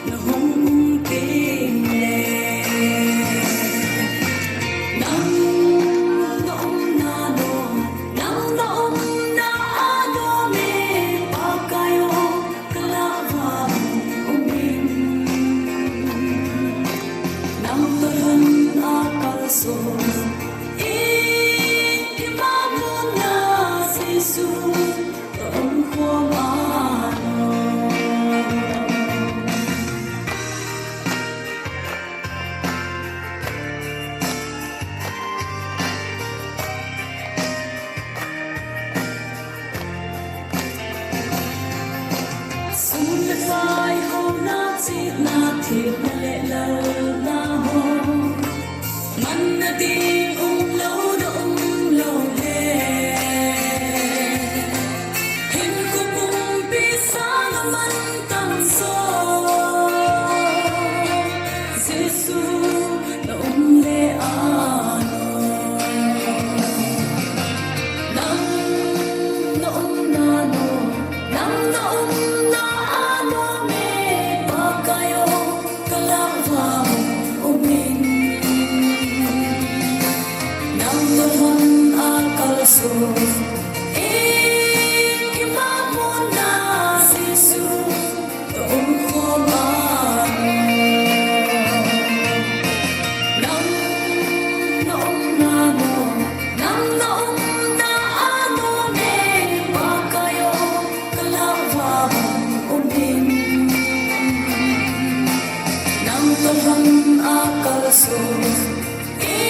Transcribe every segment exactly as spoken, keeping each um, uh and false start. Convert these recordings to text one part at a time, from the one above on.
Na hung um teng le, nang na umna nom, nang na umna a nom e, Pakai o, ka lah uva hung um in. Nang toh lhon a kalson, i, i muna Jesu, ka um khom a nom. Sum le pai, houna, chihna, thina le lalna ho, manna ding umlou na umlou le, hinkho pumpi sang a mantam jo, Jesu na um le a nom. Nang na umna nom, nang na umna a nom e, Pakai o, ka lah uva hung um in. Nang toh lhon a kalson, i, i muna Jesu, ka um khom a nom. Nang na umna nom, nang na umna a nom e, Pakai o, ka lah uva hung um in. Nang toh lhon a kalson, i,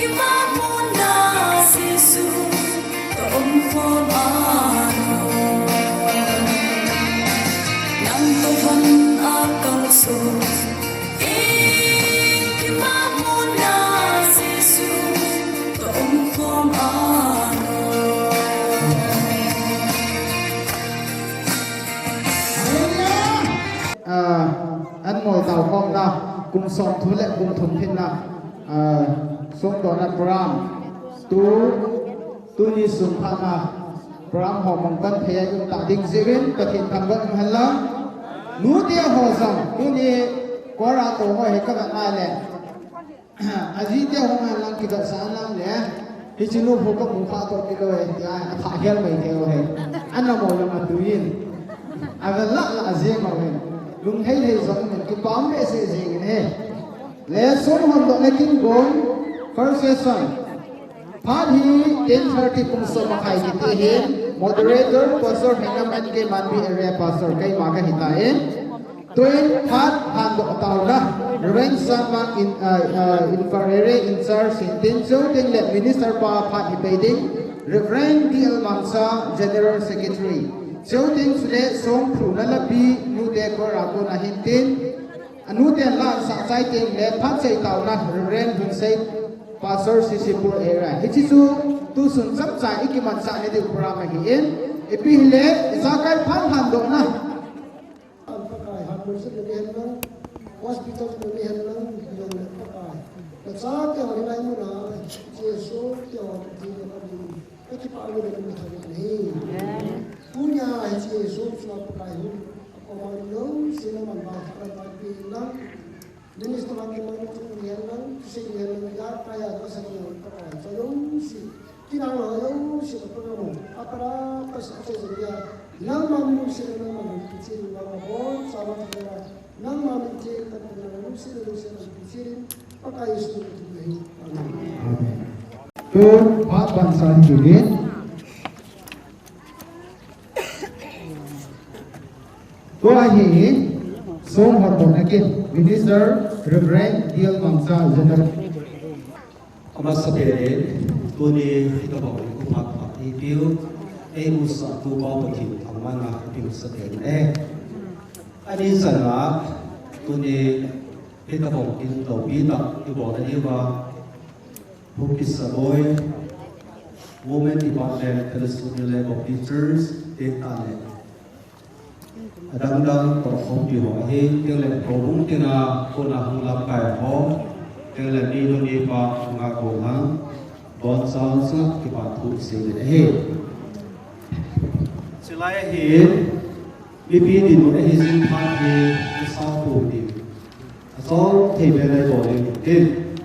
i muna Jesu, ka um khom a nom. Nang toh lhon a kalson, i, i muna Jesu, ka um khom a nom. Ah, an mol tao khomna, kum som thu le kum thum phinna, ah, songdohna program, tu, tuni sung phatna program ho mang pan thei a i um ta ding jeh in, Pathen thangvah in hen lang. Nute ho jong, tuni choir a tou ho hi ka vet ngai le, ajite ho ngai lang kivetsah lang le, hiche nu ho ka mu kha toh kilou e, tia, athah hel mai thei u ahi. Ana mo jong atui in. Avel lah lah jeng u ahi. Lunghei hei jong in, kipah behseh jeng in ahi. Le, song hondohna kin gon, first session. Phat hi ten thirty, pung som makhai kiti ahin, moderator, Pastor Hengam, N K Manbi Area Pastor, keima kahi tai. Tuin phat handoh taona, Reverend Sangma in, ah, ah, Imphal Area in charge hintin, chuteng le Minister pa phat hi pei ding, Reverend D L Mangcha, General Secretary. Chuteng chule songphuna lapi, nute choir a kona hintin, anute la sah chai teng le phat chai taona, Reverend Hunsei, Pastor C C Pur Area. Hiche chu tusun chomcha i kimansah na diu program ahin, ipi hile, ijakai phat handohna. Pakai, hat mun sit na ni hen lang, hospital na ni hen lang, ni hen lang Pakai. Na chate ho ni lai muna, Jesu te ho ni hen lang, ka kipah mun na ni thang ni. Amen. Tunia hi Jesu chunga Pakai hu, ko ma lo, sila man ba, ka ba pi lang, minister man ni man ni hen lang, tu se ni hen lang, ya, kaya, ka sa ni Pakai, sa lo si. Kinang ho jouse ka program u, apara pasa che jong a, nangma min lungset le nangma min kichen, nangma bol, sama thei a, nangma min che, ka program lungset le lungset min kichen, Pakai Jesu min thum le hi. Amen. Amen. Tun, phat ban sa hi tuni. Tua hi, song hondohna kin, Minister Reverend D L Mangcha, General. Amasapen in, tuni hitobang in kipa phat eipe u, eimusah tu Pa Pathen thangvahna ipe u sapen e. Ani chana, tuni hitobang in loupi tah ibol na diuva, Bukit Saboi, Women Department, Fellowship New Life of Teachers, te tah le adang dang toh khompi ho ahi, tengle houbung tina kona hung lamkai ho, tengle minu mipa nga ko hang, bonchauva kipa thu isei ding ahi. Chulai ahi, Mipi dinmun ahi jing phat hi asang pum ding, asang thei be lai bol ding hin.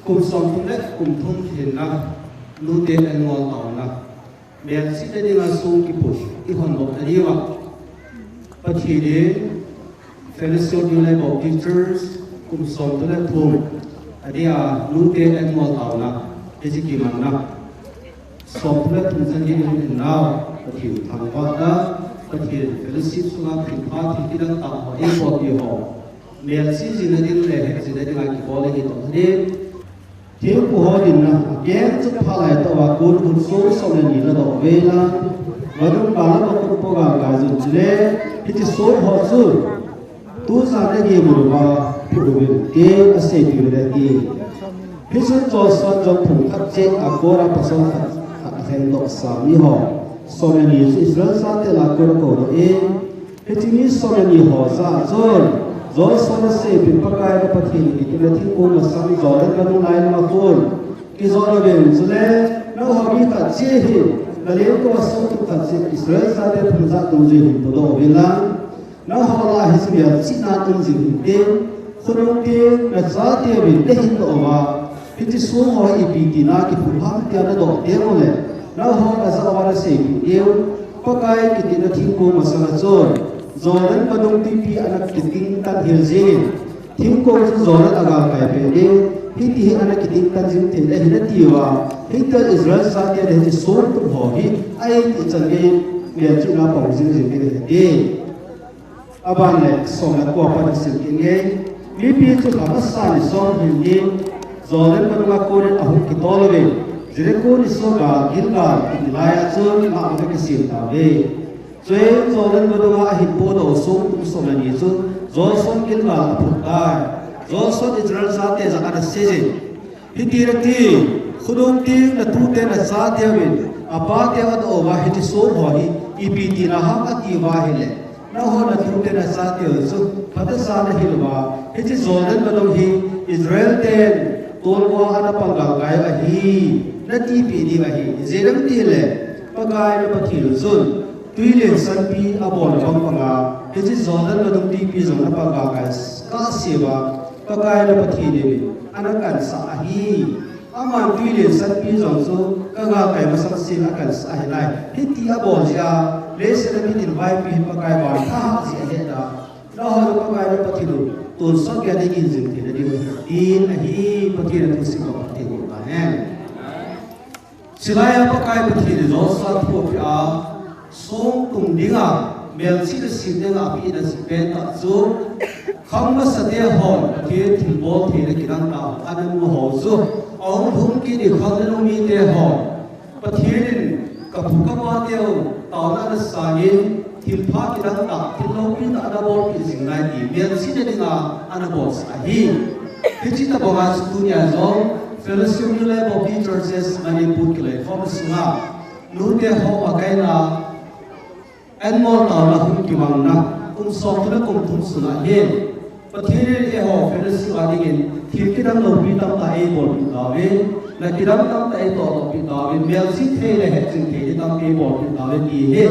Kum som thum le kum thum hinna, nute an ngol taona, melchihna dinga song kiput i hon bol ta diu a, Pathen in Fellowship New Life Baptist Church kum som thum le thum, adia nute an ngol taona, hiche kimanna. Som thum le thum chan gei in nau, Pathen thangvahna, Pathen fellowship sunga thilpha thil kidang tah ho, eipotpi ho, melchih jing nading le hetjing nadinga kibol ahi toh ding. Thempu ho dinna, akeng chun phat lai tah uva kon hun song som le ni la doh uve lang, vadung gal a va kon po gal gal jun chule, hiche song ho chu tujan a gei mun uva phut uvin tin aseipi uve ati. Hichun Joshua jong phung khat cheh a Kora pasal khat, khat alhengdoh sa mi ho som le ni chu Israel chate lah a kon akoudoh in, hiche mi som le ni ho jah a chun Joshua in aseipi, Pakai na Pathen in kiti na thingkong masang Jordan vadung lailunga kon kijot uvin, chule nangho mi khat cheh hin, na lengkou a songtum khat cheh Israel chate phung jat dungjui hin podoh uvin lang, nangho lah a hiche melchihna um jing hinte, khonung teng nachate uvin nahin doh uva, hiche song ho hi ipi tina kiphut ham tia nadoh teng uleh, nangho najah uva naseipi diu, Pakai kiti na thingkong masang a chun Jordan vadung twipi ana kiting tan hel jengin, thingkong chu Jordan agalkai peh ding, hiti hi ana kiting tan jing thei ahi nati uva, hitia Israel chate le hiche songtum ho hi a-itih chan gei melchihna pang jing jing ding ahi ati. Aban le som le ko a pat sim kit inge. Mipi chu kha masa ni som hing ni Jordan vadunga konin ahung kitol uve. Jericho ni soh a Gilgal kiti lai a chun ngah uva kisem tauve. Chuin Jordan vadunga ahin podoh songtum som le ni chu Joshua in Gilgal a aphut tai. Joshua in Israel chate jah a ana seijin, Hiti nati, khonung teng natute nachate uvin, apate adoh uva hiche song ho hi ipi tina ham ati uva ahileh, nangho natute nachate u chu phatechan nahil uva, hiche Jordan vadung hi Israel ten tolngoa ana pang galkai u ahi, natipeh diu ahi. Ijeh inem itile, Pakai na Pathen u chun Tuilen sanpi abol bang banga, hiche Jordan vadung twipi jong napang galkai kahsea, Pakai na Pathen in ana kansah ahi. Aman tuilen sanpi jong chu kagalkai masang sen akansah ahi nai. Hiti abol jeh a, leiset a mitin vaipi hi Pakai vanthat jeh ahi da. Nangho Pakai na Pathen u tonsot gei a nei gin jing thei nadiu ahi, tin ahi. Pathen in athusim a phatthei boh tahen. Chulai a Pakai Pathen in Joshua thu apeh a, songtum dinga, melchihna sem dinga apeh na jeh pen tah chu, khang masate hon Pathen thilbol theina kidang tah ana mu ho chu, ahung lhung kit in khang nanu mite hon, Pathen in kapu kapateu taona ana sangin, thilpha kidang tah, thil loupi tah ana bolpeh jing nai ti melchihna dinga ana bolsah ahi. Hiche tobanga chu tunia jong Fellowship New Life Baptist Churches Manipur kiloikhomna sunga nute ho makaina anmol taona hung kimangna kum somthum le kum thum sunga hin Pathen in eiho fellowship a dingin thil kidang loupi tamtah eibolpeh tauvin, na kidang tamtah eitohtohpeh tauvin, melchih thei le hetjing thei tamtah eibolpeh tauvin ti hi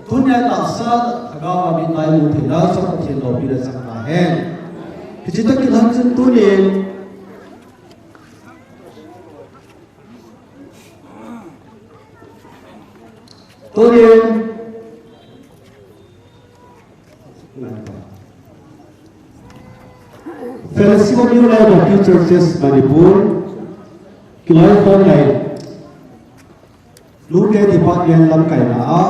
tunia tahsa lhagao a mitlhi mu theina chu Pathen loupina chang tahen. Hiche tah kilhon chun tunin, tunin Fellowship of New Life Baptist Churches Manipur kiloikhom lai nute department lamkaina a,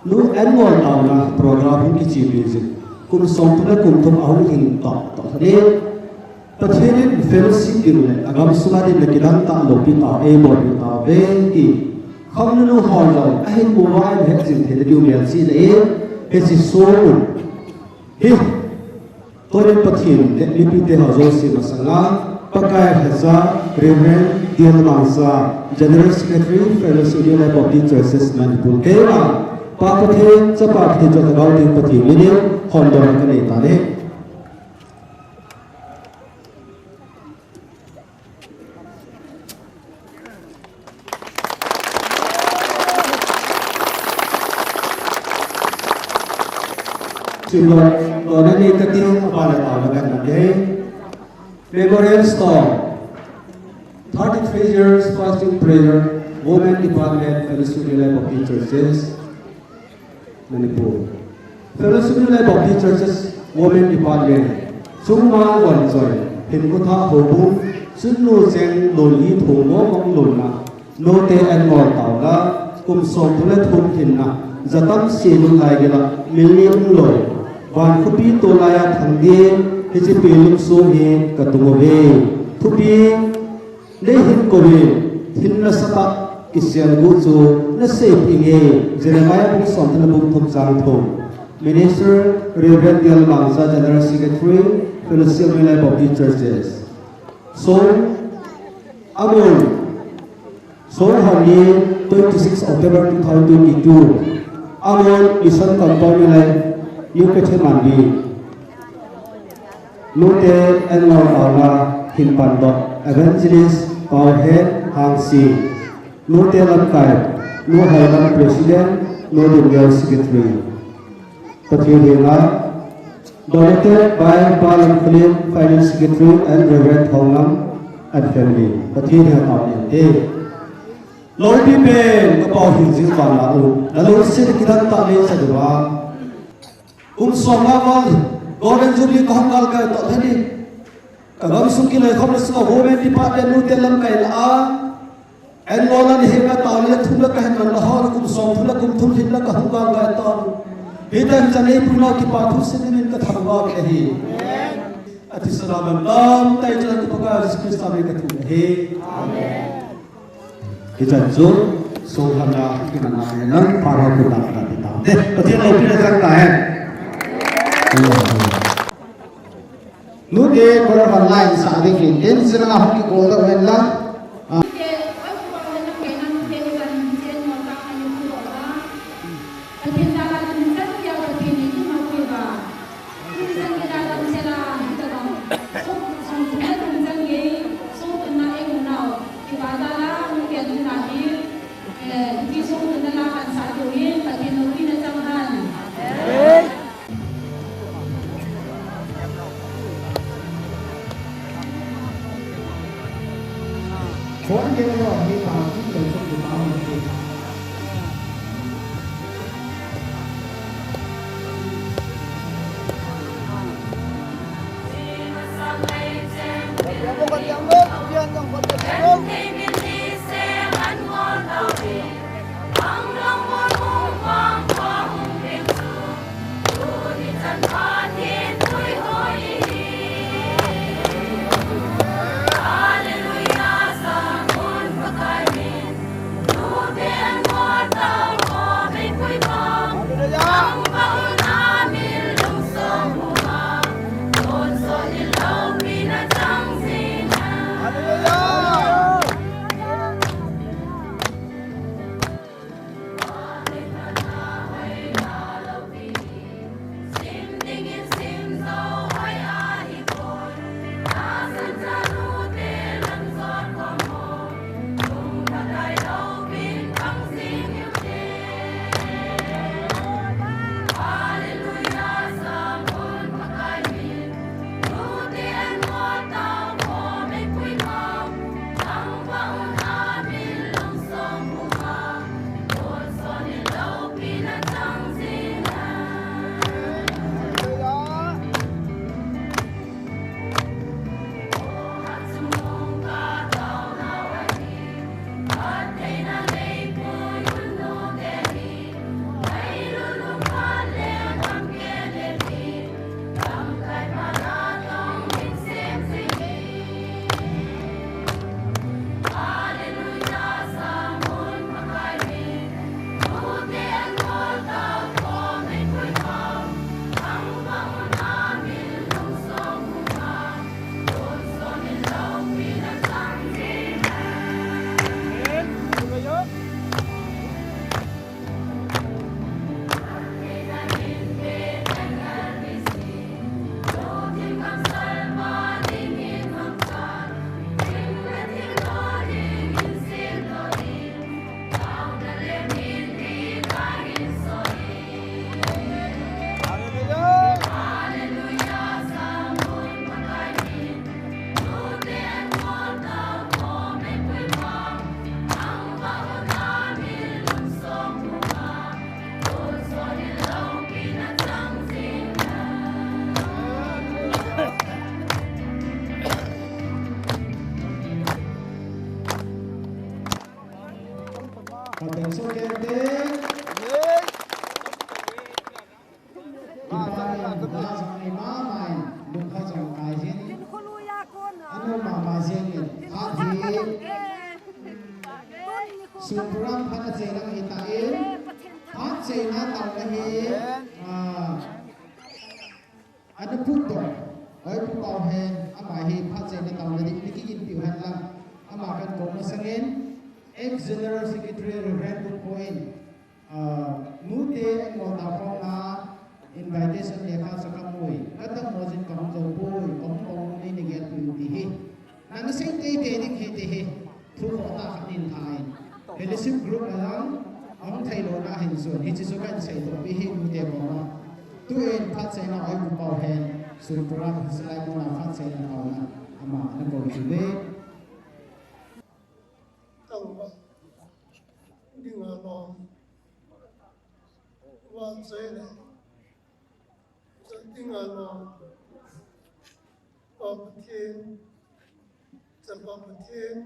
nu anmol taona program hung kichepi jing, kum somthum le kum thum ahung lhing tohtoh ding. Pathen in fellowship ding le agamsunga ding le kidang tah loupi tah eibolpeh tauve ti khang nanu ho jong ahin mu uva ahin hetjing theina diu melchihna in, hiche song u hi tunin Pathen le mipite ho jouse masanga Pakai lhacha Reverend D L Mangcha, General Secretary, Fellowship New Life Baptist Churches Manipur, keima Pa Pathen, Chapa Pathen, Chonglhagao Theng Pathen minin hondona kanei tahen. Chimlo, to na ni ka ti, a ba le ta la kan na dei. Memorial Stone. Thirty-three years fasting prayer, Women Department, Fellowship New Life Baptist Churches, Manipur. Fellowship New Life Baptist Churches, Women Department, Chungma Wanchoi, Hinkotha Houbung, Chunnu Cheng, Loli Thongmo Mong Lona, Note Anmol Taona, kum som thum le thum hinna, jatam se lunglai gila, mil ni umlou, Van Khopi tolai a thang din, hiche pi lum sung hi ka tung uve. Thupi, nei hin kou ve, hin nasatah, kisel gu chu, na sei pi nge, Jeremiah bung som thum le bung thum chang thum. Minister, Reverend Dial Mangsa, General Secretary, Fellowship of New Life Baptist Churches. So, Amen. Song Hon ni twenty-six October two thousand twenty-two. Amen. Mission Compound ni lai New Kachin Mandi. Note Anmol Taona, Hin Pandoh, Evangelist Paohen Hangsi. Note Lamkai, Nu Hailam President, Nu Dungel Secretary. Pathen henga, donated by Pa Lamkholin, Finance Secretary and Reverend Thongam and family. Pathen henga amen. Loupi pen, ka pao hin jing vang la u. Na lungset kidang tah le sa duva. Kum som nga val, Golden Jubilee ka hung galkai tah thei ni. Ka gamsung kiloi khom le sunga Women Department nu te lamkai la a. Anmol a ni henga tao le thum la ka hin man la ho kum som thum la kum thum hin la ka hung galkai tah. Hitan chan ei pu nau kipa thu sin min ka thangvah u ahi. Athi sara man tam tai chan Kipa ka Jesus Christa min ka thum ahi. Amen. Hichan chu, so hana, kinana, nang, para, ku, ta, ta, ta, ta. Te, Pathen loupina chang tahen. Nute, kora hon line sa ding hin, tin, sila nga hong kikol da wen lang. Ah. Pathen jal a chun chan dia Pathen in ima pui ba. Chun chan dia dam sela hita dam. Song, song thum le thum chan gei, song thum na ei mu nau. Kipa jal a, mu ke thum na hi. Eh, ki song thum na la kan sa tu in, Pathen loupina chang han. Kipa in, la jong nei mama in, lungkhat jong kai jin. Anu mama jin in, phat hi, sun program phat a chei lang hi ta in, phat cheina taona hi, ah, ana phutdoh, Oi Pu Pau Hen, ama hi phat cheina taona ding, ni kiginpiu hen lang, ama kan kou masang in, Ex General Secretary Reverend Pu Pau in, Ah, nute en mo ta phong na invitation lekha sa ka mui. Ka ta mo jin ka hong zo pui, ka hong kong ni ni gel pui ti hi. Na na sei te te ding he te he. Thu ko ta khat nin thai. Fellowship group a lang, hong thei lo na hin sun. Hi chi su kan sei to pi hi nute ko na. Tu en phat sei na Oi Pu Pau Hen. Sun program hi sa lai mo na phat sei na pau na. Ama na ko chu ve. Tang ba. Ding a long. Wan sei le. Chan ding a long. Pa Pathen, Chapa Pathen,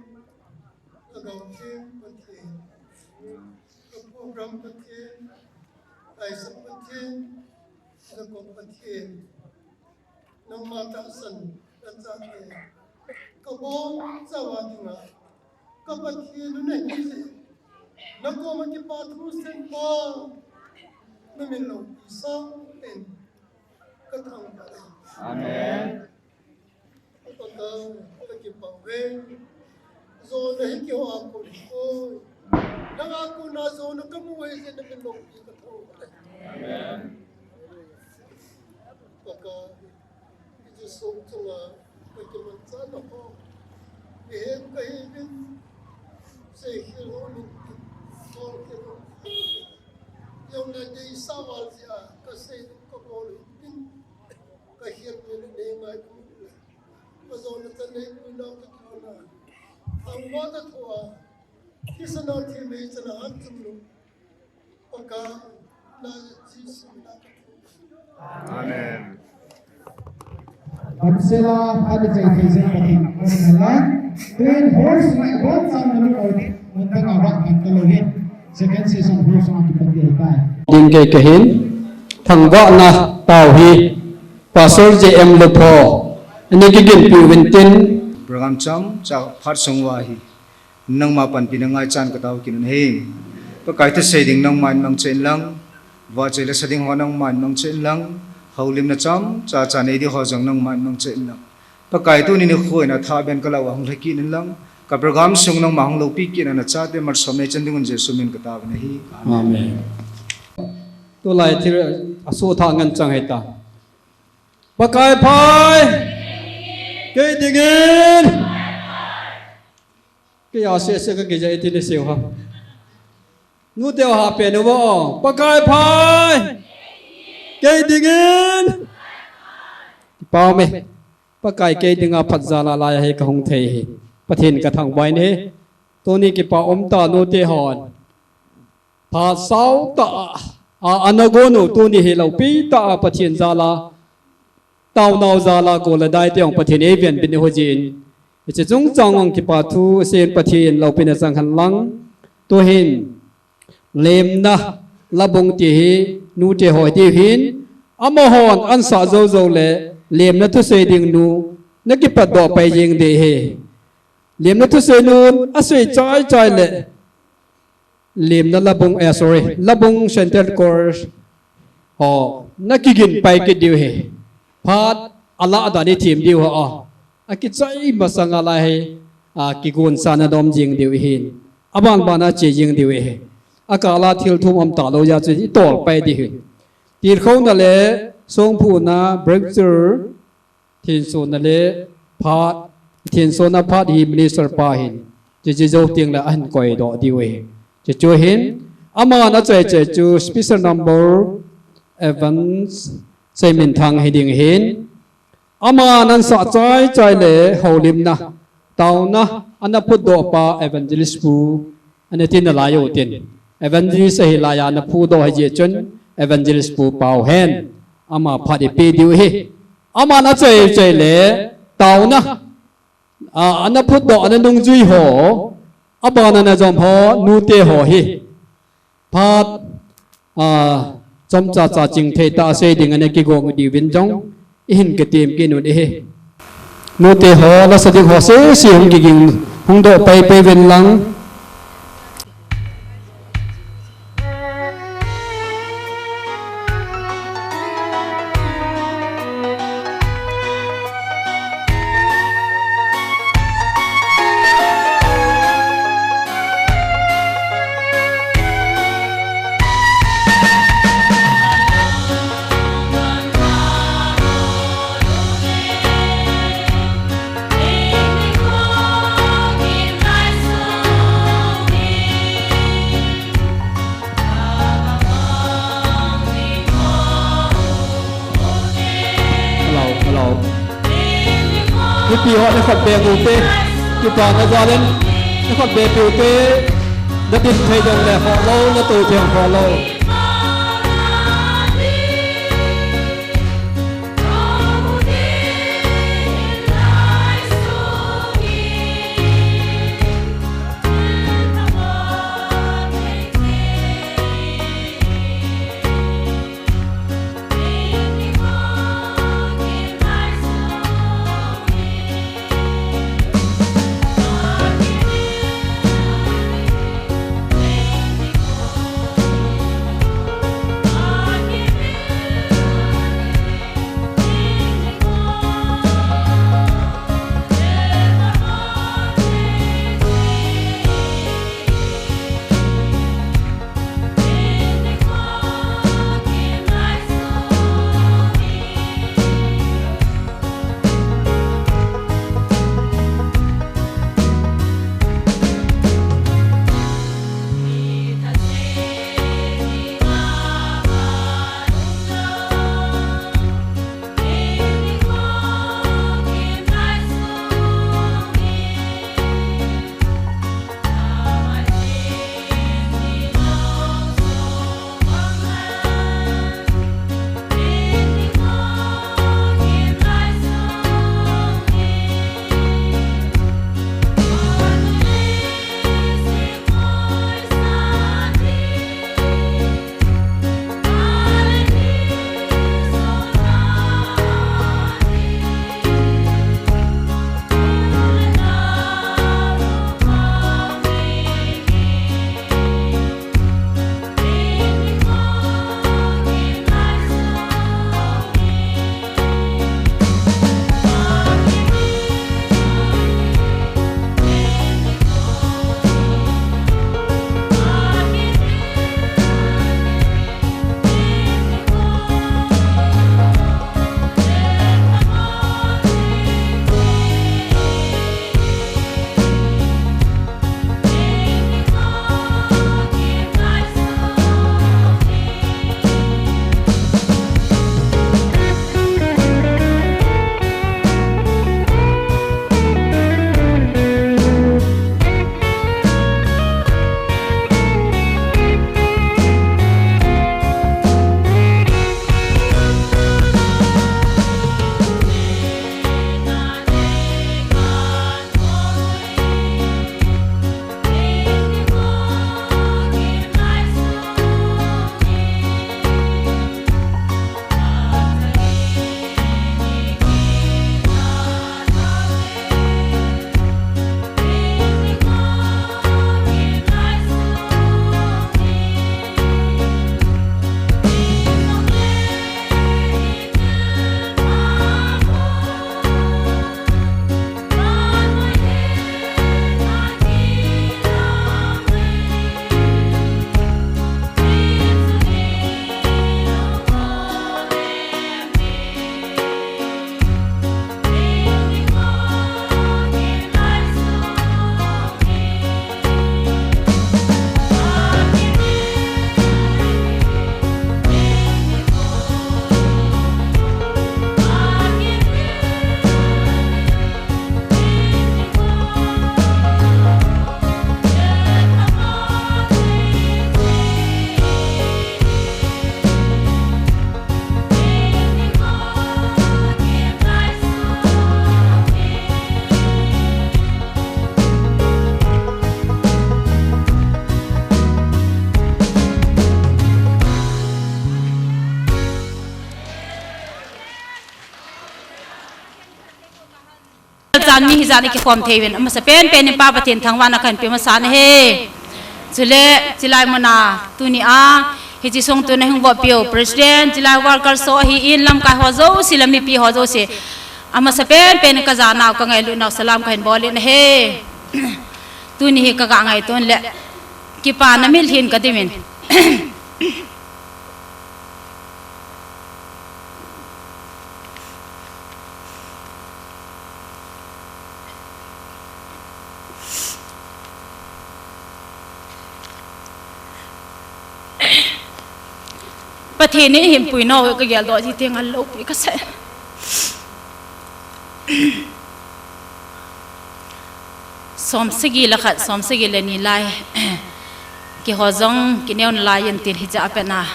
Lhagao Theng Pathen, Ka Pu Abraham Pathen, Isaac Pathen, Jacob Pathen, nangma tahsan nachate kabonchauva dinga, ka Pathen u nahi jeh in, nakoma kipa thu seipa, namin loupi sangpen, ka thangvah e. Amen. Pakai, kakipah e. Jona hi keiho a kon hipoi. Nanga kona jona kamu e jeh in namin loupi kathangvah e. Amen. Pakai, hiche song chunga kakimanchahna ho, mihem kahiuvin, seikhel ho min tin, solkhel ho min tin, jong le deisah val jeh a kasei ding kabol u hin tin, ka hiat le nei ngai kamu le. Ka jona chan nei puina ka kilona. Thangvahna thoa, thisan a thim hei chan a hanchum lou. Pakai, na Jesu min a ka thum. Amen. Damsela, phat ichai thei jing Pathen in amen. Tuin hall sunga ibonchauva nunga mun dang a vah man talou hin. Second session hall sunga kipat ding ahitai. Ding kei kahin, thangvahna tao hi, Pastor J M Lupho, ani kiginpi uvin tin. Program chomcha phat sung uva hi, nangma panpina ngaichan katao kit u ahi. Pakai thusei ding nangman mangcha in lang, vahchoi le sa ding ho nangman mangcha in lang, houlimna chomcha cha nei ding ho jong nangman mangcha in lang. Pakai tuni nikho in athah beh in ka lah uva hung lhakit in lang, ka program sung nangma hung loupi kit in, nachate malsom nei chan ding un Jesu min in ka taovin ahi. Amen. Amen. Tulai thil asuhthah ngen chang hita. Pakai phai. Kei dingin. Kei a sese ka kija iti ni seu ha. Nute ho ha pen uvo. Pakai phai. Kei dingin. Kipa ume. Pakai kei dinga phat jal a lai a hi kahung thei hi. Pathen ka thangvah in ahi. Tuni kipa um tah nute hon. Phat sao tah a, a, ana gon u tuni hi loupi tah a Pathen jal a. Taonau jal a kol le dai te jong Pathen in eiven bin u ahi jeh in. Hiche chungchang jong kipa thu asei in Pathen loupina chang hen lang. Tuhin. Lemna labung ti hi nute ho diu ahin, amahon ansah jou jou le lemna thusei ding nu, na kipatdoh pai jing ding ahi. Lemna thusei nun asei chai chai le lemna labung, eh, sorry, labung central chorus ho, na kigin pai kit diu ahi. Phat alah dan i them diu ahi. A kichai masang a lai hi, a kigonsa na dom jing diu ahin. Aban ban a che jing diu ahi. Akal a thil thum um talou jeh chun i tol pai diu ahi. Tilkhouna le songphuna, breakthrough, thensona le phat, thensona phat hi minister pa hin. Che che jou teng le ahin koidoh diu ahi. Che chu hin, aman achai chai chu special number Evans Seiminthang hi ding ahin. Aman ansah chai chai le houlimna, taona, ana phutdoh pa Evangelist Pu, ana tin alai u tin. Evangelist ahi lai a ana phutdoh ahi jeh chun Evangelist Pu Pau Hen. Ama phat i pe diu ahi. Aman achai chai le taona, a, ana phutdoh, ana nungjui ho, aban ana jom ho, nute ho hi. Phat, a, chomcha cha chingthei tah a sei ding ana kigong diuvin jong ihin kitem kit un ahi. Nute ho, lasa ding ho sese hung kiging, hung doh paipai uvin lang. Hello, hello. Mipi ho, nakhut be uvin te. Kipana jal in, nakhut be uvin te. Nadin thei jongle khoh lou, natou thei khoh lou. mi hijat in kikhom thei uvin, amasa penpen in Pa Pathen thangvahna kahin pe masa nahi. Chule, chilai muna, tuni a, hiche sung tuna hung vop piu, President, chilai worker ho ahin, lamkai ho jouse, le mipi ho jouse. Amasa penpen in kajanau, kangailutnau, salam kahin bol in ahi. Tuni hi kaga ngaito le, kipana mitlhi in kadimin. Pathen in eihin puinau kageldoh ji teng a lopi kasa. Som sagi le khat, som sagi le ni lai. Keiho jong kineo nalai in tin hiche a pat na.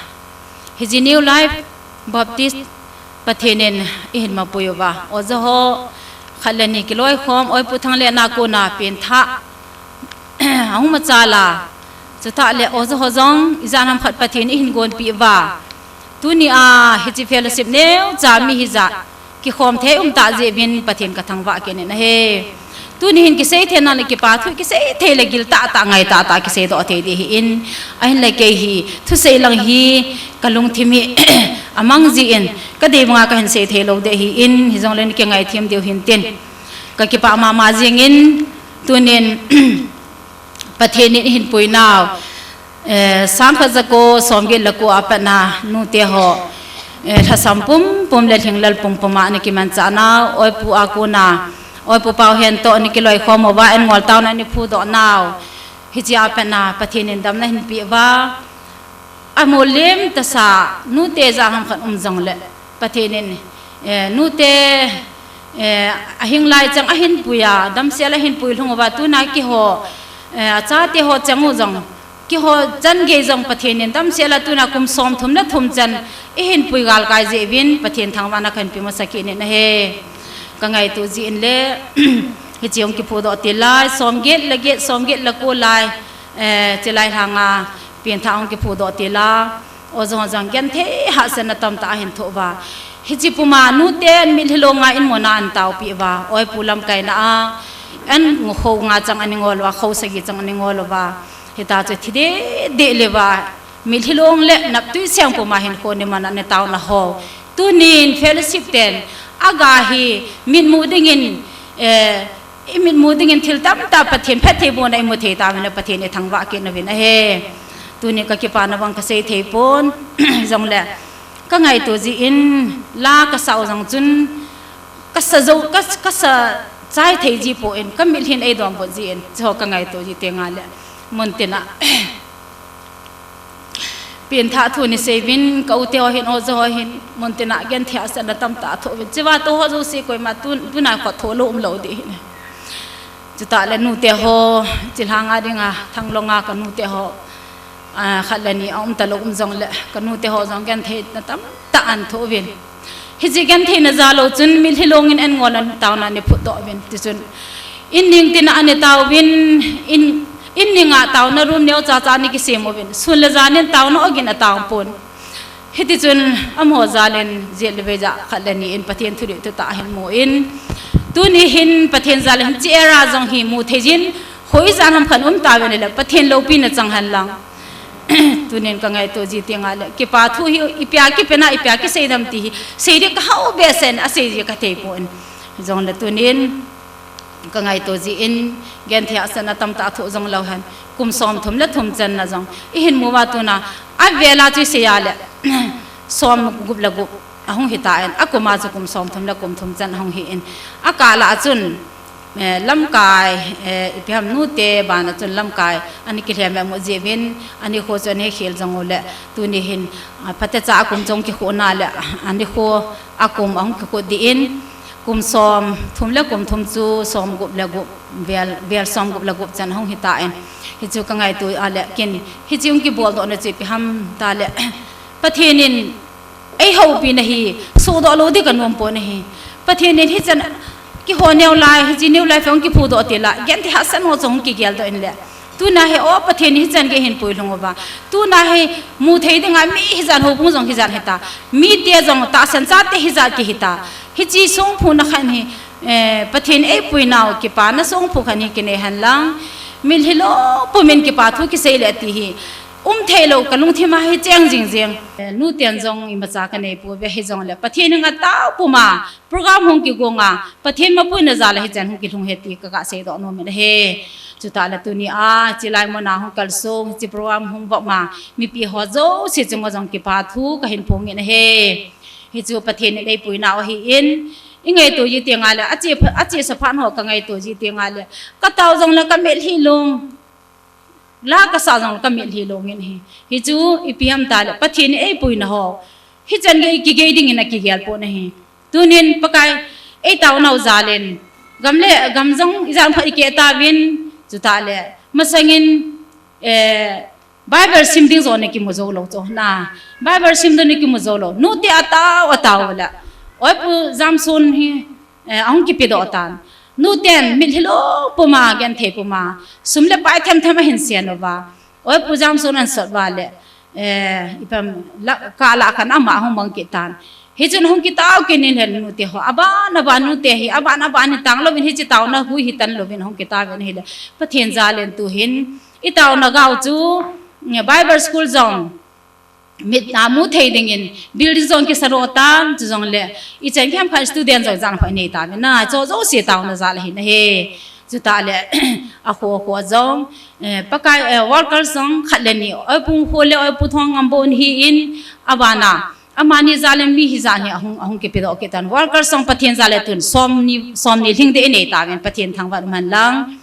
Hiche New Life Baptist Pathen in eihin mapui uva. Oja ho khat le ni kiloikhom, Oipu Thanglenna kona pengthah ahung machal a. Chutah le oja ho jong ijat ham khat Pathen in eihin gonpi uva. Tuni a hiche fellowship neocha mi hijat kikhom thei um tah jeh uvin Pathen kathangvah kit in ahi. Tuni hin kisei theina le kipa thu kisei thei le gil tahtah ngai tahtah kiseidoh thei ding ahin, ahinla kei hi thusei lang hi kalungthim hi amang jin kadei banga kahin sei thei lou ding ahin, hijongle nei kingaithem diu hintin. Kakipah mama jingin tunin Pathen in eihin puinau, eh, sangkhat jako somget le ko a pat na nute ho, eh, lhasam pumpum le lhinglel pumpum a nei kimanchah nau, Oipu a kona, Oipu Paohen toh nei kiloikhom uva, an ngol taona nei phudoh nau. Hiche a pat na Pathen in damna eihin pe uva. Amolem tasa, nute ijat ham khat um jongle Pathen in, eh, nute, eh, ahing lai chang ahin pui a, damsel a ahin pui lhung uva, tuna keiho, eh, achate ho chang u jong, keiho chan gei jong Pathen in damsel a tuna kum somthum le thum chan eihin pui galkai jeh uvin Pathen thangvahna kahin pe masa kit in ahi. Kangaito jin le, hiche hung kiphudoh til lai, somget le get, somget le ko lai, eh, chilai lhanga pengthah hung kiphudoh til a, oja ho jong genthei hahsatna tamtah ahin thoh uva. Hiche puma nuten mitlhi longa in muna ahin taopi uva. Oipu lamkaina a, an ngo kho nga chang ana ngol uva, kho sagi chang ana ngol uva. Hita chu thi deh deh le uva. Mitlhi long le naptui seng puma hinkho nei man a nei taona ho. Tunin fellowship ten aga hi mitmu dingin, eh, imitmu dingin thil tamtah Pathen phattheibohna imu thei tauvin le Pathen ithangvah kit nauvin ahi. Tuni kakipana vang kasei thei pon, jongle kangaito jin la kasau jong chun kasa jou, ka, kasa chai thei ji pon kamitlhin eidom bot jin, chuho kangaito ji teng a le muntina Pengthah thu nei sei uvin, ka u te ho hin, oja ho hin, muntina genthei hahsatna tamtah thoh uvin. Chiva to ho jouse koima tun, tuna kho thoh lou umlou ding ahi. Chutah le nute ho, chilhanga dinga, Thanglonga ka nute ho, a, khat le ni aum talou um jongle, ka nute ho jong gentheina tamtah ahin thoh uvin. Hiche gentheina jal lou chun mitlhi longin an ngol a taona nei phutdoh uvin. Tichun, in ning tina anei tauvin, in, in ninga taona room neocha cha nei kisem uvin. Sun le jan in taona ogin ataopon. Hitichun, amaho jal in jet le vei ja khat le ni in Pathen thulhuh thutah ahin mun. Tuni hin Pathen jal in hiche era jong hi mu thei jin, hoijan ham khat um tauvin le Pathen loupina chang hen lang. Tunin kangaito ji teng a le, kipa thu hi, ipi a kipe na, ipi a kisei dem ti hi, sei ding kahao behseh in, asei ji kathei pon. Jongle tunin, kangaito jin, genthei hahsatna tamtah thoh jong lou hen, kum somthum le thum channa jong, ihin mu uva tuna, avel a chu isei a le, somgup le gup, ahung hitan, akum a chu kum somthum le kum thum chan ahung hin, akah lah a chun, Eh, lamkai, eh, ipi ham nute bana chun lamkai, anei kilhem mu jeh uvin, anei kho chu anei khel jong u le, tuni hin, ah, phatecha akum chong kikhuhna le, anei kho akum ahung kikhuh ding in, kum somthum le kum thum chu somgup le gup, vel, vel somgup le gup chan ahung hitan. Hichu kangaito a le, kin, hiche hung kiboldohna chu ipi ham tile, Pathen in, eihoupina hi, sohdoh lou ding kanom pon ahi. Pathen in hichan kihou neo lai, hiche New Life hung kiphudoh til a, genthei hahsat ho chu hung kigeldoh in le. Tuna hi, o Pathen in hichan gei hin pui lhung uva. Tuna hi, mu thei dinga mi hijat houbung jong hijat hita. Mite jong tahsan chate hijat kihita. Hiche songphuna khat hi, Eh, Pathen eipuinau kipana songphu khat hi kinei henlang, mitlhi lou pumin kipa thu kisei le ti hi um theilou ka lungthim a hi cheng jingjing. Eh, nuten jong imacha kanei pouve, hijongle Pathen henga tao puma program hung kigonga Pathen mapuina jal a hichan hung kilhung ahi ti kaga seidoh nom in ahi. Chutah le tunia chilai muna hung kalsong, hiche program hung vop ma mipi ho jouse chunga jong kipa thu kahin phong in ahi. Hichu Pathen in eipuinau ahin, ingaito ji tengle, ache, achesa phat ho kangaito ji tengle, katao jongle kamitlhi long, la kasa jongle kamitlhi long in ahi. Hichu ipi ham tile Pathen in eipuina ho hichan gei kigei dingin akigel pon ahi. Tunin Pakai eitaonau jal in gam le gam jong ijat khat ikeh tauvin, chutah le masangin, eh, Bible sim ding jong ana kimu joulou chu na. Bible sim ding ana kimu joulou. Nute atao, atao le, oi Pu Jamson hi, eh, ahung kipedoh tan. Nuten mitlhi lou puma, genthei puma, sum le pai themthem ahin sen uva, oi Pu Jamson ana sot uva le, eh, ipam la, kala khan ama ahung mang kit tan. Hichun hung kitao kit in ahile nute ho, aban aban nute hi, aban aban hi tanglouvin, hiche taona hui hi tanlouvin hung kitao in ahile, Pathen jal in tuhin itaona gao chu, eh, Bible school jong mit a mu thei dingin building jong kisadoh tan, chujongle ichan kiham khat student jong ijat khat inei tauvin na, chu jouse taona jal ahin ahi. Chutah le akho kho jong, eh, Pakai, eh, workers jong khat le ni, oi Pu Kho le oi Pu Thongngambou ahin, abana amani jal in mi hijat hi ahung, ahung kipedoh kit tan. Workers jong Pathen jal in tun somni, somni lhing ding inei tauvin, Pathen thangvah um henlang.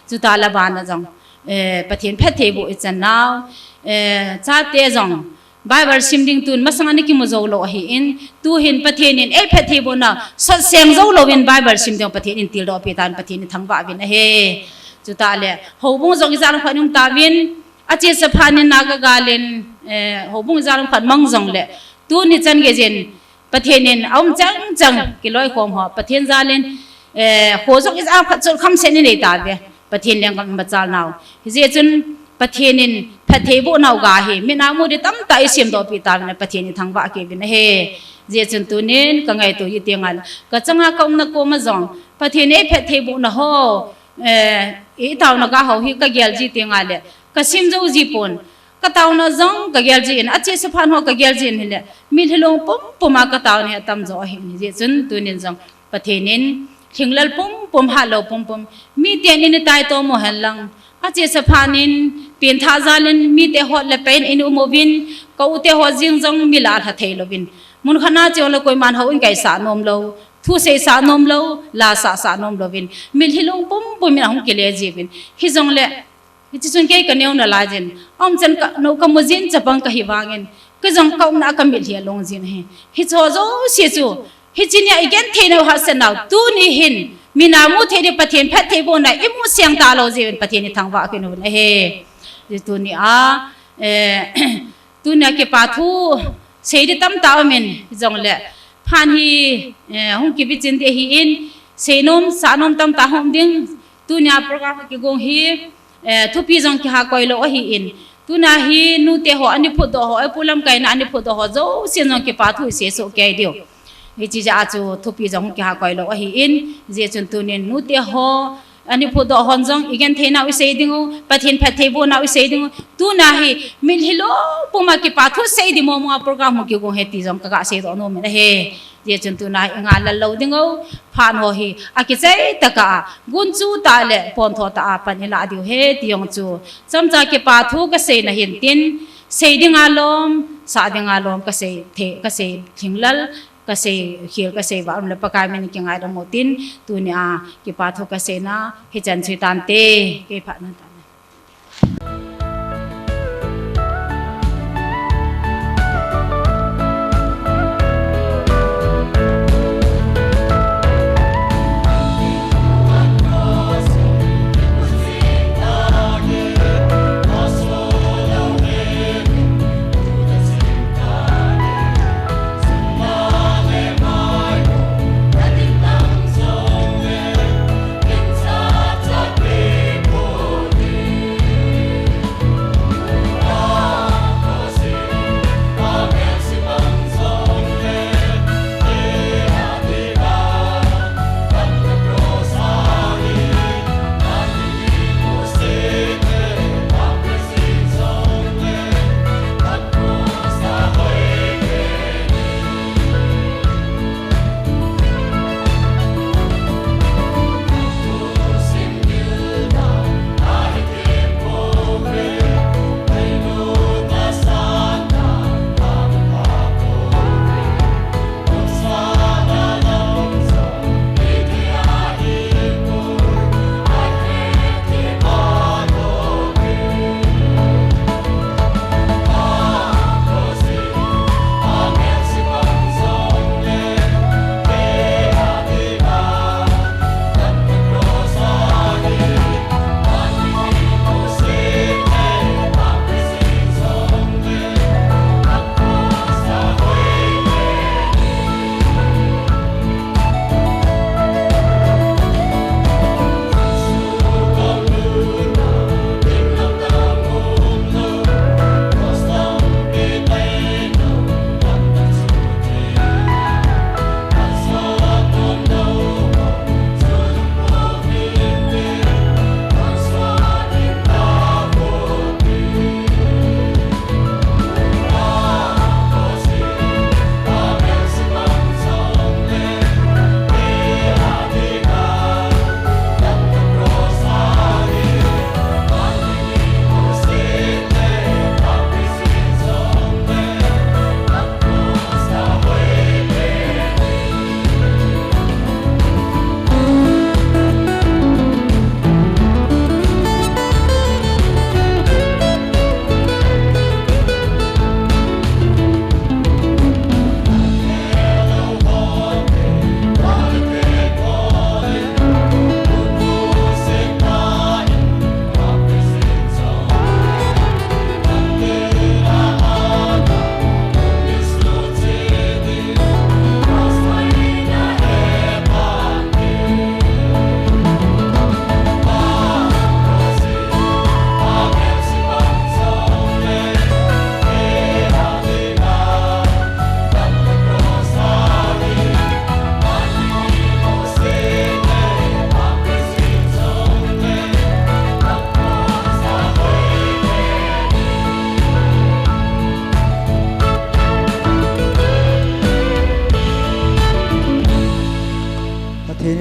Chutah le abana jong, eh, Pathen phattheiboh ichan nau, eh, chate jong Bible sim ding tun masang ana kimu joulou ahin, tuhin Pathen in eiphattheiboh nau, sotseng joulouvin Bible sim ding Pathen in tildoh peh tan, Pathen in thangvah uvin ahi. Chutah le houbung jong ijat khat um tauvin, achesa phat in na kagal in, eh, houbung ijat khat mang jongle, tuni chan geiyin Pathen in aum chang chang kiloikhom ho Pathen jal in, eh, kho jong ijat khat chot kham set inei tauve, Pathen lenggam machal nau. Hijeh chun Pathen in phattheiboh nau ga hi mit a mu ding tamtah isemdoh peh tauvin, Pathen in thangvah kei uvin ahi. Hijeh chun tunin kangaito ji tengle, kachanga kaumna koma jong Pathen in eiphattheiboh na ho, eh, itaona ga ho hi kagel ji tengle, kasim jou ji pon. Kataona jong kagel jin, achesa phat ho kagel jin ahile, mitlhi long pumpum a kataona hi atam jo ahin, hijeh chun tunin jong Pathen in lhinglel pumpum, hatlou pumpum, miten eina taitom u henlang, achesa phat in pengthah jal in mite hot le pei in eina um uvin, ka u te ho jeng jong mi la lha thei louvin, mun khat na cheng le koiman houin kaisah nom lou, thu seisah nom lou, la sahsah nom louvin, mitlhi long pumpum in ahung kile jiuvin, hijongle hiche chun kei kaneo nalai jin, aum chan ka, nou kamu jin chapang kahi vangin, kei jong kaumna a kamitlhi along jin ahi. Hiche ho jouse chu, hiche nia igenthei nau, hahsat nau, tuni hin, mit a mu thei ding Pathen phattheiboh na imu seng talou jeh uvin Pathen ithangvah kit un ahi. Hijeh chun tunia, eh, tunia kipa thu sei ding tamtah aumin, hijongle phat hi, eh, hung kibichin ding ahin, seinom, sahnom tamtah hung um ding, tunia program kigong hi, eh, thupi jong kiha koilou ahin, tuna hi nute ho ana phutdoh ho, eh, pu lamkaina ana phutdoh ho jousen jong kipa thu isei soh kei diu. Hiche jeh a chu thupi jong kiha koilou ahin, hijeh chun tunin nute ho ana phutdoh hon jong igenthei nau isei dingu, Pathen phattheiboh nau isei dingu. Tuna hi mitlhi long puma kipa thu sei ding mong mong a program hung kigong ahi ti jong kaga seidoh nom in ahi. Hijeh chun tuna hi inga lal lou dingu, phat ho hi akichai tah a, gunchu tah le pontho tah a pan ilah diu ahi ti jong chu chomcha kipa thu kaseina hin tin, sei dinga lom, sah dinga lom kasei thei, kasei lhinglel, kasei khel, kasei vah um le Pakai min in kingaidam u tin, tunia kipa thu kaseina hichan chu hitante, kei phatna tante.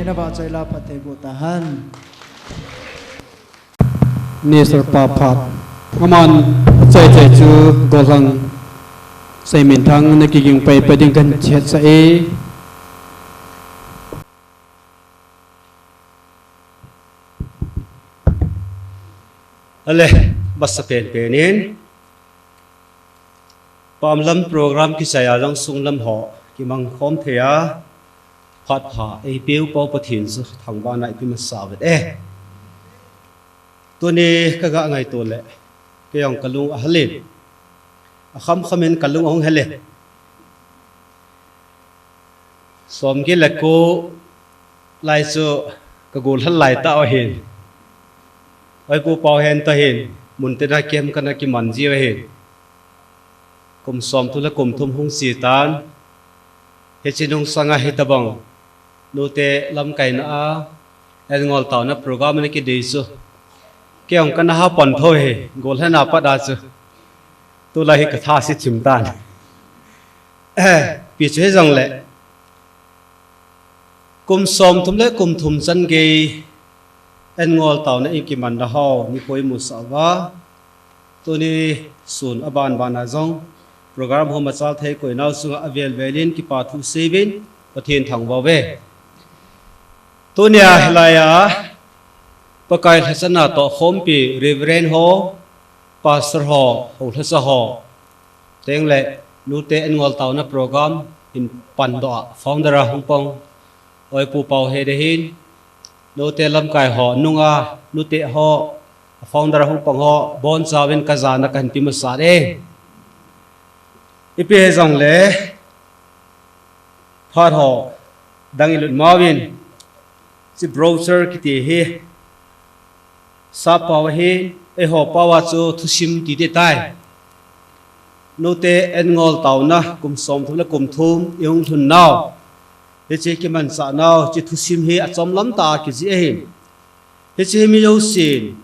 Navahchoi la phatthei boh tahen. Ni sir pa phat. Aman achai chai chu gollhang Seiminthang nakiging pai pai ding kahin chehsah e. Ale, masapen pen in. Pamlam program kichai a jong sunglam ho kimang khom thei a, phat pha eipeu pau Pathen chu thangvahna ipi masa vet e. Tuni kaga ngaito le, kei jong kalung ahel in. Akham kham in kalung ahung hel e. Somget le ko lai chu kagol hel lai tah ahin. Oi pu pau hen tahin, muntina kem kana kiman jiu ahin. Kum somthum le kum thum hung che tan. Hiche nungsang a hitabang nute lamkaina a, An ngol taona program ana kidei chu. Kei jong kana ha pan tho hi, gollhang a pat a chu. Tulai hi katha se chim tan. Eh, ipi chu hijongle. Kum somthum le kum thum chan gei, an ngol taona in kimanna ho, nikho imusah uva. Tuni sun aban ban a jong, program ho machal thei koi nau chunga avel vel in kipa thu seiyuvin, Pathen thangvah uve. Tunia hilai a, Pakai lhachana toh khompi Reverend ho, Pastor ho, Houlhacha ho, teng le nute an ngol taona program in pandoh a, founder a hung pang, Oi pu pau he de hin, nute lamkai ho, nunga, nute ho, founder a hung pang ho, bonchauvin kajana kahin pe masa e. Ipi hijongle, phat ho, dang ilut mauvin, hiche brochure kiti hi, Sap pau ahi, eiho pau a chu thusim ti ding ahitai. Nute an ngol taona kum somthum le kum thum ihung lhun nau. Hiche kimanchah nau, hiche thusim hi achom lam tah a kijih ahi. Hiche hi mi jousen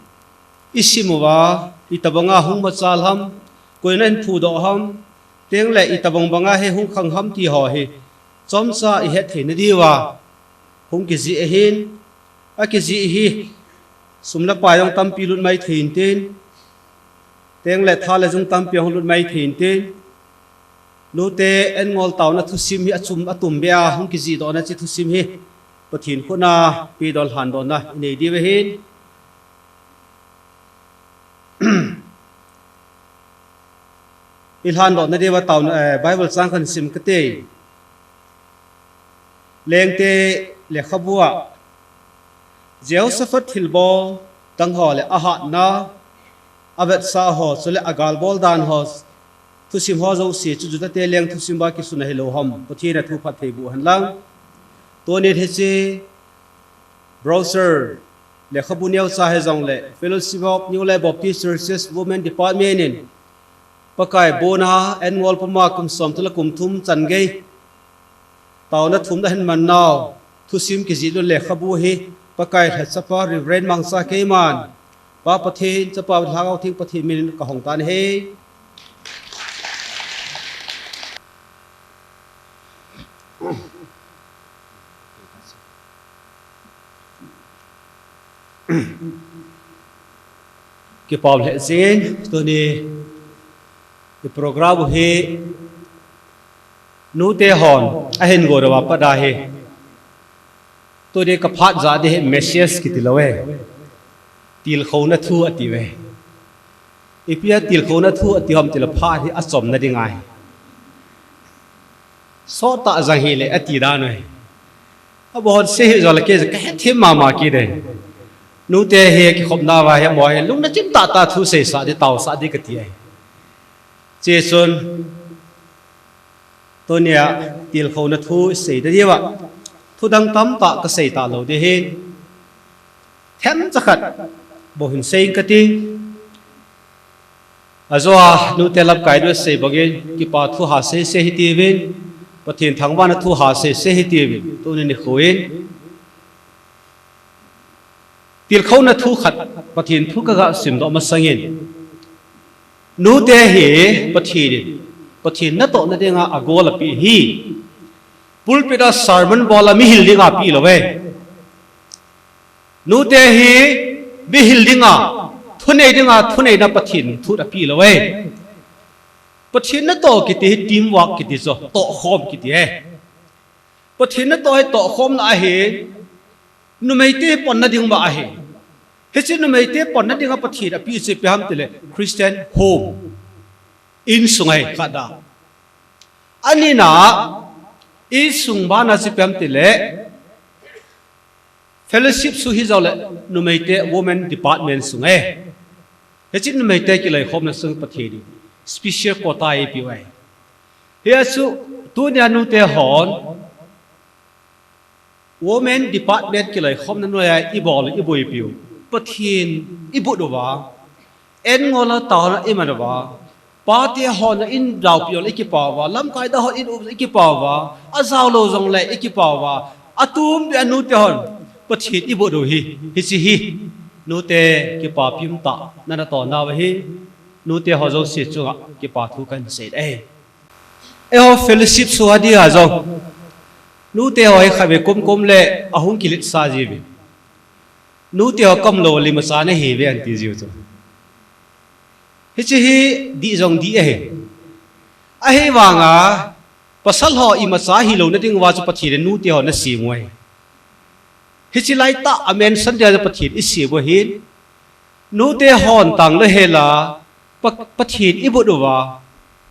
isim uva, itobang a hung machal ham, koin ahin phudoh ham, teng le itobang bang a hi hung khang ham ti ho hi chomcha ihet theina diuva hung kijih ahin. Akijih hi, sum le pai jong tampi lut mai thei intin, teng le tha le jung tampi jong lut mai thei intin, nute an ngol taona thusim hi achom atum beh a hung kijih dohna hiche thusim hi, Pathen khut a pedol lhan dohna inei diu ahin. Ilhan dohna diuva taona, eh, Bible chang kahin sim kate. Lengte lekhabu a, Jehoshaphat thilbol dang ho le ahatna, avetsah ho, chule agalbol dan ho, thusim ho jouse chu Judate leng thusim uva kisun ahilou ham, Pathen in athu phatthei boh hen lang. Tuni hiche brochure, lekhabu neocha hijongle, Fellowship of New Life Baptist Churches Women Department in, Pakai bohna, an ngol puma kum somthum le kum thum chan gei, taona thumna ahin man nau, thusim kijih lut lekhabu hi, Pakai lhachapa Reverend Mangcha keiman, Pa Pathen, Chapa, Lhagao Theng Pathen min in kahong tan ahi. Kipah lheh jengin, tuni i program u hi nute hon ahin gol uva pat ahi. Tuni ka phat ja ding hi message kiti lou e. Tilkhouna thu ati uve. Ipi a tilkhouna thu ati ham tile phat hi achomna ding ahi. Sot tah jang hile ati dan uve. Abon sei hi jongle kei kahethem mama kit e. Nute hi kikhopna uva hi amaho hi lungna chim tah tah thu seisah ding, taosah ding kati ahi. Hichun, tunia tilkhouna thu isei ding diuva, thudang tamtah kasei talou ding ahi. Themcha khat bou hin sei inge kati. Ajoa nute lamkai ding sei bangin, kipa thu ha seisei hitiuvin, Pathen thangvahna thu ha seisei hitiuvin, tuni nikho in tilkhouna thu khat, Pathen thu kaga simdoh masangin, nute hi Pathen in, Pathen natohna dinga agol apeh ahi. Pulpit a sermon bol a mihil dinga apeh lou e. Nute hi mihil dinga, thunei dinga, thuneina Pathen thu api lou e. Pathen natoh kiti hi teamwork kiti chu, tohkhom kiti e. Pathen natoh hi tohkhomna ahi, numeite panna ding ma ahi. Hiche numeite panna dinga Pathen api chu ipi ham tile Christian home. Insung ahi khat a. Anina, insung bana chu ipi ham tile fellowship sung hijongle numeite women department sung e. Hiche numeite kiloikhomna sung Pathen in special quota eipeh uve. Hia chu tunia nute hon women department kiloikhomna noiya ibol iboipiu, Pathen ibut uva, an ngol a taona iman uva, pate hon in daopi ol ikipah uva, lamkai da hon in up ikipah uva, ajao lou jongle ikipah uva, atumbeh a nute hon Pathen ibut u hi, hiche hi nute kipapi umtah nana toh nau ahi. Nute ho jouse chunga kipa thu kahin sei e. Eiho fellowship sunga dia jong nute ho hi khatvei komkom le ahung kiletsah jiuve. Nute ho kamlou le imacha nahiuve anti jiu chu. Hiche hi dih jong dih ahi. Ahivanga pasal ho imacha hilouna dinguva chu Pathen in nute ho anasem u ahi. Hiche laitah a mention dia chu Pathen isem u ahin. Nute hon tanglou hela, Pa-, Pathen ibut uva,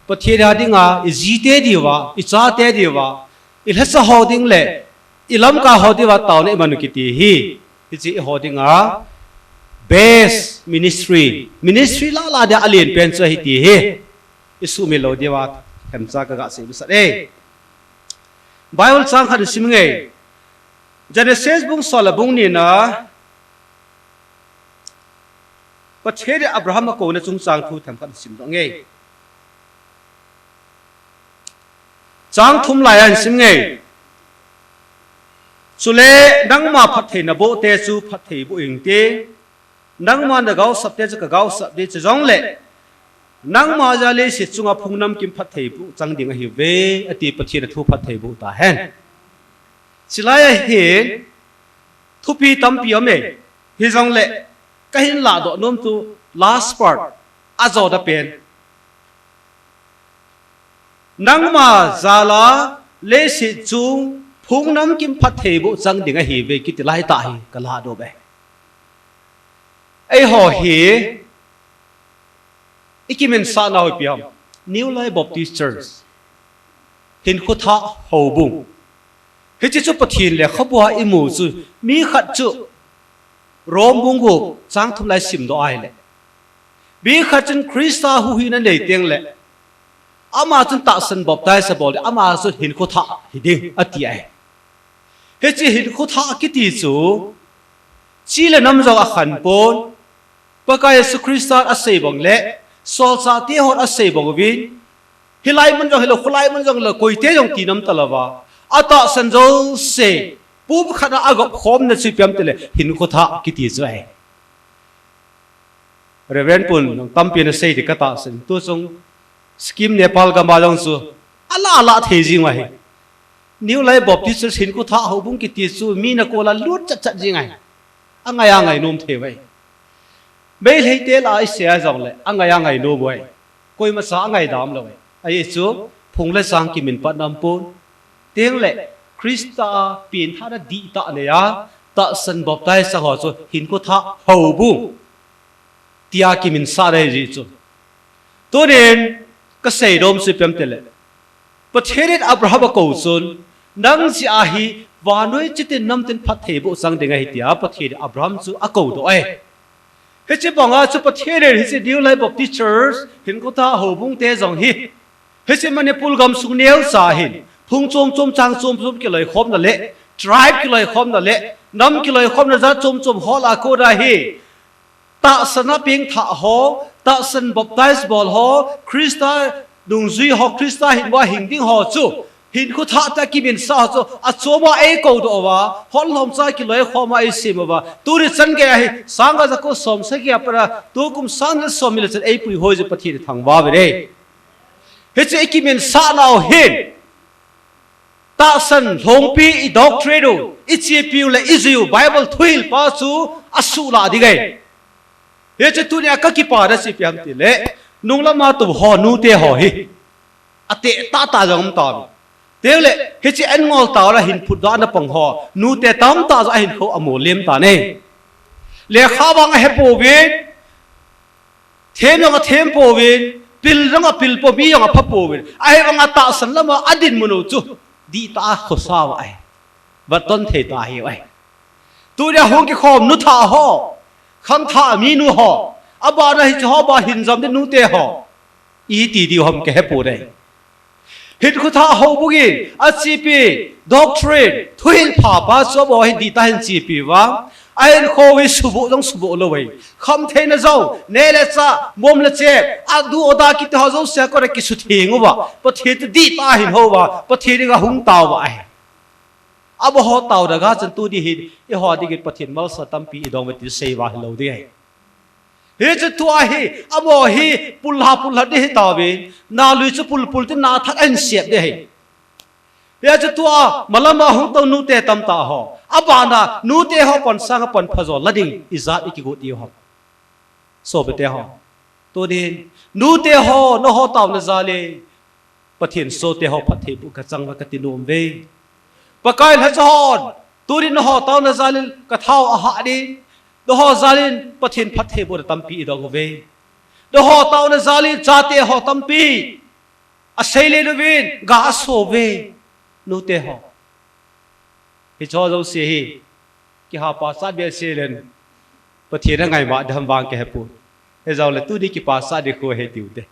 Pathen a dinga ijite diuva, ichate diuva, ilhacha ho ding le ilamkai ho diuva taona iman u kiti hi, hiche eiho dinga best ministry, ministry lah lah dia alen pen chu ahi ti hi isuhmil lou diuva themcha kaga sei masat e. Bible chang khat isim inge. Genesis bung som le bung nina, Pathen in Abraham akouna chungchang thu themkhat isimdoh inge. Chang thum laiya isim inge. Chule nangma phatthei naboh te chu phatthei boh inte, nangma nagaosap te chu kagaosap ding, chujongle nangma jeh a leiset chunga phung namkim phattheiboh chang ding ahiuve, ati. Pathen in athu phattheiboh tahen. Chulaiya hin thupi tampi aume, hijongle kahin lahdoh nom chu last part, ajoda pen. Nangma jal a leiset chung phung namkim phattheiboh chang ding ahiuve kiti laitah hi kalahdoh e. Eiho hi ikiminsah nau hi ipi ham? New Life Baptist Church, hinkho thah houbung. Hiche chu Pathen lekhabua imu chu mi khat chu Rom bung gup chang thum lai simdoh ahile, mi khat chun Christa huhhingna nei tengle ama chun tahsan baptize abol ding, ama chun hinkho thah hiding ati ahi. Hiche hinkho thah kiti chu chi le nam jong akhanpon, Pakai Jesu Christan asei bang le solchahte hon asei bang uvin, hilai mun jong hilou, kholai mun jong hilou, koite jong ti nam talouva, atahsan jouse pumkhat a agopkhomna chu ipi ham tile hinkho thah kiti chu ahi. Reverend pun jong tampi anasei ding katahsan, tuchung Sikkim, Nepal gam a jong chu alah alah thei jing u ahi. New Life Baptist Church hinkho thah houbung kiti chu mi nakol a lut chatchat jing ahi. Angai angainom thei u ahi. Meiteite lah a isei a jongle angai angainom u ahi. Koimacha angaidam lou ahi. Ajeh chu phung le chang kiminpatna aumpon, tengle Christa a pengthahna dihtah neiya tahsan baptize chang ho chu hinkho thah houbung tia kiminsah ahi jeh chu. Tunin kaseinom chu ipi ham tile, Pathen in Abraham akou chun, nang jeh a hi vannoi chitin namtin phattheiboh chang ding ahi tia Pathen in Abraham chu akoudoh e. Hiche banga chu Pathen in hiche New Life Baptist Church hinkho thah houbung te jong hi, hiche Manipur gamsung neocha hin phung chom chom chang chom chom kiloikhomna le, tribe kiloikhomna le, nam kiloikhomna jat chom chom hol a kona hi tahsan a pengthah ho, tahsan baptize bol ho, Christa dungjui ho, Christa hinna hing ding ho chu hinkho thah tia kiminsah ho chu achom a eikoudoh uva, hollhomcha kiloikhom a eisem uva, tuni chan geiya hi sang khat jako som sagi a pat a tukum sang khat som ni le chan eipui hoi jeh Pathen in thangvah uvin ahi. Hiche ikiminsah nau hin tahsan lhongpi, i doctrine u, ichepiu le ijuiu Bible thuhil pa chu asuhlah ding ahi. Hiche tunia kakipana chu ipi ham tile, nunglam a tou ho nute ho hi ateh tahtah jong um tauve. Teng le, hiche an ngol tau le hin phutdoh ana pang ho nute tamtah jong ahinkho amollem tan ahi. Lekha vang ahepouvin, them jong athem pouvin, pil jong apil pou, mi jong apha pouvin, ahivanga tahsan lama adinmun u chu dihtah a khosa uva ahi. Vatton thei tah ahiuve. Tunia hung kikhom nuthah ho, khangthah minu ho, abana hiche ho banga hin jom ding nute ho, iti diu ham kahepouve. Hinkho thah houbung in achepi doctrine, thuhil pha pa chu amaho hin dihtah in chepi uva, ahinkho hi suboh jong suboh lou ahi. Khamtheina jong, neh le chah, mom le chep, adu ada kiti ho jouse a kona kisutheng uva, Pathen chu dihtah a ahin hou uva, Pathen dinga ahung tao uva ahi. Amaho tao ding a chun tuni hin eiho dingin Pathen malsawmna tampi idong uve ti seiyuva hilou ding ahi. Hiche tua hi, amaho hi pulha pulha ding ahitauvin, nalui chu pulpul tin na thak ahin sep ding ahi. Hiche tua, malama hung tou nute tamtah ho, abana nute ho pon sanga pon phajo la ding ijat ikigot diu ham? Sopite ho, tunin nute ho, nangho taona jal in Pathen sote ho phattheiboh kachang uve kati nom uve. Pakai lhacha hon, tunin nangho taona jal in kathao ahah ding, nangho jal in Pathen phattheibohna tampi idong uve. Nangho taona jal in chate ho tampi asei le uvin, ga aso uve, nute ho. Hicheho jouse hi kihapachat behseh leng, Pathen angaima ding ham vang kahepoi. Hijongle tuni kipachat ding khu ahi tiu te.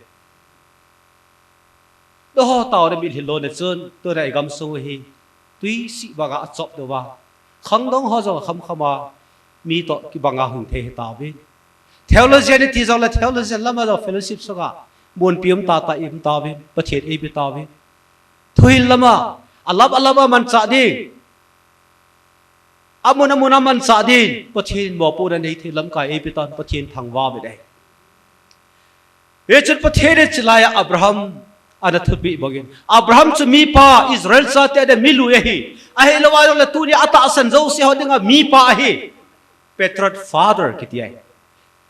Nangho taona mitlhi lona chun, tuna igamsung u hi twisih banga achop diu va, khangdong ho jong akhamkhama mi toh kibanga hung thei ahitauvin. Theologian iti jongle theologian lama jong fellowship sunga munpi um tahtah i um tauvin, Pathen eipe tauvin. Thuhil lama, alap alama manchah ding, amun amuna manchah ding, Pathen mopohna neithei lamkai eipe tauvin, Pathen thangvah uve. Hichun Pathen in chulaiya Abraham ana thupeh bangin, Abraham chu mipa, Israel chate adin milui ahi. Ahilouva jongle tunia atahsan jouse ho dinga mipa ahi. Patriarch, father kiti ahi.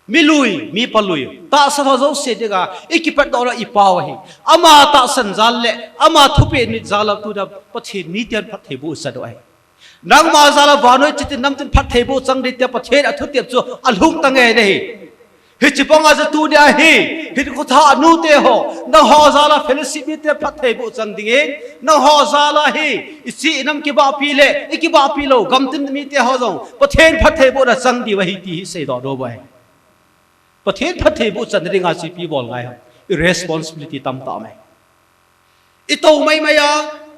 Milui, mipa lui, tahsan ho jouse dinga ikipatdoh lou ipa u ahi. Ama tahsan jal le ama thupeh nit jal a tunia Pathen miten phattheiboh chan u ahi. Nangma jal a vannoi chitin namtin phattheiboh chang ding tia Pathen athutep chu alhung tange nahi. Hiche banga chu tunia hi, hinkho thah nute ho, nangho jal a fellowship mite phattheiboh chang dingin, nangho jal a hi ichi inam kibahpi le ikibahpi lou gamtin mite ho jong Pathen phattheibohna chang diu ahi ti hi seidoh nom u ahi. Pathen phattheiboh channa dinga chu ipi bol ngai ham? I responsibility tamtah um e. Itou maimai a,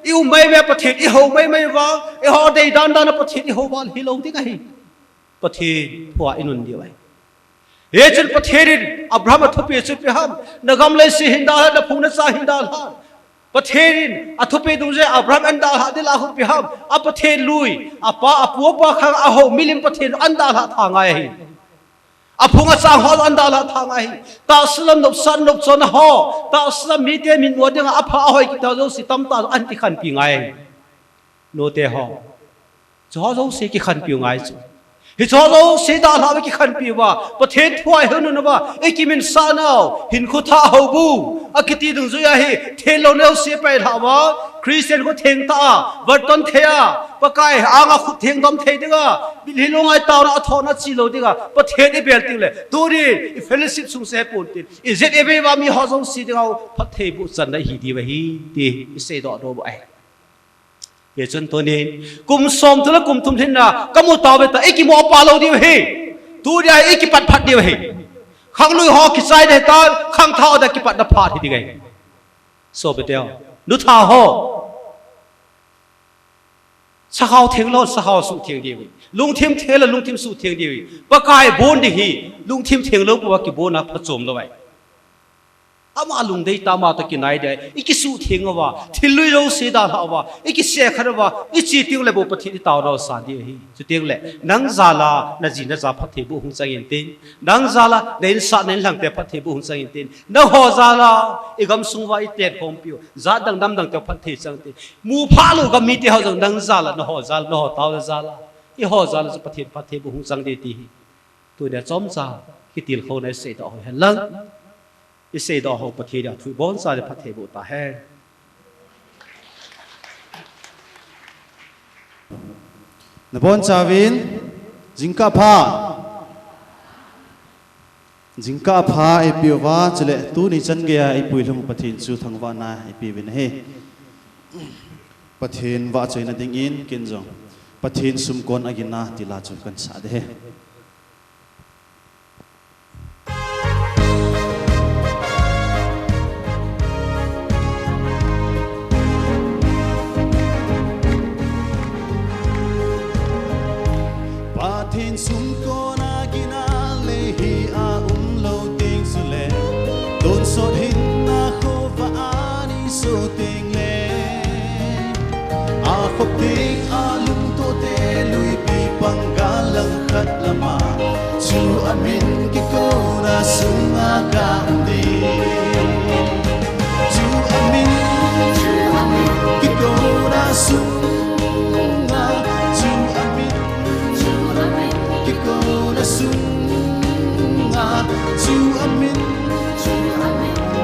i um maimai a Pathen ihou maimai uva, eiho deidan dan a Pathen ihou uva hilou ding ahi. Pathen thua inun diu ahi. Hichun Pathen in Abraham athupeh chu ipi ham? Nagam leiset hin dalha, naphung nacha hin dalha. Pathen in athupeh dungjui Abraham ahin dalhah ding lah a khu ipi ham? A Pathen lui, apa, apu apa khang a ahou milim Pathen ahin dalhah tha ngai ahi. Aphung achang ho ahin dalhah tha ngai ahi. Tahsa lam nopsah nopchonna ho, tahsa lam mite mitmu dinga apha ahoi kiti ho jouse tamtah ahin kikhenpi ngai ahi. Nute ho, chuho jouse kikhenpiu ngai chu. Hicheho jouse dalhah uva kikhenpi uva, Pathen thu a ihil nung uva ikimin sah nau hinkho thah houbung akiti dungjui a hi, thenlou neo se pailhah uva, Christian kho thengtah a, vatton thei a, Pakai anga khut thengdom thei dinga, mitlhi lungngai taona a thohna chilou dinga Pathen ibel tengle, tunin i fellowship sung se pontin, i Z A V a miho jouse dinga phattheiboh channa ihi diu ahi ti iseidoh nom u ahi. Hichun tunin kum som thum le kum thum lhinna kamu tauve tia ikimu pah lou diu ahi. Tunia ikipat phat diu ahi. Khanglui ho kichai ding ahitan, khangthah ho dia kipatna phat hiding ahi. Sopite ho, nuthah ho, sakhao theng lou, sakhao suhtheng diu ahi. Lungthim theng lou, lungthim suhtheng diu ahi. Pakai bon ding hi lungthim theng lou pouva kibon a phachom lou ahi. Ama lungdei tah, ama toh kinai ding, i kisuhtheng uva, thil lui jouse dalha uva, i kisekhan uva, i che teng le bou Pathen i taona sa ding ahi. Chuteng le, nang jal a, na ji na cha phattheiboh hung chang intin. Nang jal a, na insung na inlhang te phattheiboh hung chang intin. Nangho jal a, i gamsung uva i tenkhompi u, jat dang dam dang te phatthei chang intin. Mu phalou gam mite ho jong nang jal a, nangho jal, nangho taona jal a, eiho jal a chu Pathen phattheiboh hung chang ding ti hi. Tunia chomcha kitilkhouna i seidoh u hen lang, i seidoh u Pathen in athu ibonchauvin phattheiboh tahen. Nabonchauvin, jingkah pha. Jingkah pha eipeuva, chule tuni chan geiya eipui lhung Pathen chu thangvahna eipeuvin ahi. Pathen vahchoina dingin ken jong Pathen sumkon agin a ti la chu kan sa ding ahi. Pathen sumkon agin a lei hi a umlou teng chule, tonsot hinna khovah a nei so teng le, akhop teng a lungtoh te luipi pang gal langkhat lam a, chu amin kikouna sunga ka um ding. Chu amin kikouna sunga, chu amin kikouna sunga, chu amin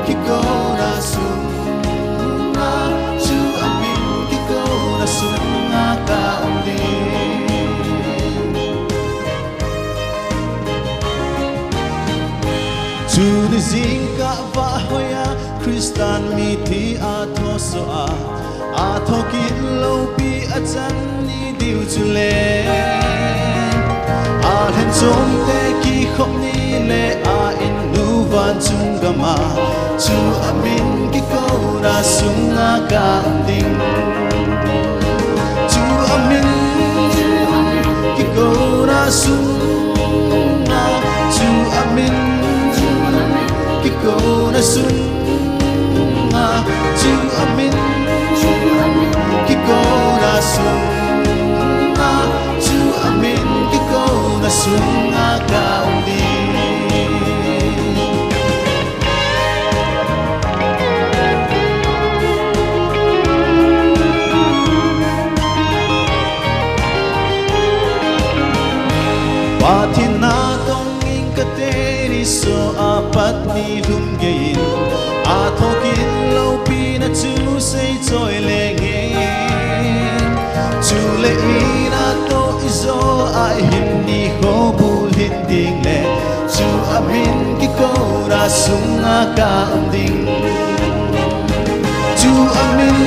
kikouna sunga, chu amin kikouna sunga ka um ding. Tuni jingkah vah hoiya Christian mithi a thosoh a, athoh kit loupi a chan ni diu chule, alhen chomte kikhop ni le a innu vanchung gam a, chu amin kikouna sunga ka um ding. Chu amin kikouna sunga, chu amin kikouna sunga, chu amin kikouna sunga, chu amin kikouna sunga ka um ding. Pathen natong in ka teni so a pat ni lhum gei in, athoh kit loupi na chu seichoi leng in. Chule i natoh i jo a i hin ni kho bulhin ding le, chu amin kikouna sunga ka um ding. Chu amin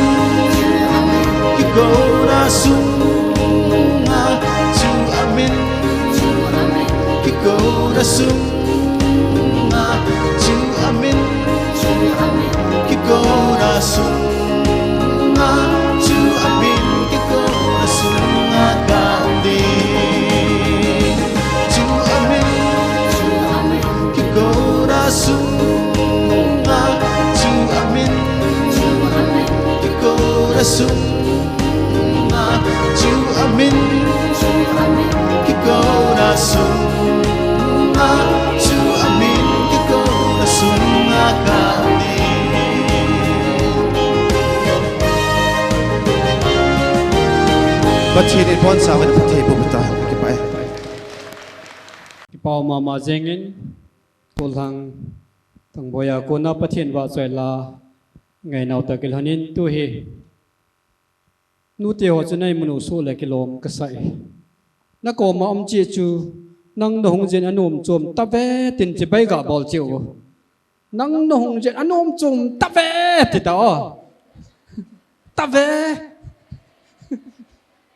kikouna sunga, chu amin kikouna sunga, chu amin kikouna sunga, chu amin kikouna sunga ka um ding. Chu amin kikouna sunga, chu amin kikouna sunga, chu amin kikouna sunga, chu amin kikouna sunga ka um ding. Pathen in ibonchauvin phattheiboh tahen, kipah e. Kipah mama jengin, Pu Lhang Thangboi a kona Pathen vahchoi la ngainau tah kilhonin tu hi. Nute ho chu nei munu soh le kilom kasai. Na koma um cheh chu, nang nahung jeh in anom chom tave tin chibai gabol cheh u. Nang nahung jeh in anom chom tave ti ta o. Tave.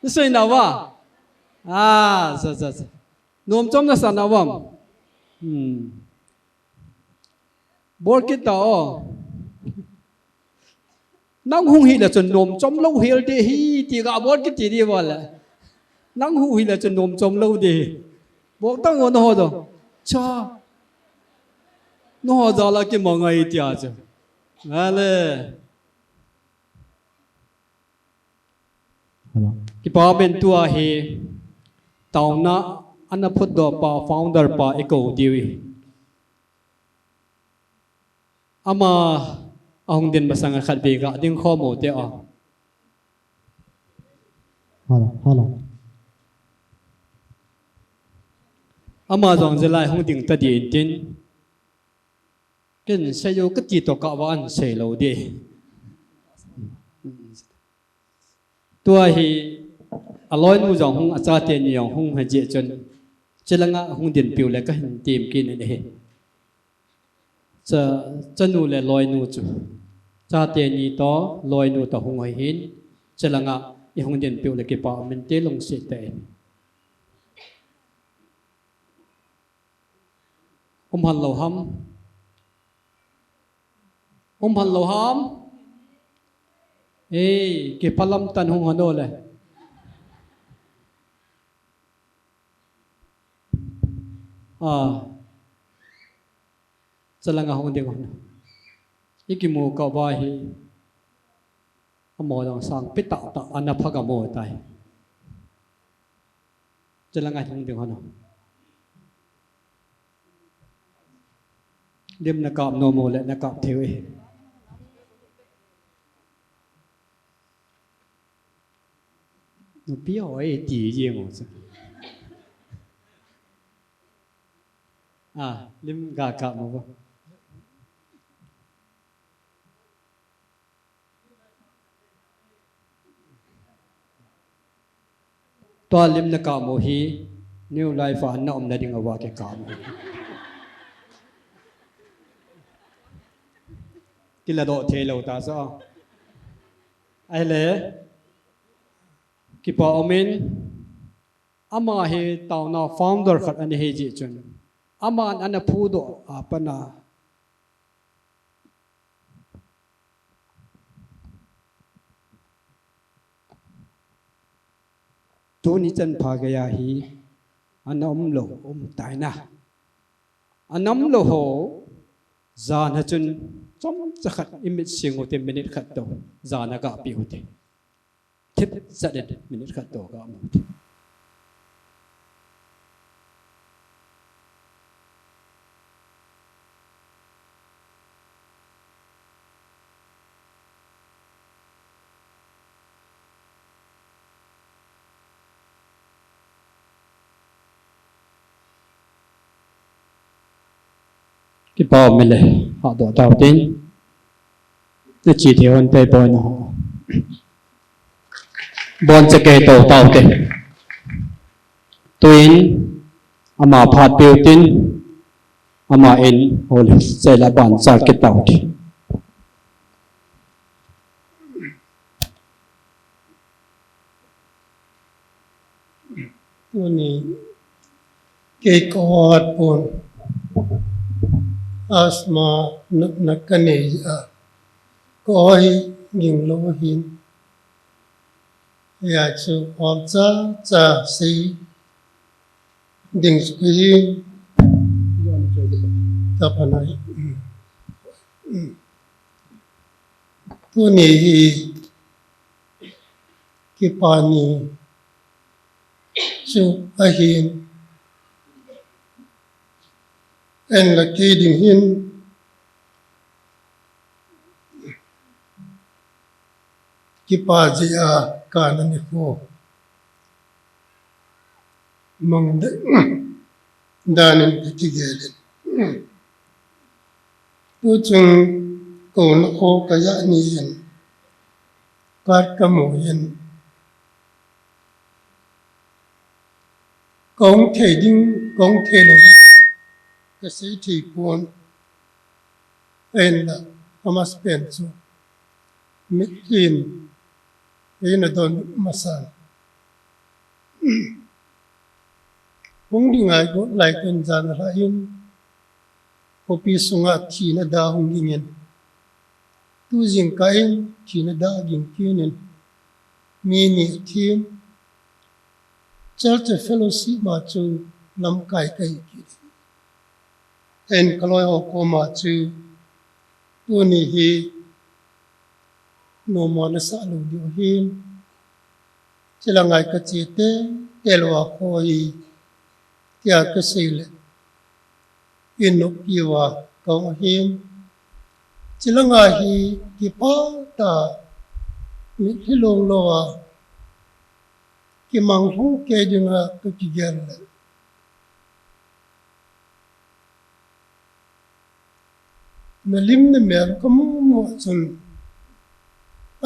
Nasei nauva. Ah, sa, sa, sa. Nom chom nasa nauvam. Hmm. Bol kit ta o. Nang hung hile chun nom chom lou hel ding ahi ti gabol kit ti di bol le. Nang hung hile chun nom chom lou ding ahi. Bol tang o naho to. Cha. Nangho jal a kimangai tia chu. Ale. Hello. Kipa umin tua hi taona ana phutdoh pa, founder pa i kou diu hi. Ama ahung din masang a khat vei ga ding khom u te a. Hello, hello. Ama jong jeh lai hung ding ta ding tin. Ken sei u kati toh kah va an sei lou di. Tua hi aloinu jong hung, achate ni jong hung ahi jeh chun, chelanga hung dinpiu le kahin tem kit in ahi. Cha, chanu le loinu chu, chate ni toh loinu toh hung ahin, chelanga i hung dinpiu le kipa umin te lungset tah in. Um hal lou ham? Um hal lou ham? Ei, kiphalam tah in hung hon o le. A, chelanga hung ding hon. I kimu kah uva hi. Amaho jong sangpi tahtah ana pha gam u tai. Chelanga hung ding hon. Lim na kap nom u le na kap thei u e. Nupi ho e ti jeng u chu. A, lim ga kap mo. Tua lim na kap u hi, New Life a na umna ding uva kikap u. Kiladoh thei lou ta sa. Ahile, kipa umin, ama hi taona founder khat ana hi jeh chun. Aman ana phudoh a pat a. Tuni chan pha geiya hi ana um lou, um tai na. Ana um lou ho, jan a chun chomcha khat i mit sing u te minute khat toh, jan a ga pe u te. Thip chat in minute khat toh ga mu te. Kipa um le, hahdoh tau tin. Na chi thei hon pei poi na ho. Bon cha kei to tau te. Tuin, ama phat peh u tin, ama in, hole, sei la ban cha kit tau te. Tuni kei ka hot pon, asthma na, na ka nei a, ka hoi ging lou hin. Ya chu hol cha cha sei ding chu ka hin. Ta phanai. Tuni hi kipa ni chu ahin, en la kei ding hin kipa jeh a kana nikho mang de, danin ka kigel in. Tuchung kouna kho ka ja ni in, card ka mu in, kong thei ding, kong thei lou, ka sei thei pon. Ahin la, a mas pen chu, mitlhi in, eina don masa. Hung ding ngai got lai ten jan a lha in, khopi sunga thina da hung ging in. Tu jingkah in thina da ging kit in, mi ni a thi in, Church of Fellowship ma chu lamkai ka hi kit in. Ken kaloi ho koma chu tuni hi nommo nasah lou diu hin, chulanga hi kache teitei louva kho hi tia kasei le, in noppiuva kahung ahin, chulanga hi kipah tah a mitlhi long louva kimang lhung kei dinga kakigel le, nalim namel kamu mu chun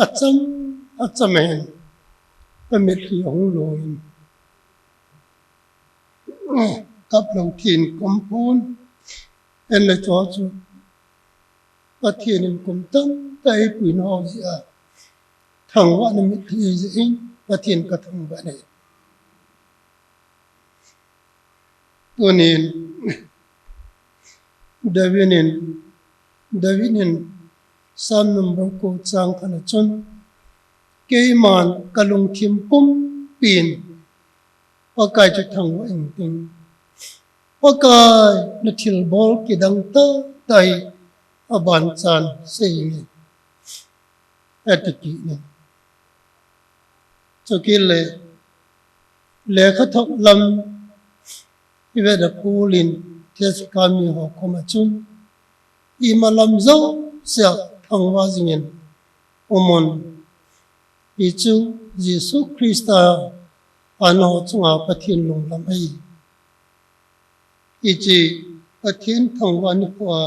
acham acham ahin kamitlhi ahung long in, kap lou thei in kaum pon. Hinla chuche chu Pathen in kum tamtah eipuina ho jeh a thangvahna mitlhi jeh in Pathen kathangvah e. Tunin David in, David in Psalm number ko chang khatna chun, keiman kalungthim pumpin Pakai chu thangvah inting, Pakai, nathilbol kidang tah tah hi abanchan seiyin, ati kit in. Chukit le lekhathot lam ivet a Paul in Thessaloni ho koma chun, imalam jousea thangvah jingin umun, hichu Jesu Christa a nao chunga Pathen lunglam ahi. Hiche Pathen thangvah nikhoa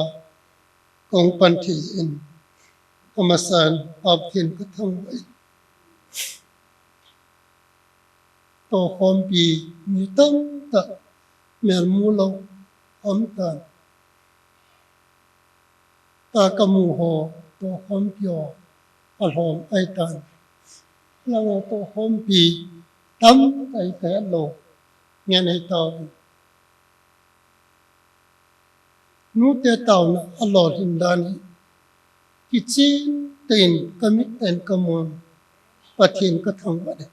kahung pan thei in, amasan Pathen kathangvah in. Tohkhompi mi tamtah melmu lou um tan. Tua kamu ho tohkhompi ho alhom ahitan. Langa tohkhompi tamtah hi kahet lou ngen ahitauve. Nute taona alolhin dan hi kichen tah in kamit tah in kamun, Pathen kathangvah e.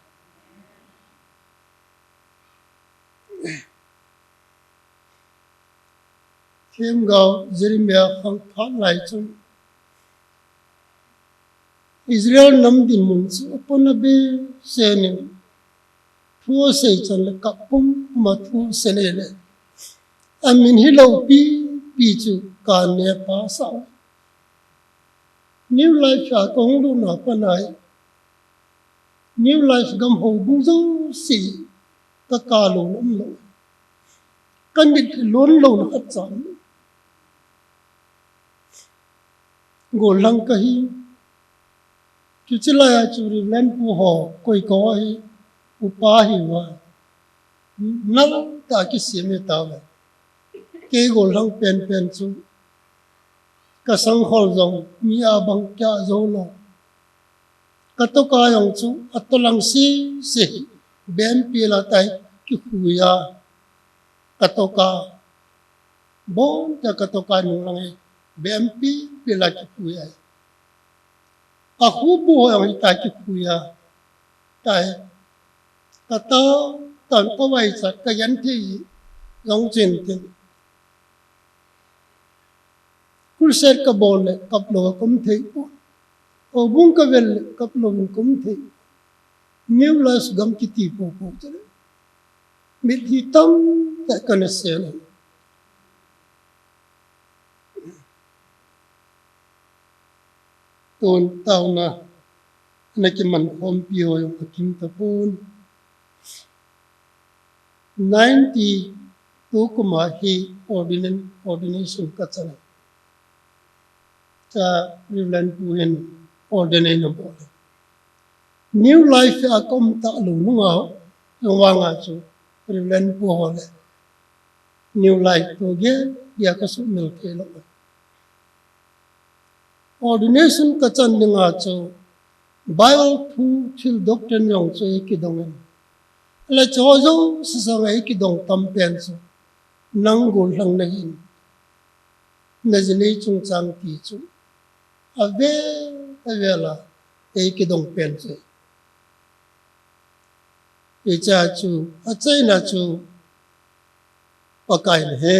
Themgao Jeremiah khang phat lai chun Israel nam dinmun chu apona behseh in thu asei chan le kap pumpum a thu asei le, amin hi loupi pi chu kaneh pha asah. New Life a kahung lutna apat a hi New Life gam houbung jouse kakap lou nom lou. Kamitlhi lon louna khat cha um. Gollhang kahi. Chuche laiya chu Reverend pu ho koi koi hi upa hiuva nal tah a kisem ahitauve. Kei gollhang penpen chu kasangkhol jong mi abang kia jou lou. Katoka jong chu atolang sese hi bempi la tai kikhui a. Katoka bon ta katoka nunglang hi bempi pi la kikhui a. Akhubu ho jong hitia kikhui a. Tai. Katao tan kavaichat kagenthei jong chin tin. Crusade kabol le kap lou kaum thei pon. Houbung kavel le kap lou kaum thei. New Life gam kiti popo chule mitlhi tamtah kana sel e. Tun taona ana kiman khompi ho jong akim tapon. Ninety-two kum a hi ordination, ordination kachan. Cha Reverend pu hin ordain abol e. New Life a kaum talou nunga, nunga chu Reverend pu ho le New Life toh gel gel a kasuhmil thei lou. Ordination kachan dinga chu Bible thu thil doctrine jong chu eikidong in. Le chu jouse sanga eikidong tam pen chu nang gollhang nahin, najinei chungchang ti chu avel avel a eikidong pen chu. Hiche chu achaina chu Pakai in ahe.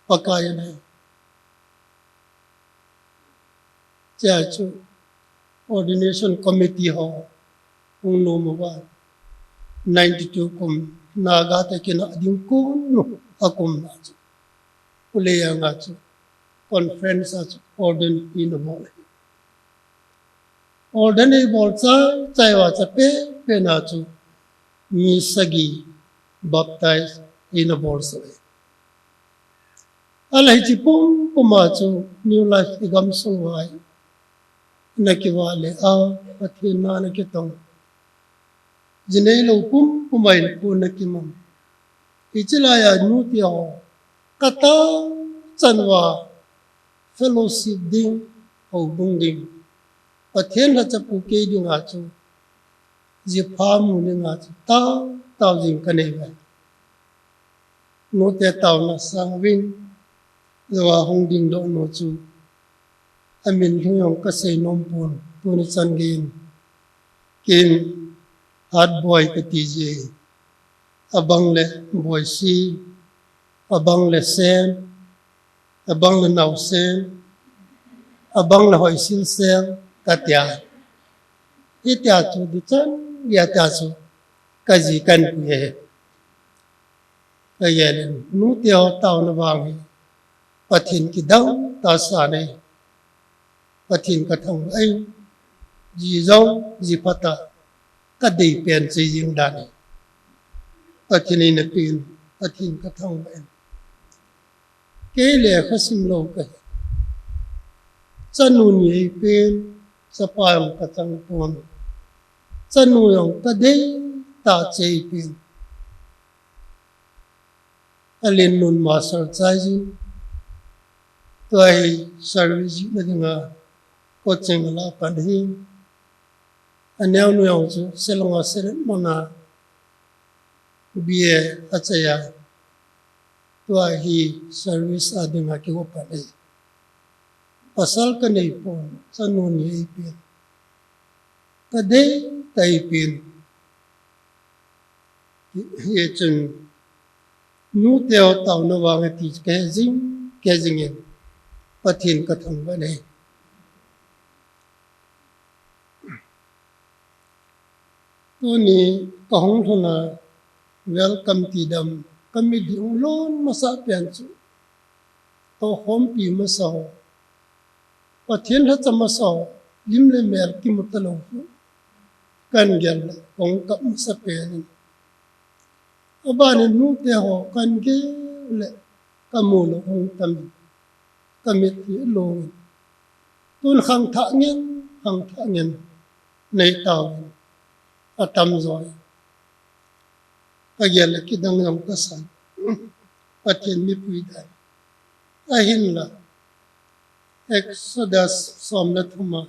Pakai ana. Chea chu ordination committee ho hung nom uva, ninety-two kum Naga te kinah ding kum nu a kum na chu. Ule anga chu conference a chu ordain ina bol e. Ordain ei bol chai chai uva chu pe pe na chu mi sagi baptize ina bol sa e. Ahile hiche pum pum a chu New Life i gamsung uva hi na kivah le a, Pathen na na kitong. Ji neilou pum pum a in pu na kimang. Hiche lai a nu te ho ka tao chan uva fellowship ding, houbung ding, Pathen lhacha pu kei dinga chu, ji pha mu dinga chu, tao tao jing ka nei uve. Nu te taona sang uvin, jou a hung dingdoh nu chu, amin lhung jong ka sei nom pon, tuni chan gei in, ken Hatboi ka ti ji e. Abang le Boisi, abang le Sen, abang le Naosen, abang le Hoisilsen, ka tia. Hitia chu di chan, hitia chu ka ji kan pu e. Ka gel in, nu te ho taona vang hi Pathen kidang tah sa nei. Pathen ka thangvah e. Ji jong ji phat a ka dei pen chu jing dan e. Pathen in eina pen, Pathen ka thangvah e. Kei lekha sim lou kahi. Chanu ni ei pen, chapa jong ka chang pon. Chanu jong ka dei tah cheh ei pen. Alen nun master chai jin. Tua hi service jihna dinga coaching ala pan ahi. Aneo nu jong chu Shillong a Saint Edmund a B A achai a. Tua hi service a dinga kigo pan ahi. Pasal ka nei pon, chanu ni ei pen. Ka dei tah ei pen. Hichun nu te ho taona vang ati chu ka he jing, ka he jing in Pathen ka thangvah e. Tuni ka hung lhun a welcome ti dam ka mit ding hung lon masa pen chu, tokhompi masa ho, Pathen lhacha masa ho, lim le mel kimu talou hu, kan gel le kong kap masa pen in. Aban in nu te ho kan gel le ka mu lou hung tam in, ka mit hi long in. Tun khangthah ngen, khangthah ngen nei tauvin, atam jo in. Ka gel le kidang jong ka san. Pathen mipui dan. Ahinla, Exodus som le thum a,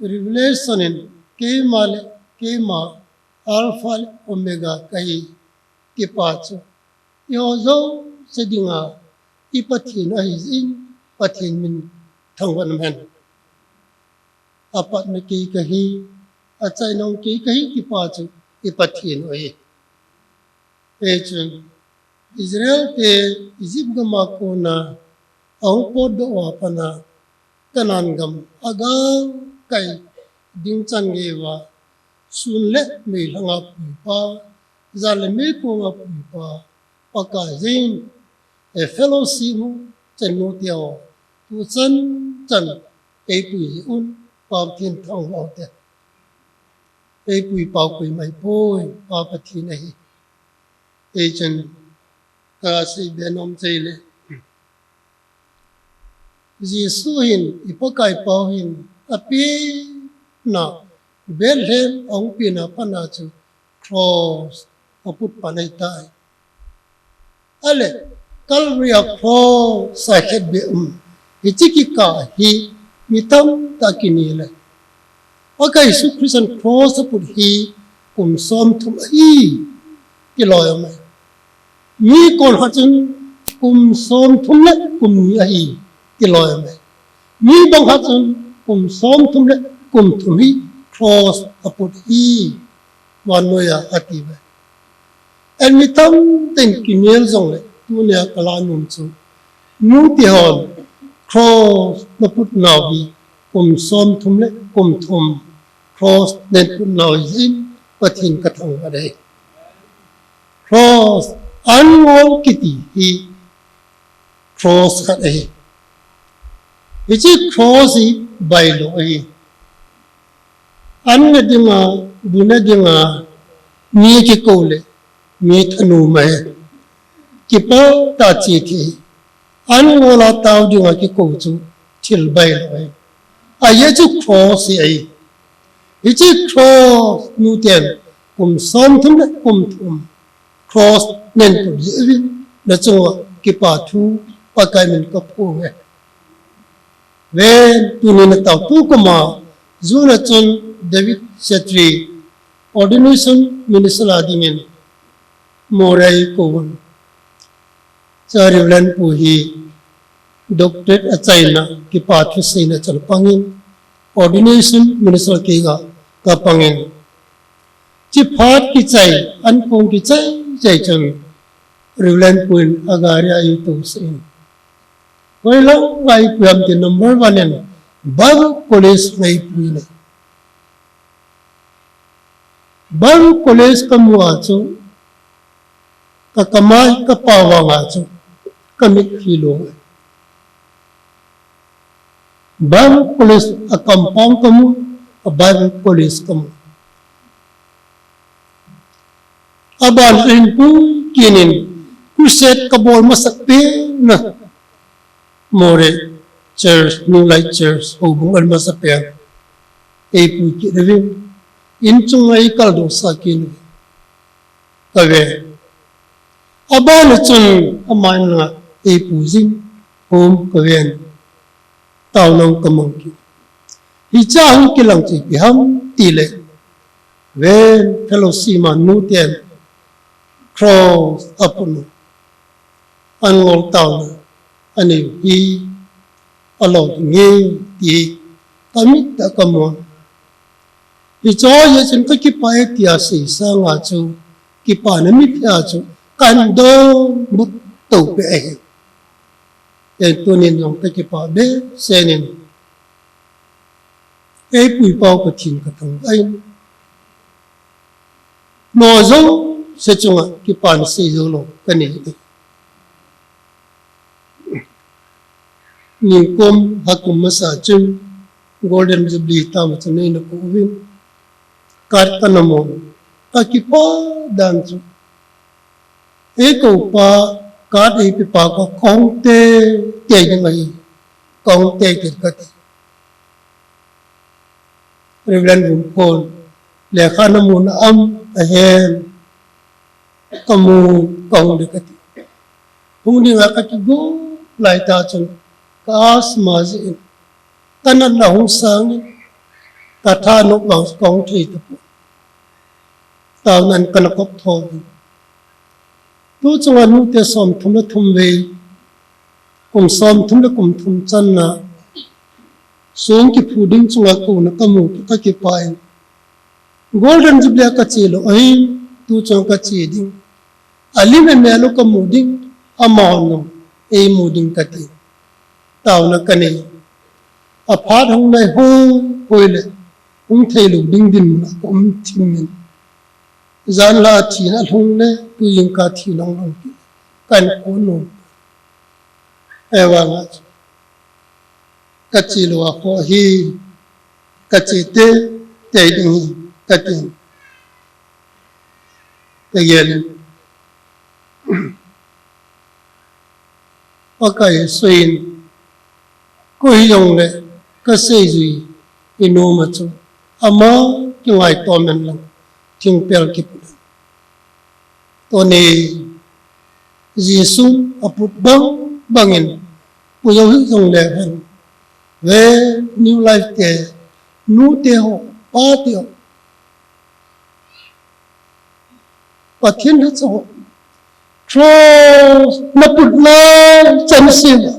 Revelation in, keima le keima Alpha le Omega kahi, ti pa chu, eiho jouse dinga i Pathen ahi jeh in, Pathen min thangvah in um hen. Apatna kei kahi, achaina kei kahi, ti pa chu i Pathen u ahi. Hichun Israel te Egypt gam a kona ahung potdoh uva pat a Canaan gam agal kai ding chan gei uva, sun le meilhang a puipa, jan le meikong a puipa, Pakai jeng, e fellowship mu, chanu te ho, tu chan chan, eipui jeh un, Pathen thangvah u te. Eipui pau koima ahipoi, Pa Pathen ahi. Hichun ka sei be nom chai le. Jesu hin, i Pakai pau hin, api na, Bethlehem ahung pi na pat a chu cross aput pan ahitai. Ahile, Calvary a cross a khetbeh um. Hiche kikah hi mi tamtah kini le. Pakai Jesu Christa cross aput hi kum somthum ahi, ti loi um e. Mi kon khat chun kum somthum le kum ni ahi, ti loi um e. Mi bang khat chun kum somthum le kum thum hi cross aput hi. Vannoi a ati uve. Ahin mi tamtah in kinel jongle, Tunia kala nom chu, nute hon cross naput nau hi kum som thum le kum thum cross naput nau hin Pathen kathangvah e. Cross, an ngol kiti hi cross khat ahi. Hiche cross hi bailou ahi. An na dinga, bu na dinga, mi kikou le, mi thanom ahi. Kipa tah chi thi. An ngol a tao dinga kikou chu thil bailou ahi. Ajeh chu cross hi ahi. Hiche cross nuten kum som thum le kum thum cross naput jeh uvin nachunga kipa thu Pakai min kaphong e. Ven tunin natao tu kum a, June a chun David Setri ordination minister a dingin Moreh kou un. Cha Reverend pu hi doctorate achaina kipa thuseina chun pangin ordination minister keiya kapangin. Chiphat kichai, an kong kichai chai chun Reverend pu in agari a eitousah in. Hoilanga eipui ham ti number one in Bible College a eipui in. Bible College kamu a chu, ka kamai kapao vang a chu, kamit hilou. Bible College a compound kamu, a Bible College kamu. Aban in pu kinin crusade kabol masapen a Moreh Church, New Light Church, houbung an masapen. Eipui kit uvin, in chunga eikaldoh sah kit uvin. Kave. Aban a chun ama in langa eipui jing, home kaven. Taona kamang kit. Hicha hung kilang chu ipi ham tile. Ven fellowship a nuten cross aput u. An ngol taona anei u hi alou ding e ti kamit a kamu. Hiche jeh chun kakipah e tia sei sanga chu, kipana mitlhi a chu, kahin donbut tou peh ahi. Ven tunin jong kakipah behseh in. Eipui pau Pathen kathangvah in. Nao jouse chunga kipana sei jou lou kanei. Nikum hakum masa chun Golden Jubilee tama chun eina kou uvin. Card kana mun. Kakipah dan chu. Eikou pa card eipe pa ka kahung teitei ding ahi. Kahung teitei kati. Reverend Vumkhon, lekha namu na am ahen, kamu kahung ding kati. Hung dinga kakigo lai tah chun, ka asthma jeh in, kanatna hung sang in, kathanop vang kahung thei tapon. Taonan kana kop tho in. Tu chunga nute som thum le thum vei, kum som thum le kum thum channa, song kiphu ding chunga kouna kamu kakipah in. Golden Jubilee a kache lou ahin, tu chunga kache ding. Alim amel u kamu ding, amahon eimu ding kati. Taona kanei. Aphat hung nai hoi, hoi le, hung thei lou ding dinmun a kaum thim in. Jan la thina lhung le, tu jingkah thina hung lhung kit. Kahin kou nom. Ahivanga chu. Kache lou a kho hi, kache teitei ding hi, katin. Kagel in. Pakai Jesu in, koi hijongle, kaseijui, inom a chu, ama kingaitom in lang, thingpel kiput in. Tuni, Jesu aput bang bangin, pu jou hijongle hen, ve New Life te, nute ho, pate ho, Pathen lhacha ho. Cross naput lai chan seh a,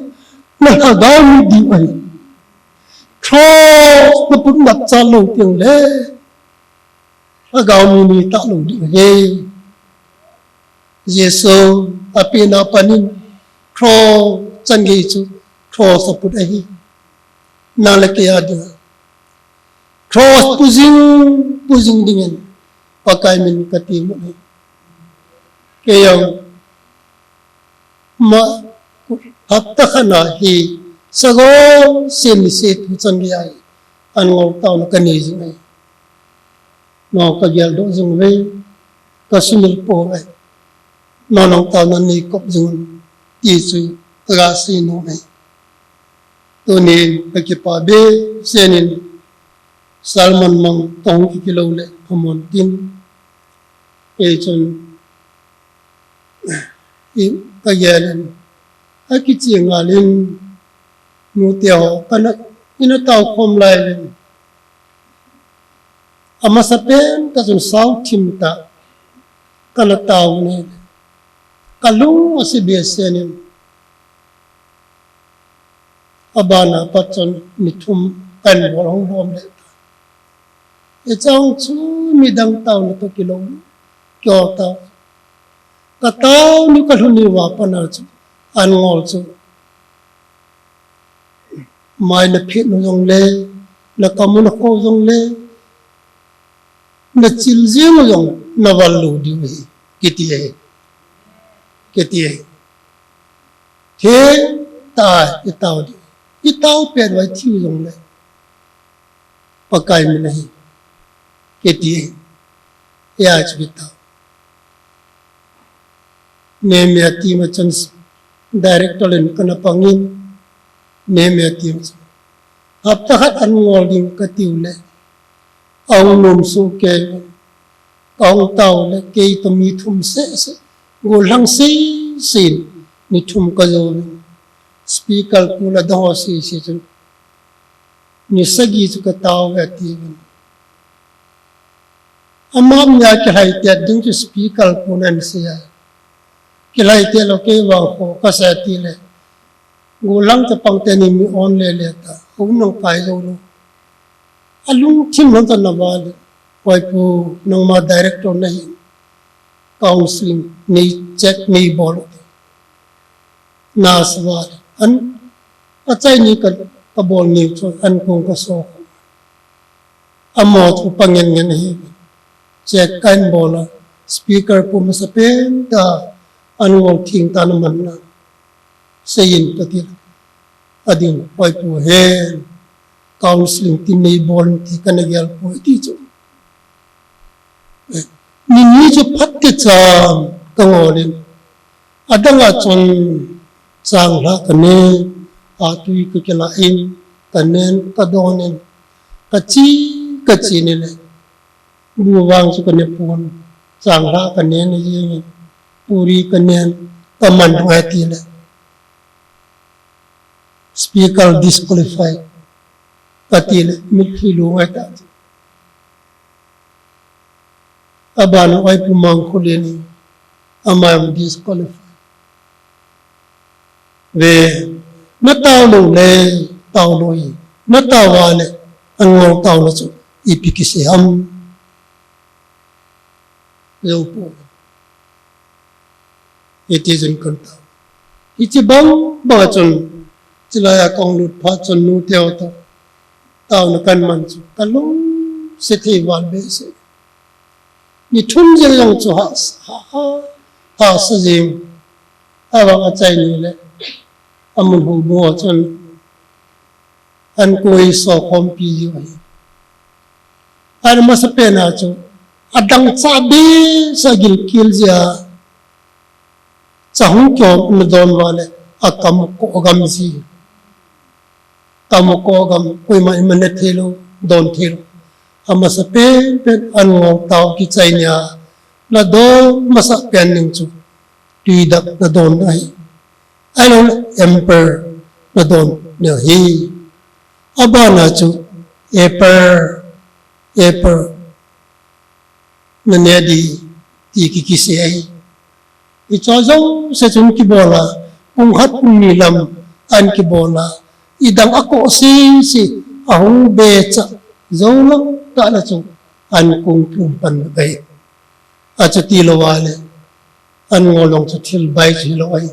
nalhagao mit ding ahi. Cross naput napcha lou teng le, lhagao mi mi talou ding ahi. Jesu apehna panin cross chan gei chu cross aput ahi. Nang le kei a dinga cross pujing, pujing dingin Pakai min kati mo ahi. Kei jong ma hapta khat na hi sago sem ni se tu chan gei a hi an ngol taona kanei jing ahi. Nang kagel doh jing uve, kasumil pouve. Nang nang taona nei kop jing un ti chu kaga sei nom e. Tunin kakipa behseh in sermon mang tong kikilo le phamon tin. Kei chun i kagel in akiching ngal in nute ho kana ina tao khom lai in. Amasa pen kachun sao thim ta kana tao ni. Kalung asi behseh in. Abana pat chun ni thum kan bol hong lom le ta. Hiche chu midang taona toh kilou kio tao. Katao ni kalhun ni uva pat na chu an ngol chu. Mai naphet u jongle, nakam u nakho u jongle, nachil jing u jong naval lou diu ahi, kiti ahi, kiti ahi. Thengtah a itao diu, itao pet uva ithi u jongle, Pakai min ahi, kiti ahi. Hia chu kitao. Nehemiah team a chun director in kana pangin, Nehemiah team a chun hapta khat an ngol ding katiu le, ahung nom soh kei, kahung tao le, kei toh mi thum sehseh, gollhang sehseh in ni thum kajouvin, speaker pu le adang ho sehseh chun ni sagi chu katao uve atiuvin. Ama nia kilhai tet ding chu speaker pun ahin sei a. Kilhai tet lou kei vang kho kasei tile, gollhang chapang teni mi on lele ta, hou nang kai jou lou. Alungthim lhon tah in ana val e, Oi pu, nangma director nahin, counseling nei check nei bol u te. Nasa val e, an, achaini ka, kabol ni chu an kong kaso. Amaho chu pangen ngen ahi. Check kahin bol a, speaker pu masapen tah a an ngol thengtah a ana man na. Seiyin kati le, ading, Oi pu, hin counseling tin nei bol in ti kana gel poi ti chu. Ni ni chu phat kichan kangol in, adang a chun changlhah kanen, atui kakilah in, kanen kadon in, kachi, kachi ni le, bu vang chu kane pon, changlhah kanen jeng in, puri kanen, kaman ngai tile, speaker disqualify kati le, mitlhi lu ngai ta. Abana Oi pu Mangkholin in, ama jong disqualify. Ve, natao lou le, tao lou hi, natao a le, an ngol taona chu ipi kisei ham. Jou poi. Hiti chun kan tao. Hiche bang bang a chun, chulai a kahung lut phat chun nute ho toh taona kan man chu kalungset thei val behseh. Ni thum jeng jong chu ha, ha, ha, hahsa jeng. Ahivang achaini le, amun houbu a chun an koi sokhompi jiu ahi. An masapen a chu adang cha behseh a gilkel jia, cha hung kihom nadon uva le akam u ko gam ji. Kam u ko gam, koima iman ne thei lou, don thei lou. Amasapen pen an ngol tao kichai nia, nadon masapen ding chu, tui dak nadon ahi. Ahilou le emperor nadon ni ahi. Abana chu, emperor, emperor nane di ti ki, kisei ahi. Hicho jouse chun kibol a, pung khat pung ni lam an kibol a, idang akoh sese, ahung becha, jou lang tah le chu, an kong kium pan ahi. Achuti lou a le, An ngol long chu thil bai chu hilou ahi.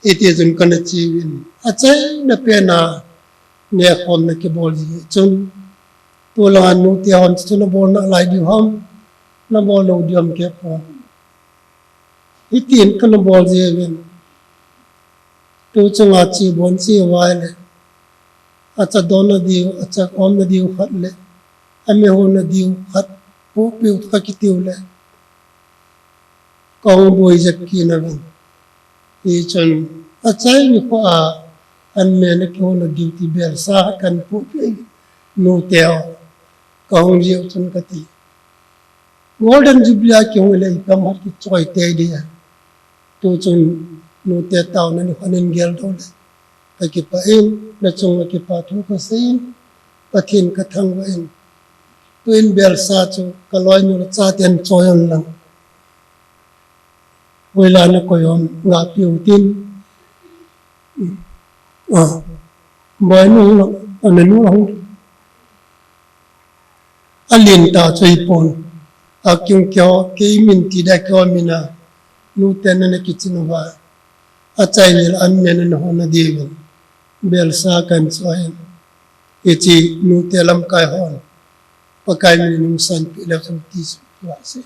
Hiti chun kana che uvin, achaina pena nekhomna kibol ji chun, tulanga nute hon chu nabol nalai diu ham, nabol lou diu ham kei pon. Hitin kana bol ji uvin. Tu chunga che bon che uva ahile, acha donna diu, acha omna diu khat le, amehona diu khat, pohpeh u kha kiti u le, kahung boi jep kit nauvin. Hichun, achai nikho a, an mehna kihona diu ti belsa khat kahin pohpeh, nute ho, kahung jeh u chun kati. Golden Jubilee a kihung le ipi ham khat kichoi tei ding ahi. Tu chun nute taona nikho in geldoh le, kakipah in, nachunga kipa thu kasei in, Pathen kathangvah in. Tuin belsa chu kaloinu le chaten choi un lang. Hoilah a nakoi ham, ngahpeh u tin. Ah, boinu lang, ananu lang. Alen tah chu ahipon. Akihung keiho, kei min ti ding, keiho min a, nute nana kichen uva, achaina le an mehna nahona diuvin belsa kahin choi in. Hiche nute lamkai hon Pakai min in hung sanpeh leu chun ti chu tua sei.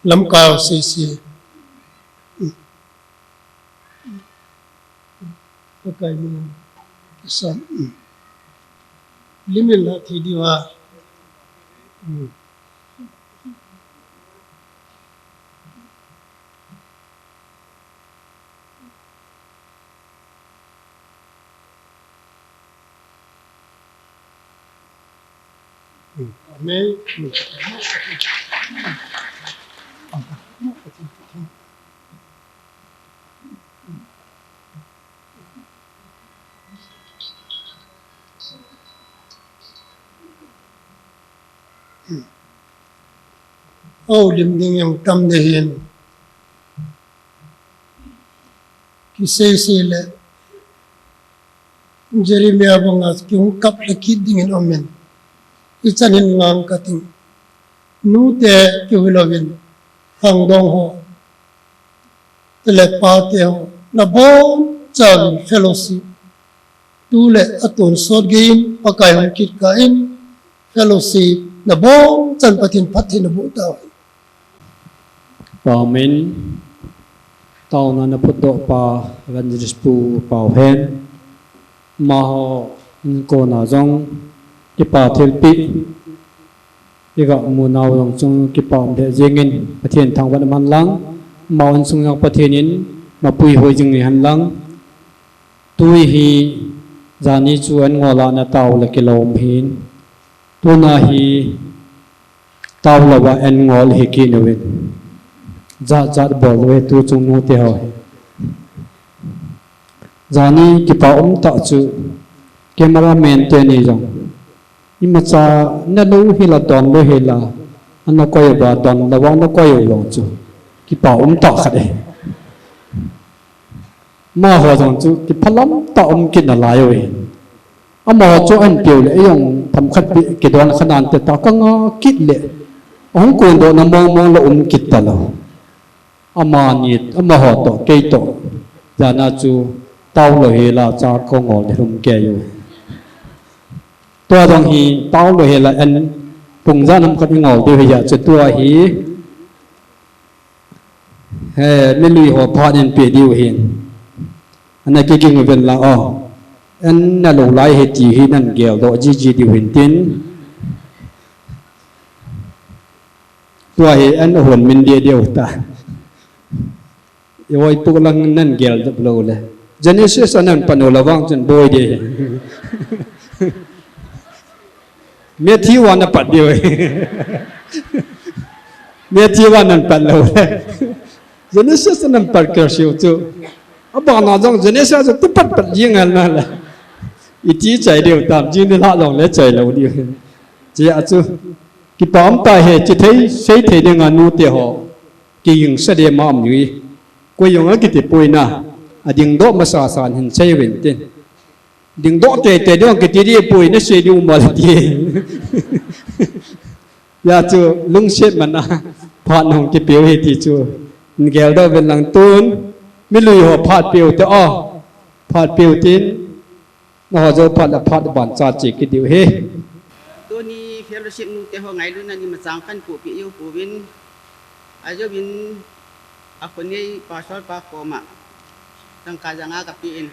Lamkai ho sese. Pakai min in san. Lim in la thei diu a. Amen. Houlim ding jong tam ding ahin. Kisei sei le Jeremiah banga kihung kap le kit dingin um in. Hichan hin ngang kating. Nute keu hilouvin, khangdong ho, tele pate ho, nabonchauvin fellowship. Tu le atonsot gei in, Pakai hung kit kah in, fellowship, nabonchauvin Pathen phatthei naboh tauhen. Amen. Taona naphutdoh pa Evangelist Pu Paohen. Amaho in kona jong kipa thilpeh iga mu nau jong chu kipa um lheh jengin Pathen thangvah in umhen lang. Amaho insung jong Pathen in mapui hoi jing hen lang. Tui hi jani chu an ngol a natao le kilom hin. Tuna hi tao louva an ngol hi kinoin. Jat jat bol uve tu chung nute ho hi. Jani kipa um tah chu cameraman teni jong. Imacha nalou hila donlou hila. Ana koi uva donlouva ana koi u jong chu. Kipa um tah khat e. Amaho jong chu kiphalam tah um kit nalai uve. Amaho chu ahin peu le, eijong themkhat beh kidon kha nante tah kanga kit le. Ahung kondoh na mong mong le um kit talou. Amani, amaho toh, kei toh. Jana chu taolou hila cha kangol ding lhum kei u. Tua jong hi taolou hila an pung jan ham khat ingol diu hia chu tua hi. He, milui ho phat in pe diu hin. Ana kiging uvin lang o. An nalou lai hi ti hi nan geldoh jiji diu hin tin. Tua hi an hon min deh diu ta. Iwoi puk lang nan geldoh lou le. Genesis a nan pan u la vang chun boi deh hi. Matthew a na pat diu. Matthew a nan pat lou le. Genesis a nan pat kher siu chu. Abana jong Genesis a chu tu pat pat jing ngal na le. Iti chai diu tam jing ni la jong le chai lou diu. Chia chu. Kipa um tah e, chi thei, sei thei dinga nute ho. Kiging sa deh ma um ui. Koi jong akiti poi na. Adingdoh masa san hin sei uvin tin. Dingdoh teitei ding kiti di pui na sei di umal ti. Hijeh chun lungset mana phat nahung kipeu hi ti chu. Geldoh uvin lang tun. Milui ho phat peu te o. Phat peu tin. Naho jou phat le phat ban cha che kit diu ahi. Tuni fellowship nute ho ngailutna ni machang kahin pohpeh jou pouvin. Ajouvin akhonei pastor pa koma tangka janga kapen.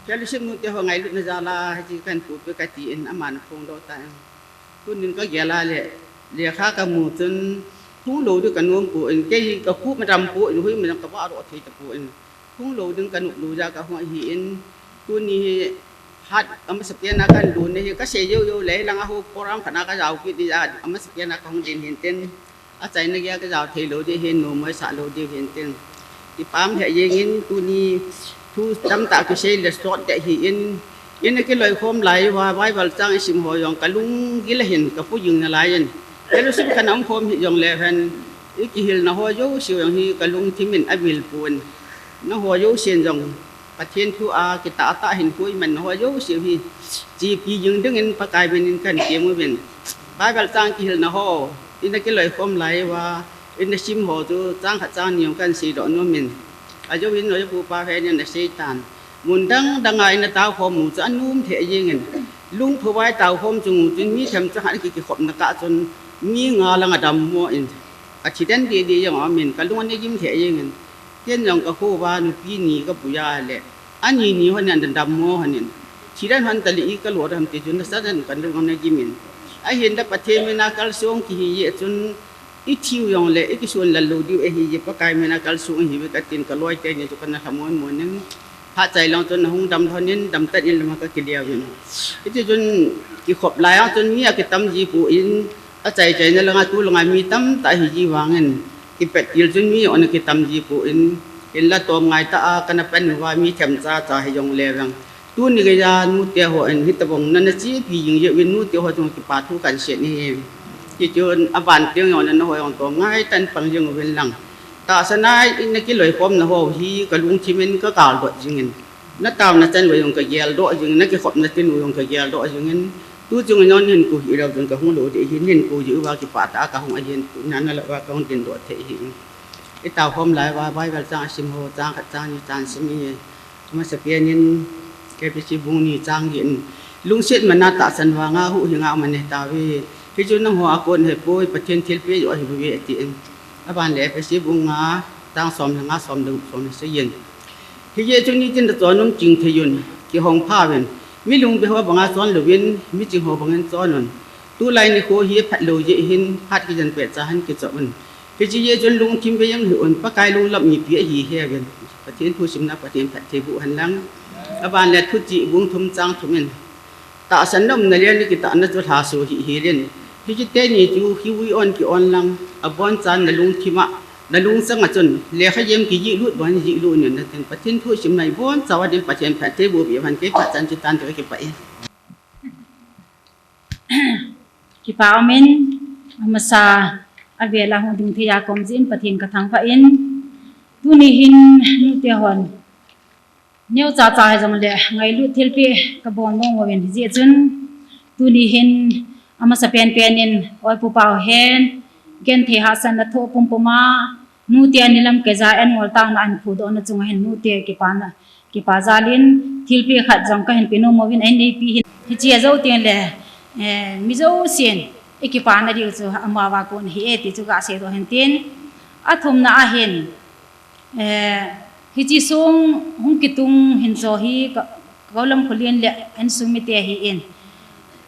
Fellowship nute ho ngailutna jal a hiche kahin pohpeh katin aman aphongdoh tan. Tunin kagel a le, lekha kamu chun hung lou ding kanom pon, kei hi kakhup madam pon, hoima jong kavahdoh thei tapon. Hung lou ding kanop lou jeh a kahung ahin, tuni hi phat amasapen a kahin lutna hi kasei joujou le, hilanga ho program khat a kajao kit ding a, amasapen a kahung ding hin tin. Achaina geiya kajao thei lou ding hin, nommo isah lou ding hin tin. Kipah lheh jengin, tuni thu tamtah kisei le sot deh ahin, ina kiloikhom lai uva Bible chang isim ho jong kalunggil ahin, kapu jing nalai in. Fellowship khat a umkhom hih jongle hen, ikihilna ho jouse jong hi kalungthim in avil pon. Nangho jousen jong Pathen thu a kitah tah a hinkho imanna ho jouse hi chepi jing dingin Pakai minin kahin tem uvin. Bible chang kihilna ho, ina kiloikhom lai uva, ina sim ho chu chang khat chang ni jong kahin seidoh nomin. Ajouvin noi pu pa hen in asei tan. Mun dang dang a ina taokhom u chu anom lheh jengin. Lungthim a itaokhom chung u chun mi themcha khat kikikhopna kah chun mi nga lang adammo in. Kathi den deh deh jong aumin, kalung ana gim lheh jengin. Ken jong kakho uva nupi ni kapui a le, ani ni hon in adammo hon in. Thi den hon tale ikalo dem ti chun nasan in kalung ana gim in. Ahinla Pathen mina kalsong kihi jeh chun, ithiu jongle ikison lal lou diu ahi jeh, Pakai mina kalsong ahiuve katin, kaloi teni chu kana lhamon mon in. Phat chai lang chun ahung dam lhon in, damtah in lama kakile uvin. Hiti chun kikhop lai a chun mi akitam ji pon, achai chaina langa tu langa mi tamtah ahi ji vangin, kipet til chun mi jong ana kitam ji pon, hinla tomngai tah a kana pan uva mi themcha cha hijongle vang. Tuni geiya nute hon hitobang nana chepi jing jeh uvin nute ho chunga kipa thu kahin sei ahi. Hichun aban teng jong nangho jong tomngai tah in pang jing uvin lang. Tahsan a ina kiloikhomna ho hi kalungthim in kagaldoh jingin. Nataona chan uva jong kageldoh jingin, nakikhopna tin u jong kageldoh jingin. Tu chung in nahin kou hih leu chun kahung lou ding ahin, nahin kou jeh uva kipah tah a kahung ahin, tu nana louva kahung dingdoh thei ahi. Itaokhom lai uva Bible chang asim ho, chang khat chang ni chang sim ahi. Amasapen in, Ephesi bung ni chang get in, lungset mana tahsan vanga huhhinga um anei tauve. Hichu nangho a kon ahipoi, Pathen thilpeh joh ahiuve atin. Aban le Ephesi bung nga, chang som le nga, som le gup, som le sagi in. Hijeh chun nitin nachon un chingthei un, kihong pha uvin. Mi lungbeh ho banga chon louvin, mi ching ho bangin chon un. Tulai nikho hi aphat lou jeh hin, phat kijen pet cha hin kichop un. Hiche jeh chun lungthim vei jong hih un, Pakai lunglam mipi ahi hih uvin. Pathen thu simna Pathen phatthei boh hen lang. Aban le Thuchih bung thum chang thum in. Tahsan na umna le nakitahna chu lhaso hih hel in. Hiche teni chu kiui on ki on lang, abonchan nalungthim a, nalungchang a chun, lekha jem kijih lut bang in jih lut in natin. Pathen thu simna iboncha uva din Pathen phatthei boh peh hen, kei phat chan chu tan te, kakipah e. Kipa umin, amasa a vela hung ding thei a kom jin Pathen kathangvah in, tuni hin nute hon neocha cha hijongle ngailut thilpeh kabol mong uvin, hijeh chun tuni hin amasa penpen in Oipu Pau hen genthei hahsatna thoh pumpum a nute a nilam keija anmol taona ahin phudohna chunga hin nute kipana, kipa jal in thilpeh khat jong kahin pe nom uvin, ahin neipi hin. Hiche a jou teng le, eh, mi jousen ikipana diu chu amavang kon ahi e ti chu gaseidoh hen tin. Athumna ahin, eh, hiche song hung kitung hin chu hi ka, Kaulam Khullen le insung mite ahin,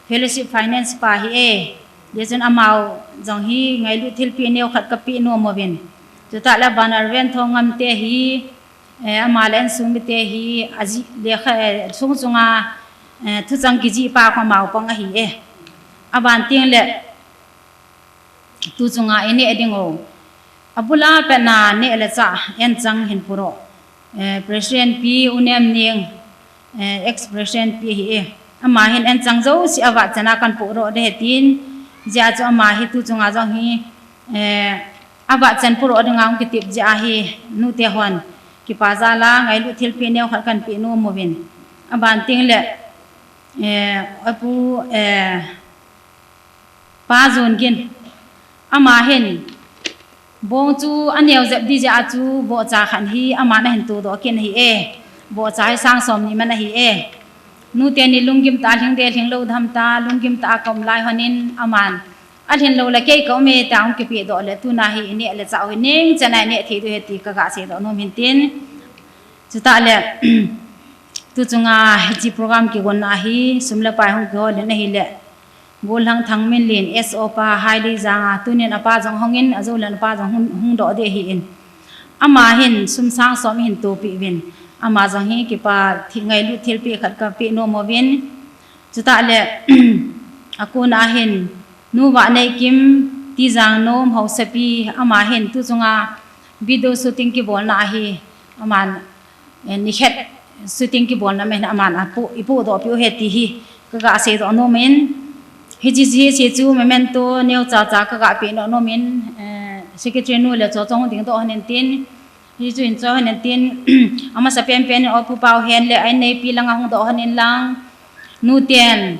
fellowship finance pa ahi e. Hijeh chun amau jong hi ngailut thilpeh neokhat kapeh nom uvin. Chutah le Banner Ven Thongam te hi, eh, ama le insung mite hi, ajih lekha, eh, song chunga, eh, thuchang kijih pa khu amau pang ahi e. Aban teng le, tu chunga ineh ding u. Abul a patna neh le chah anchang hin puro. Eh, President pi U Nemning, eh, ex President pi ahi e. Ama hin anchang jouse avahchan a kahin puro ding ahi tin. Hijeh chun ama hi tu chunga jong hi, eh, avahchan puro dinga hung kitep jeh a hi nute hon kipa jal a ngailut thilpeh neo khat kahin peh nom uvin. Aban teng le, eh, apu, eh, Pa Jon Gin. Ama hin, bong chu aneo jep ding jeh a chu vohcha khat hi aman ahin todoh kit ahi e. Vohcha hi sang som ni man ahi e. Nute ni lunggim tah a lhing de lhing lou dam ta, lunggim tah a ka um lai hon in aman, alhin lou le kei ka um e, tia hung kipeh doh le, tuna hi ineh le chah u hi neng chan a ineh thei diu ahi ti ka ga seidoh nom hin tin. Chutah le, tu chunga hiche program kigonna hi sum le pai hung kihol in ahile, Gollhang Thangminlen S O pa Haileijang a, tunin apa jong hung in, ajou le apa jong hung, hung doh ding ahi in. Ama hin sum sang som ahin topeh uvin. Ama jong hi kipa thi-, ngailut thilpeh khat kapeh nom uvin. Chutah le, akona hin, Nu Vahneikim, Tijangnom haosapi, ama hin tu chunga video shooting kibolna ahi, aman, eh, nikhat shooting kibolna man aman apu, ipohdoh peh u ahi ti hi, ka ga seidoh nom in, hiche, hiche chu memento neocha cha ka ga peh nom in, eh, secretary nu le cho chong ding doh hon in tin, Hichu hin cho hon in tin, amasa penpen in Opu Paohen le a inneipi langa hung doh hon in lang, nuten,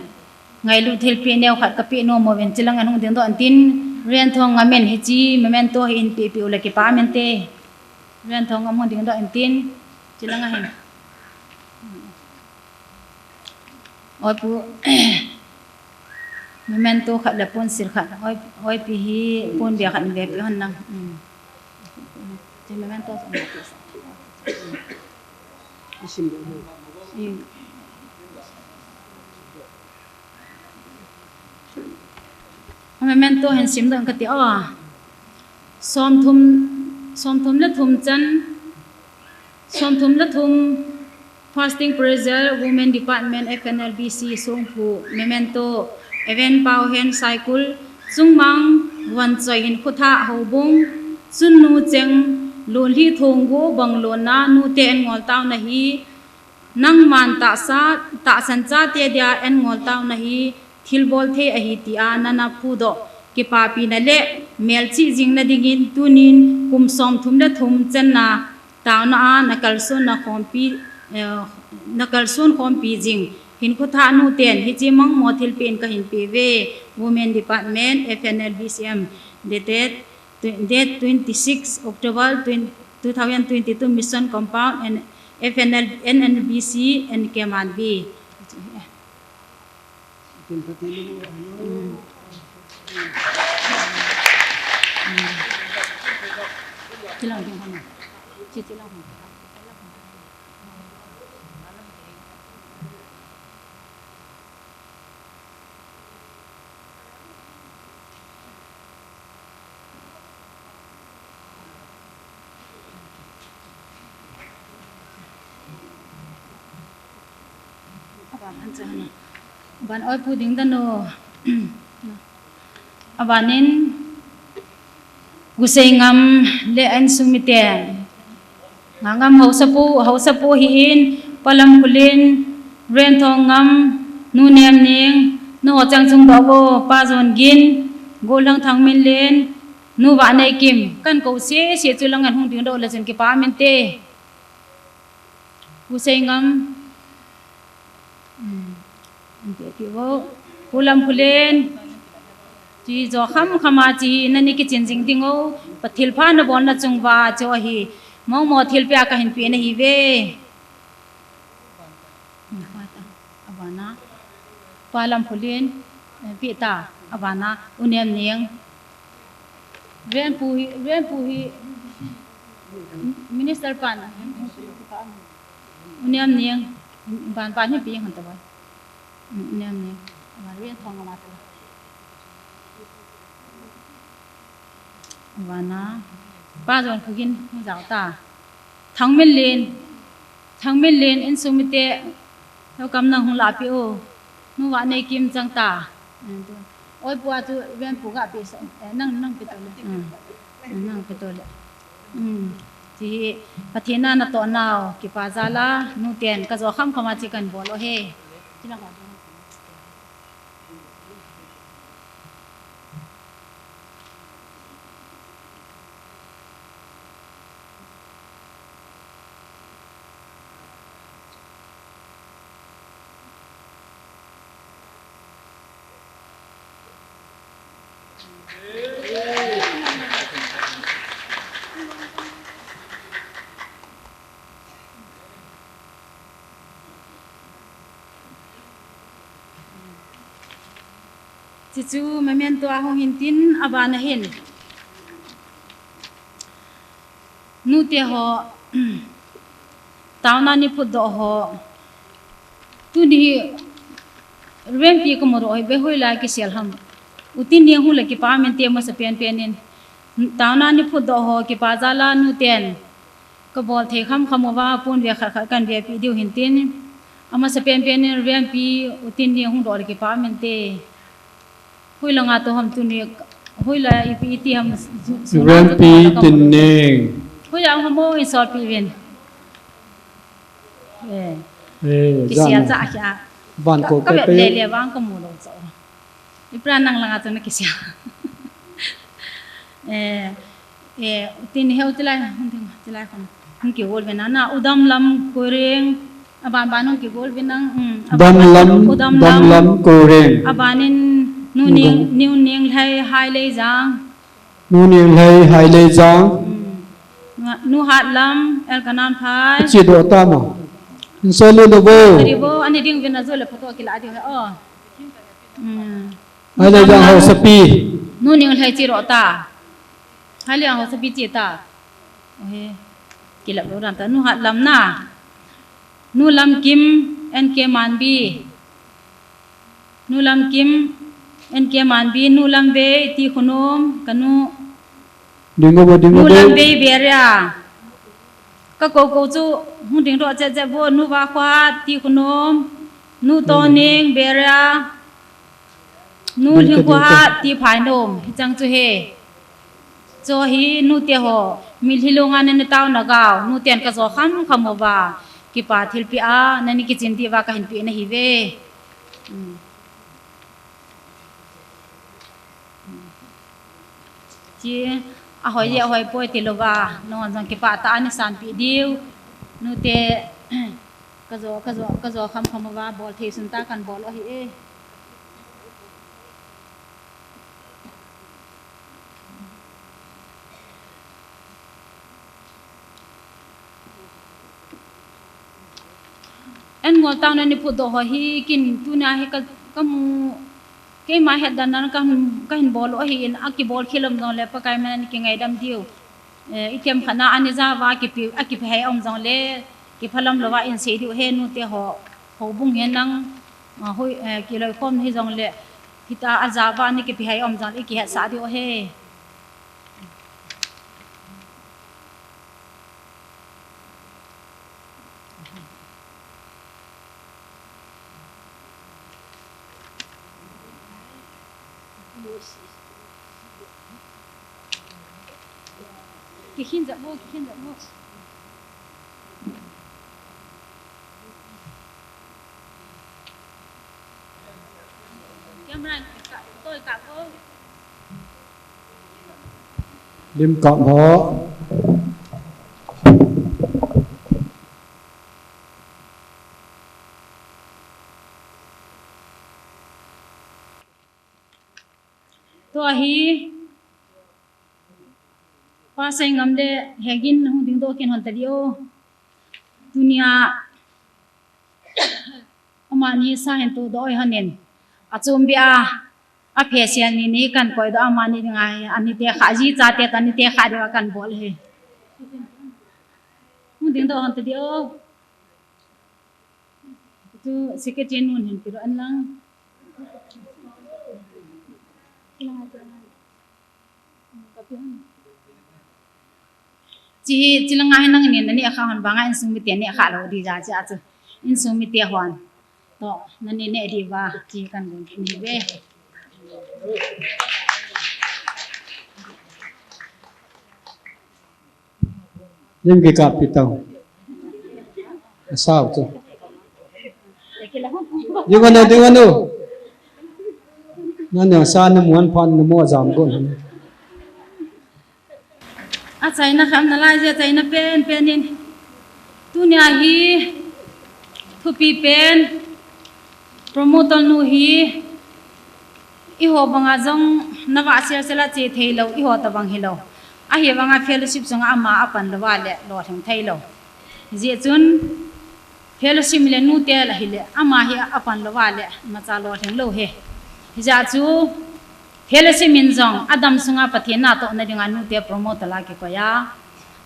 ngailut thilpeh neo khat kapeh nom uvin, chilang in hung ding doh in tin, Renthong Ngam in hiche memento hi hin peh peh u le kipa um inte. Renthong Ngam hung ding doh in tin, chilang a hin. Oi pu, memento khat le ponsil khat, oi, oi pi hi ponbia khat ve pi hon lang. Hmm. Ti memento sa ma pi sa. Isim de. Hmm. Memento hin sim doh kati a. Somthum, somthum le thum chan, somthum le thum, Fasting Prayer, Women Department, F N L B C, Songphu, memento, Evan Paohen Saikul, Chungmang, Vuanchoi Hinkhothah Houbung, Chunnu Cheng, Lonlhi Thonggo, Banglonna, nute en ngol tauna hi, nangman tahsa, tahsan chate dia en ngol tauna hi, thilbol thei ahi tia nana phudoh, kipapina le melchih jingna dingin tunin kum somthum le thum channa tauna a nakalson na khompi, eh, nakalson khompi jing Hinkhothah nuten hiche mangmo thilpeh in kahin peh uve, Women Department, F N L B C M, dated tw-, date twenty-six October twenty, two thousand twenty-two, Mission Compound and F N L, N N B C and K M R B. Aban oi pu ding dan o. Abanin, Gusei Ngam le a insung mite, Ngangam Haosapu, Haosapu hi in, Palamkhulen, Renthong Ngam, Nu Nemneng, Nu Changchung Dobo, Pa Jongin, Golhang Thangminlen, Nu Vahneikim, kan kou sese chu lang an hung ding doh le chun kipa um inte. Gusei Ngam. Hmm. Ante ti vo. Palamkhulen. Chi jo kham khama chi nani kichin jing ding o. Pa thilpha nabol na chung uva chu ahi. Mong mo thilpeh a kahin peh nahi uve. Abana. Palamkhulen. Eh, peh ta. Abana. U Nemneng. Renpu hi, Renpu hi Minister pan a. U Nemneng, ban, ban hi pi hon ta bai. U Nemneng, ban Renthong ama ta. Abana, Pa Jongin khu gin, hung jao ta. Thangminlen, Thangminlen, insung mite, welcome nang hung lah peh o. Nu Vahneikim chang ta. Oi pu a chu Renpu ga peh sa, eh, nang, nang peh to le. Hmm. Nang peh to le. Hmm. Chi hi, Pathen a natoh nau, kipa jal a, nuten, ka jo kham khama chi kan bol u ahi. Chuchu memento a hung hin tin, abana hin nute ho, taona ni phutdoh ho, tuni hi Reverend pi kamudoh hi, be hoilai kisel ham. U Tinniang hung le kipa mente, masa penpen in. Taona ni phutdoh ho kipa jal a nuten kabol thei khamkham uva, pon ve khat khat kan vepi diu hin tin. Amasa penpen in Reverend pi U Tinniang hung doh le kipa mente. Hoilanga tou ham tuni, hoilai ipi iti ham, Reverend pi Tinniang. Hoilai ham o, insolpi uvin. Eh. Eh, kisel jana cha kya. Van ko ka, ka kai vet kai lele vang kamu lou cha. Ipra nang langa chun na kisel. Eh, eh, tin heu tilai, hung tin tilai khon. Hung kigol uvin na, na U Damlam Koireng, aban ban hung kigol uvin nang, um, aban ban Damlam, U Damlam, Damlam Koireng. Abanin Nu Ning, Nu Ning Lhai Haileijang. Nu Ning Lhai Haileijang. Hmm. Nu, Nu Hatlam, Elkanan Phai. Chi doh tama. Insol le lo bo. Ri bo, ani ding uvin ajo le photo kila diu he, oh. Hmm. Haileijang Haosapi. Nu Ning Lhai chi doh ta. Haileijang Haosapi chi ta. Ohe. Kila lo dan ta. Nu Hatlam na. Nu Lamkim, N K Manbi. Nu Lamkim, N K Manbi, Nu Lamvei, T Khunom, kanu. Ding uvo, ding uvo. Nu Lamvei Beria. Ka kou kou chu, hung ding doh chet chet uvo, Nu Vakhohat, T Khunom, Nu Toning Beria, Nu Lhingkhohat, T Phainom, hichang chu he. Chu hi nute ho, mitlhi lunga nana taona gao, nuten kajo khamkham uva, kipa thilpeh a, nani kichin diuva kahin peh nahi uve. Hmm. Chi, ahoi le ahoi poi tilouva, nangho jong kipah tah a nasanpeh diu. Nute, kajo, kajo, kajo khamkham uva, bol thei sun tah a kan bol u ahi e. An ngol tang na ni phutdoh ho hi kin tuna hi ka, kamu, keima hetdan na kahin, kahin bol u ahin, akibol khel um jongle Pakai min in kingaidam diu. Eh, ithem khat na ani java kipe, akipe hei um jongle, kiphalam louva in sei diu he nute ho, houbung hi nang, ah, hui, eh, kiloikhom hi jongle, hita ajava ni kipe hei um jongle, kihetsah diu he. Kikhin jat mo, kikhin jat mo. Camera, ka, toi ka ko. Lim kap ho. Tua hi, Pa Seingam le Hegin hung dingdoh kin hon tadi o. Tunia, amani sa hin todoh hon in. Achom bia, aphe sial ni ni kan koidoh amani dinga, ani te kha ji chate toh ani te kha diuva kan bol e. Hung dingdoh hon tadi o. Tu secretary nun hin piro an lang. Chi, chi langa hin nangin nani akha hon vanga insung mite neh kha lou di ja chi a chu. Insung mite hon. Toh, nani neh diuva, chi kan gon ni ve. Lim kikap pi tau. Asao chu. Ding anu, ding anu. Nani sa namu an phan namu ajam gon. Achaina kham nalai je, achaina pen pen in. Tunia hi thupi pen promoter nu hi eiho banga jong Nava sel sel a che thei lou, eiho tabang hilou. Ahivanga fellowship sunga ama apan louva le lolhing thei lou. Hijeh chun fellowship le nute la hile ama hi apan louva le imacha lolhing lou hi. Hijeh chun fellowship in jong adam sunga Pathen natohna dinga nute promote la kikoi a.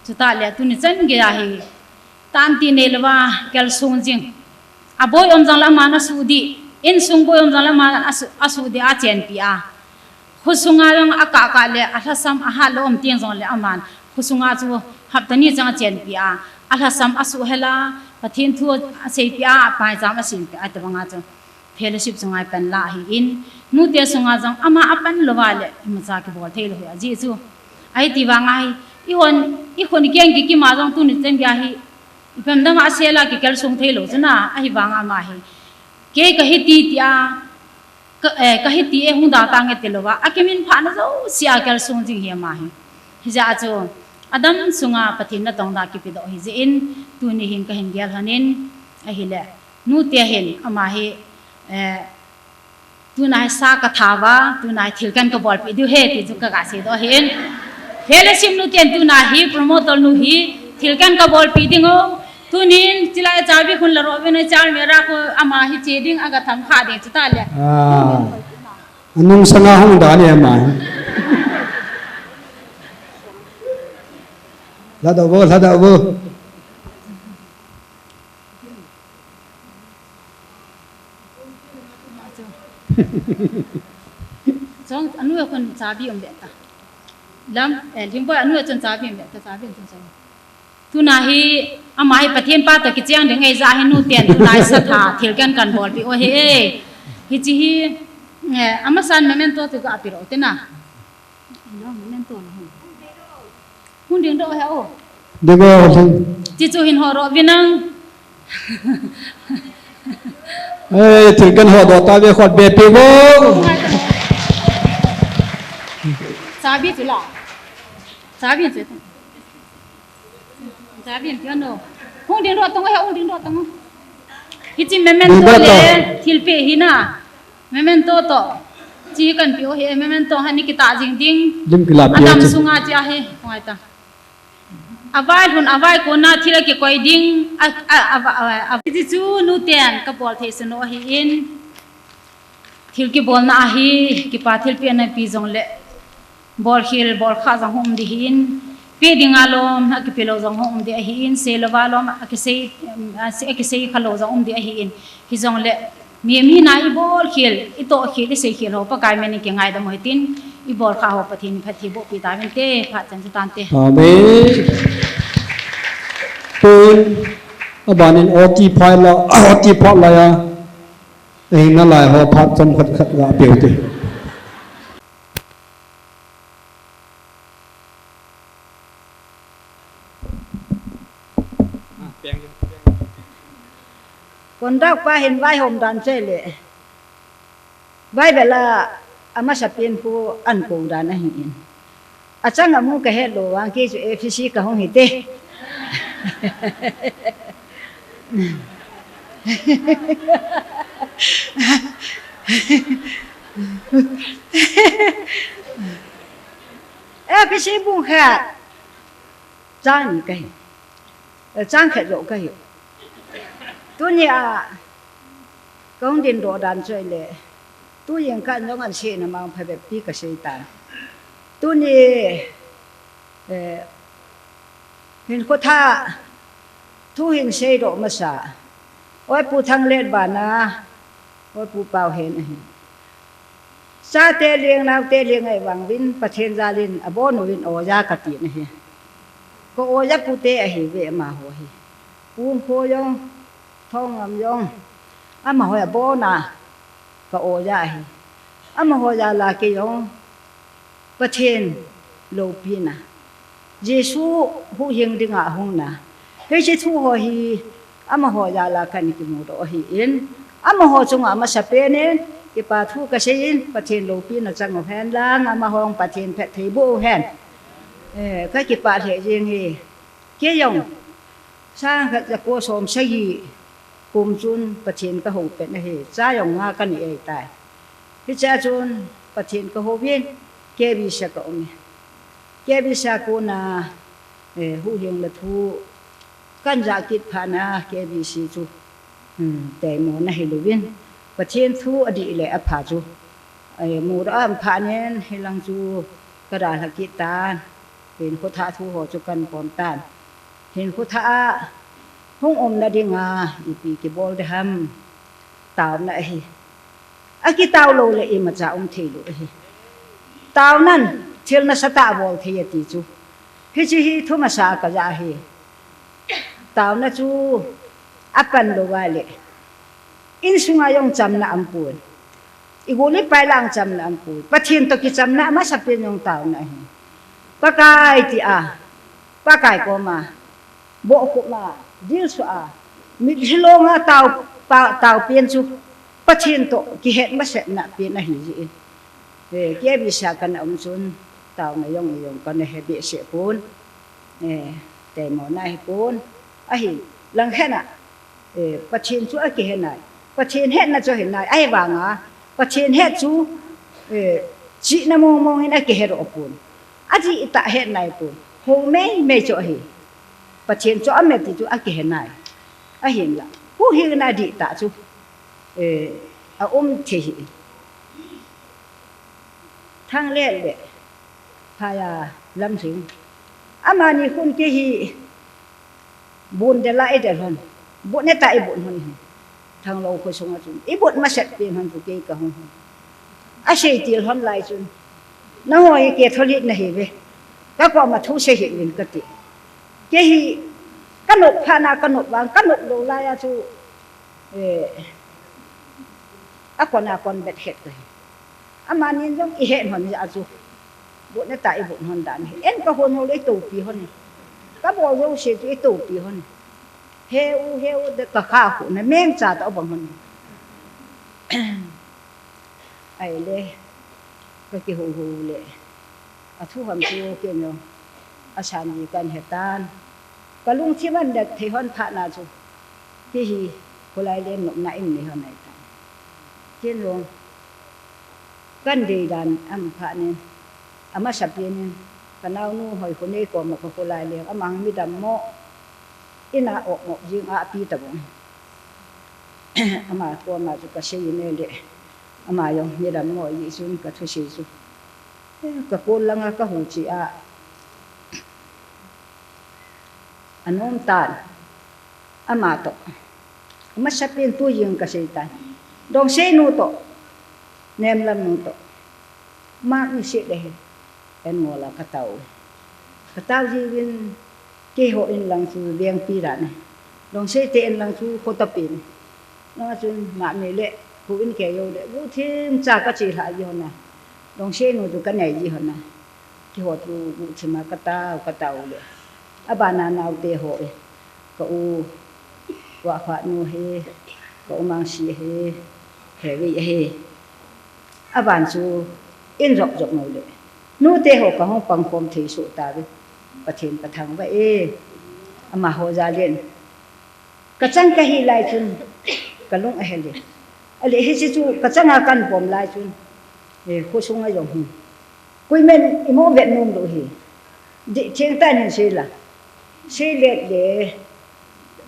Chutah le tuni chan geiya hi Tanti nei louva, kelsung jing. Aboi um jongle aman asuh dih. Insung boi um jongle aman asuh, asuh dih a chenpi a. Khosunga jong akah kah le, alhasam ahat lou um teng jongle aman. Khosunga chu hapta ni chang a chenpi a. Alhasam asuh hel a, Pathen thu aseipi a, paicham asempi a, tabanga chu. Fellowship sunga ipan la ahin, nute sunga jong ama apan louva le, imacha kibol thei lou hi ajeh chu. Ahi ti vanga hi, ihon, ikhun ikeng kikim a jong tuni chan geiya hi, ipi ham dang a sel a kikelsung thei lou chu na, ahivanga ama hi. Kei kahi ti ti a, ka, eh, kahi ti e hung da tange ti louva, akimin phah na jouse a kelsung jing hi ama hi. Hijeh a chu, adam sunga Pathen natong da kipedoh hijeh in, tuni hin kahin gel lhonin, ahile. Nute hin, ama hi, eh, tuna hi sa katha uva, tuna hi thil kan kabolpeh diu ahi, ti chu kaga seidoh ahin. Fellowship nute hin tuna hi, promoter nu hi, thil kan kabolpeh ding o. Tunin, chilai chabi khun la ro vin, chairman ra ko, ama hi che ding, aga tham kha ding, chuta le. Ah. Anung sanga hung da ni ama hi. Lada vo, lada vo. Chong, anu a kon chabi um beh ta. Lam, eh, Limboi anu a chun chabi um beh ta, chabi um chun chabi. Tuna hi, ama hi Pathen pa toh kicheng ding ahi jeh hin nuten tuna hi sa tha, thil kan kan bolpeh u ahi e. Hiche hi, eh, amasan memento chu ga pe ro te na. Hung ding doh he o. Ding o, ding. Ti chu hin ho ro vin nang. Ei, thil kan ho doh ta ve khot be pe vo. Chabi chu la. Chabi chu. Chabi chu no. Hung ding doh tong he, hung ding doh tong. Hiche memento le thilpeh hi na. Memento toh. Chi kan pe u hi, memento hi ni kitah jing ding. Lim kila pe. Adam sunga chi ahi, ngai ta. Avai lhun, avai kona thil a kikoi ding. A, a, a, a, a, a, chi chu nuten kabol thei sunu ahin. Thil kibolna ahi, kipa thilpeh na pe jongle. Bolkhel, bolkhah jong hung um ding ahin, pe dinga lom, akipe lou jong hung um ding ahin, sei louva lom, akisei, um, a, sei, akisei kha lou jong um ding ahin. Hijongle, mi, mi na ibolkhel, itohkhel, iseikhel ho, Pakai min in kingaidam u hitin, ibolkhah ho, Pathen in phatthei bohpi tauvinte, phat chan chu tante. Amen. Tun, abanin O T phat la, O T phat la ya, eina lai ho phat chomkhat khat ga peu te. Conduct pa hin vaihom dan cheh le. Bible a amasapen khu an kou dan ahin. Achang amu kahet lou vang kei chu F C C kahung hite. F C C bung khat. Chang ni kahi. Eh, chang khat joh kahi. Tunia, kahung ding doh dan choi le. Tujing kah jong an seina mang phabep pi kasei tan. Tuni, eh, hin khotha, thu hin seidoh masa. Oi Pu Thanglet bana, oi Pu Pau hen ahi. Chate leng, naote leng ahivang uvin, Pathen jal in, abon uvin, oja kati nahi. Ka oja pute ahiuve amaho hi. Pu Kho jong, Thongam jong, amaho abon a, ka oja ahi. Amaho jal a kei jong, Pathen loupina. Jesu huhhing dinga ahungna. Hiche thu ho hi amaho jal a kana kimudoh ahin. Amaho chunga amasapen in, kipa thu kasei in, Pathen loupina chang uhen lang, amaho Pathen phatthei boh uhen. Eh, kakipah lheh jeng e. Kei jong, sang khat jako som sagi kum chun Pathen kahou pet ahi, cha jong nga kanei ahitai. Hichea chun Pathen kahou vin, K B C a ka um e. K B C a kona, eh, huhhing le thu kan ja kit phat na K B C chu, hmm, teimo na hi louvin. Pathen thu adih le apha chu. Eh, mu da am pha nen hilang chu ka dalha kit tan. Hin khotha thu ho chu kan pom tan. Hin khotha a hung umna dinga ipi kibol ding ham. Taona ahi. Akitao lou le imacha um thei lou ahi. Taonan thil nasatah abol thei ati chu. Hiche hi thu masa ka ja hi. Taona chu apan lou va le. Insunga jong chamna aumpon. I gol i pai lang chamna aumpon. Pathen toh kichamna amasapen jong taona ahi. Pakai tia. Pakai koma. Bohkhup ma, dilsu a, mitlhi longa tao, pa, tao pen chu, Pathen toh kihet masatna pen ahi jeh in. Eh, K B C a kana um chun, taona jong jong kana he behseh pon. Eh, teimo na hi pon. Ahi, langkhat a, eh, Pathen chu akihe nai. Pathen hetna chu ahe nai. Ahivanga, Pathen het chu, eh, chihna mong mong in akihe doh pon. Adih tah het nai pon. Hou mei mei chu ahi. Pathen chu aume ti chu akihe nai. Ahinla. Huhhingna dih tah chu. Eh, aum thei hi. Thanglet le. Phaya Lamlhing. Amani khun kei hi. Bun del a i del hon. Bun neta i bun hon hi. Thanglou kho sunga chun. I bun masat pen hon chu kei ka hung hon. Asei til hon lai chun. Nangho hi Catholic nahi ve. Ka koma thu sei hih uvin kati. Kei hi ka nop phat na ka nop vang, ka nop lou lai a chu, eh, akon akon bet het kahi. Amani jong i het hon jeh a chu. Bun neta i bun hon dan hi. En ka hon ho le i topi hon hi. Ka bol jouse chu i topi hon hi. He u, he u, de ka kha khu na meng cha ta bang hon hi. Ahile, ka kihou hou le. Athu ham chu kei jong asan ji kan he tan. Ka lungthim an det thei hon phat na chu. Kei hi, kholai le nopna in nei hon ahi tan. Kei jong, kan dei dan aum phat nin, amasapen in, ka naonu hoi khu nei koma ka kholai le, amang midam mo, ina op mo jing a pi ta bong. Ama koma chu ka sei in le, ama jong midam mo jeh chun ka thusei chu. Ka kol langa ka huchi a, anom tan. Ama toh. Amasapen tu jing ka sei tan. Dongseinu toh. Nemlamnu toh. Mak ni se le he. En ngol a ka tao. Ka tao jiuvin keiho in lang chu vengpi dan e. Dongsei te in lang chu kho tapin. Langa chun mami le, hu in kei jou le, guhthim cha ka che lha ji hon a. Dongseinu chu ka nei ji hon a. Keiho chu guhthim a ka tao, ka tao le. Abana naote ho e. Ka u, Vahkhohnu hi, ka u Mangsi hi, Hevei hi. Aban chu, in jop jop nau le. Nute ho ka hung pang khom thei soh tauve. Pathen ka thangvah e. Amaho jal in. Ka chang ka hi lai chun, ka lung ahel e. Ale hiche chu, ka chang a kan pom lai chun. E, khosung a jong hi. Koiman imo vet nom lou hi. Dih theng tah in hin sei la. Sei let le,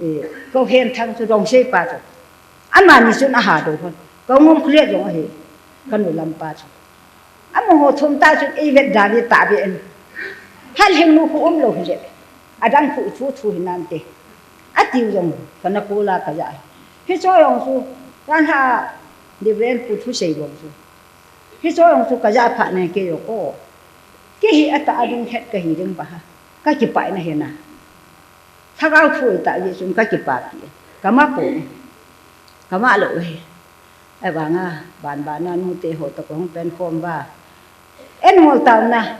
eh, Kouhen Thang chu Dongsei pa chu. Amani chun aha do hon. Ka ngom khulet jong ahi. Ka nu lam pa chu. Amaho thum tah chun ei vet dan i tah ve en. Hal hing nu khu um lou hi le. Adang khu thu thu hi nante. Atiu jong ka na kula ka ja. Hicho jong chu. Kan ha Reverend Pu Thusei bong chu. Hicho jong chu ka ja phat ne kei jong o. Kei hi atah a ding het ka hi ding ba ha. Ka kipah na hi na. Lhagao thu i tah jeh chun ka kipah pi. Ka ma po. Ka ma lou hi. Ahivanga, ban ban a nute ho toh ka hung pen khom uva. En ngol taona.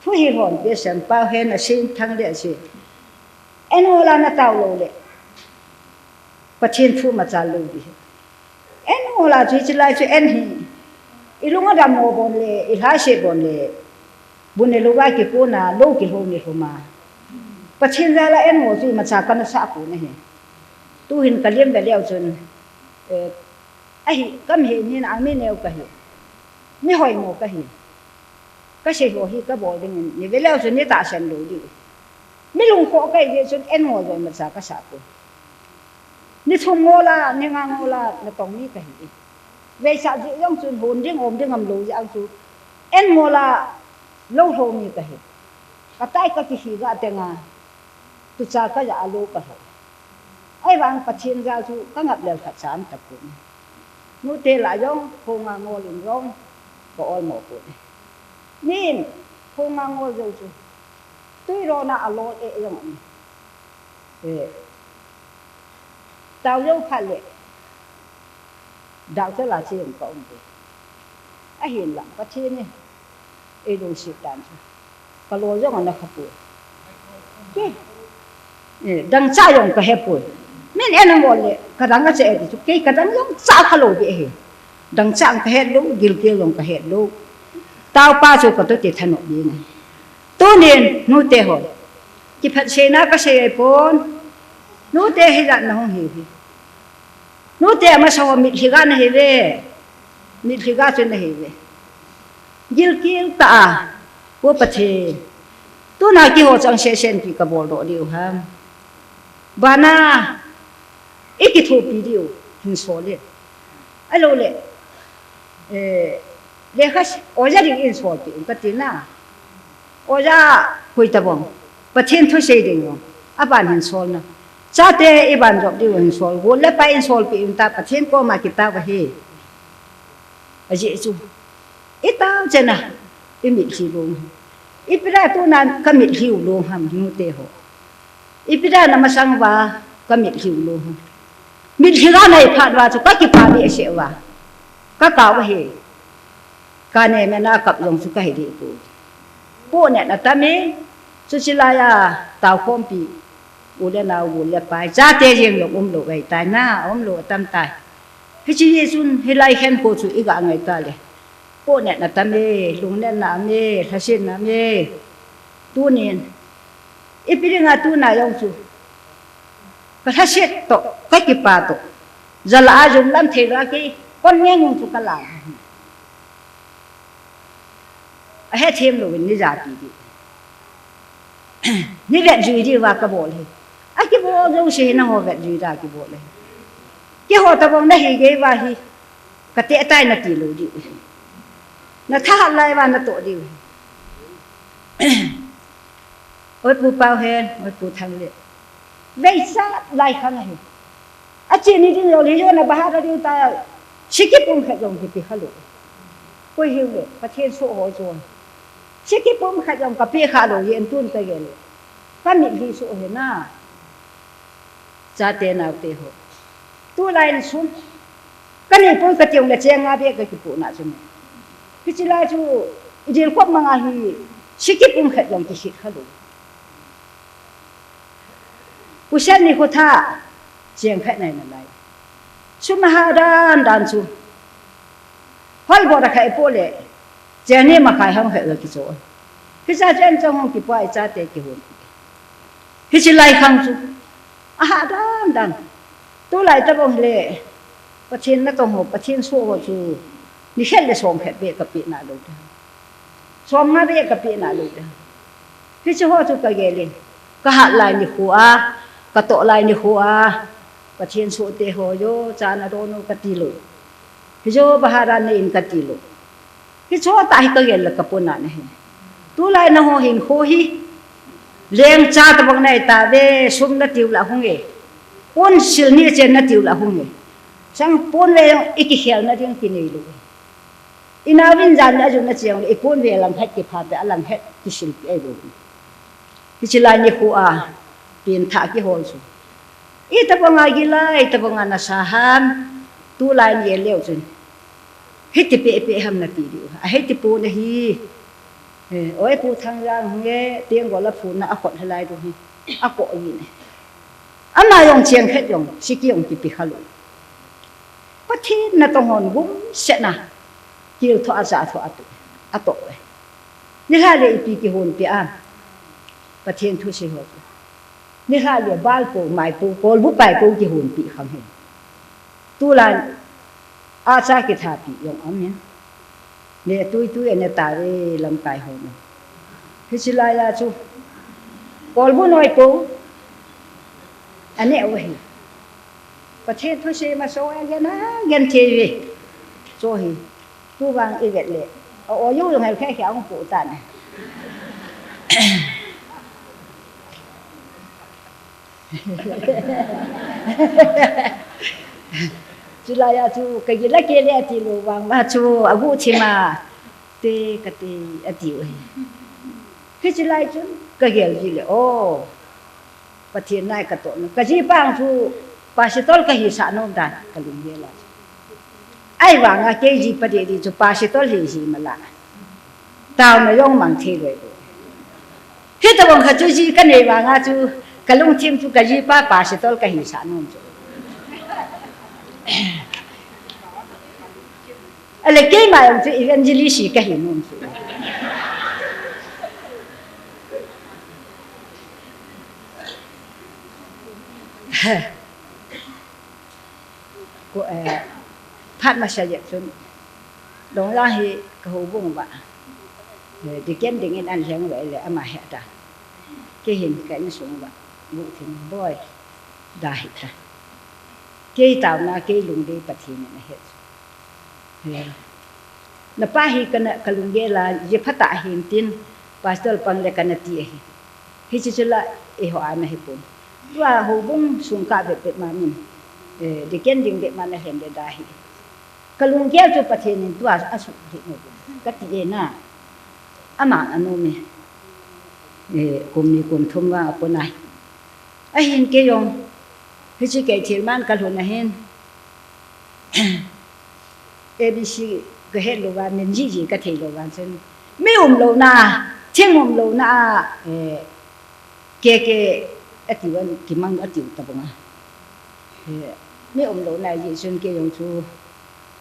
Thu hi hon pe sem pau hen a sin thang le si. En ngol a na tao lou le. Pathen thu machal lou di. En ngol a chu hiche lai chu en hi. I lung a dam mo bon le, i lhai se bon le. Bu ne lou va kikona, lou kilhou ne lhou ma. Pathen jal a en ngol chu imacha kana sah pon ahi. Tuhin ka liam ve leu chun, eh, ahi, kam he nin ang mi neo ka hi. Mi hoimo ka hi. Kasei ho hi kabol dingin, ni veleu chun ni tahsan lou diu. Mi lungkhoh kahi jeh chun en ngol jong imacha kasah poi. Ni thum ngol a, ni nga ngol a, natong mi kahi. Veisah jeh jong chun hon ding, om ding, umlou jeh jong chu en ngol a, lou lhou mi kahi. Katai kakihi ga tenga, tucha kajah a lou kalhou. Ahivang Pathen jal chu kangap lel khat cha um tapon. Nute lah jong, khonga ngol in jong, ka olmo pon. Min, khonga ngol jou chu. Tui rona alol eh jong um. Eh. Tao jou phat le. Doctor la che jong ka um poi. Ahinla, Pathen in eilungset dan chu. Kalol jong ana kha poi. Kei, eh, dangchah jong kahe poi. Min en angol le, kadang ache e ti chu. Kei kadang jong chah khalou beh ahi. Dangchah kahet lou, gilkel jong kahet lou. Taopa chu katoh te thanop ding ahi. Tunin, nute ho. Kiphatseina kasei ahipon. Nute hijat nahung hiu hi. Nute amasa ho mitlhi ga nahiuve. Mitlhi ga chu nahiuve. Gilkel tah a. O Pathen. Tuna keiho chang sesen pi kabol doh diu ham. Bana. Ikithopi diu. Hinsol le. Ahilou le. Eh, lekha s-, oja ding in solpeh un kati na. Oja hoi tabang. Pathen thusei ding jong. Aban hin solna. Chate iban jop diu hin sol. Gol le pai in solpeh un ta Pathen koma kitao ahi. Ajeh chu. Itao chena. Imitlhi lou. Ipi dia tuna kamitlhi u lou ham nute ho. Ipi dia namasang uva kamitlhi u lou ham. Mitlhi ga nahi phat uva chu kakipah behseh uva. Kakao ahi. Kane mena kap jong chu kahi deh poi. Pohnat atam e, chuche laiya taokhompi, u le nao, gol le pai, chate jeng jong umlou ahitai na, umlou atam tai. Hiche jeh chun hilai khenkho chu iga ngai ta le. Pohnat atam e, lungnatna aume, lhasetna aume. Tunin, ipi dinga tuna jong chu. Kalhaset toh, kakipah toh. Jala a jumlam thei lou a kei, kon ngeng ngeng chu kalang. Ahethem louvin nei japi ding. Nei vetjui diuva kabol ahi. Akibol jouse hi nangho vetjui dia kibol ahi. Keiho tabang nahi gei uva hi. Kateh tai nati lou diu. Nathahat lai uva natoh diu. Oi Pu Paohen, oi Pu Thanglel. Veichat lai khang ahi. Ache ni ding jong le, jona bahar a ding ta, sikhi pum khat jong kipe khalou. Koi hiu le, Pathen soh ho jong. Sikhi pum khat jong kape khalou, yen tun kagel le. Kamitlhi soh ahi na. Chate naote ho. Tulai in sum. Kanei poi kati jong le cheng nga beh kakipoh na chu. Hiche lai chu, idil khop manga hi, sikhi pum khat jong kisit khalou. Kusel ni khotha, cheng khat nai nalai. Sum aha dan dan chu. Hol bora khai po le, cheng ni makhai hong khat ga kicho. Hicha chen chong hong kipo a ichate kihon. Hiche lai khang chu. Aha dan dan. Tulai tabang le, Pathen natong ho, Pathen soh ho chu, ni khat le som khat beh kape nalou da. Som nga beh kape nalou da. Hiche ho chu kagel in. Kahat lai nikho a, katoh lai nikho a, Pathen sohte ho jo, cha nadon u kati lou. Hijo bahar a nei in kati lou. Hiche ho tah hi kagel le kapona nahi. Tulai nangho hinkho hi. Lengcha tabang nahi tave, sum natiu le ahung e. Pon sil ni chen natiu le ahung e. Sang pon ve jong ikikhel na ding kinei lou. Inao vin jan le ajun na cheng le, ipon ve lam het kipha pe, alam het kisil pe ahi lou. Hiche lai nikho a, pengthah kihol chu. Itabanga gila, itabanga nasa ham, tulai ni leu chun. Hiti peh peh ham nati diu. Ahiti pon ahi. Eh, oi Pu Thangjang hung e, teng gola phun na akhot halai diu hi. Akoh in e. Ama jong cheng khat jong, sikhi jong kipe khalou. Pathen natong hon gumsetna. Kil thoh a cha thoh a tu. Atoh e. Nilhah le ipi kihonpeh a. Pathen thusei ho chu. Nilhah le balpo, maipo, kolbu paipo kihonpeh khang hi. Tulai a cha kithapi jong aum in. Ne tuitui ane tave lamkai ho ne. Hiche laiya chu kolbu noi po ane u ahi. Pathen thusei maso a gen a gen thei ve. Chu hi. Tuvang ivet le. A o yu jong hel khe khe a hung pu tan. Chulaiya chu kagil a kele ati lou vang ma chu agu thima te kate ati u ahi. Hiche lai chun kagel ji le o. Pathen nai katoh na. Kajipa chu pastor kahisah nom dan kalunggel a. Ahivanga kei jipa didi chu pastor hi hi mala. Taona jong mang thei loi. Hitobang khat chu ji kanei vanga chu kalungthim chu kajipa pastor kahisah nom chu. Ale keima jong chu evangelist kahi nom chu. Ko, eh, phat masa jep chun, Longlang hi ka houbung uva, eh, deacon dingin ahin lheng uva ahile ama he ta. Kei hin ka insung uva, bu thim boi, da hi ta. Kei taona, kei lungdei Pathen in ahe. Eh, napa hi kana, kalunggel a, ji phatah ahin tin, pastor pang le kana ti ahi. Hiche chu la eiho ana hipon. Tua houbung sung kah bep bep ma min. Eh, deacon ding bep ma na lhen le da hi. Kalunggel chu Pathen in tua asuh hi no. Kati e na. Ama anom e. Eh, kum ni kum thum vang apon ahi. Ahin kei jong. Hiche kei thil man kalhun ahin. A B C kahet louva, min jiji kathei louva chun. Mi umlouna, thing umlouna a, eh, K K ati uva, kimang ati u tabang a. Eh, mi umlouna jeh chun kei jong chu,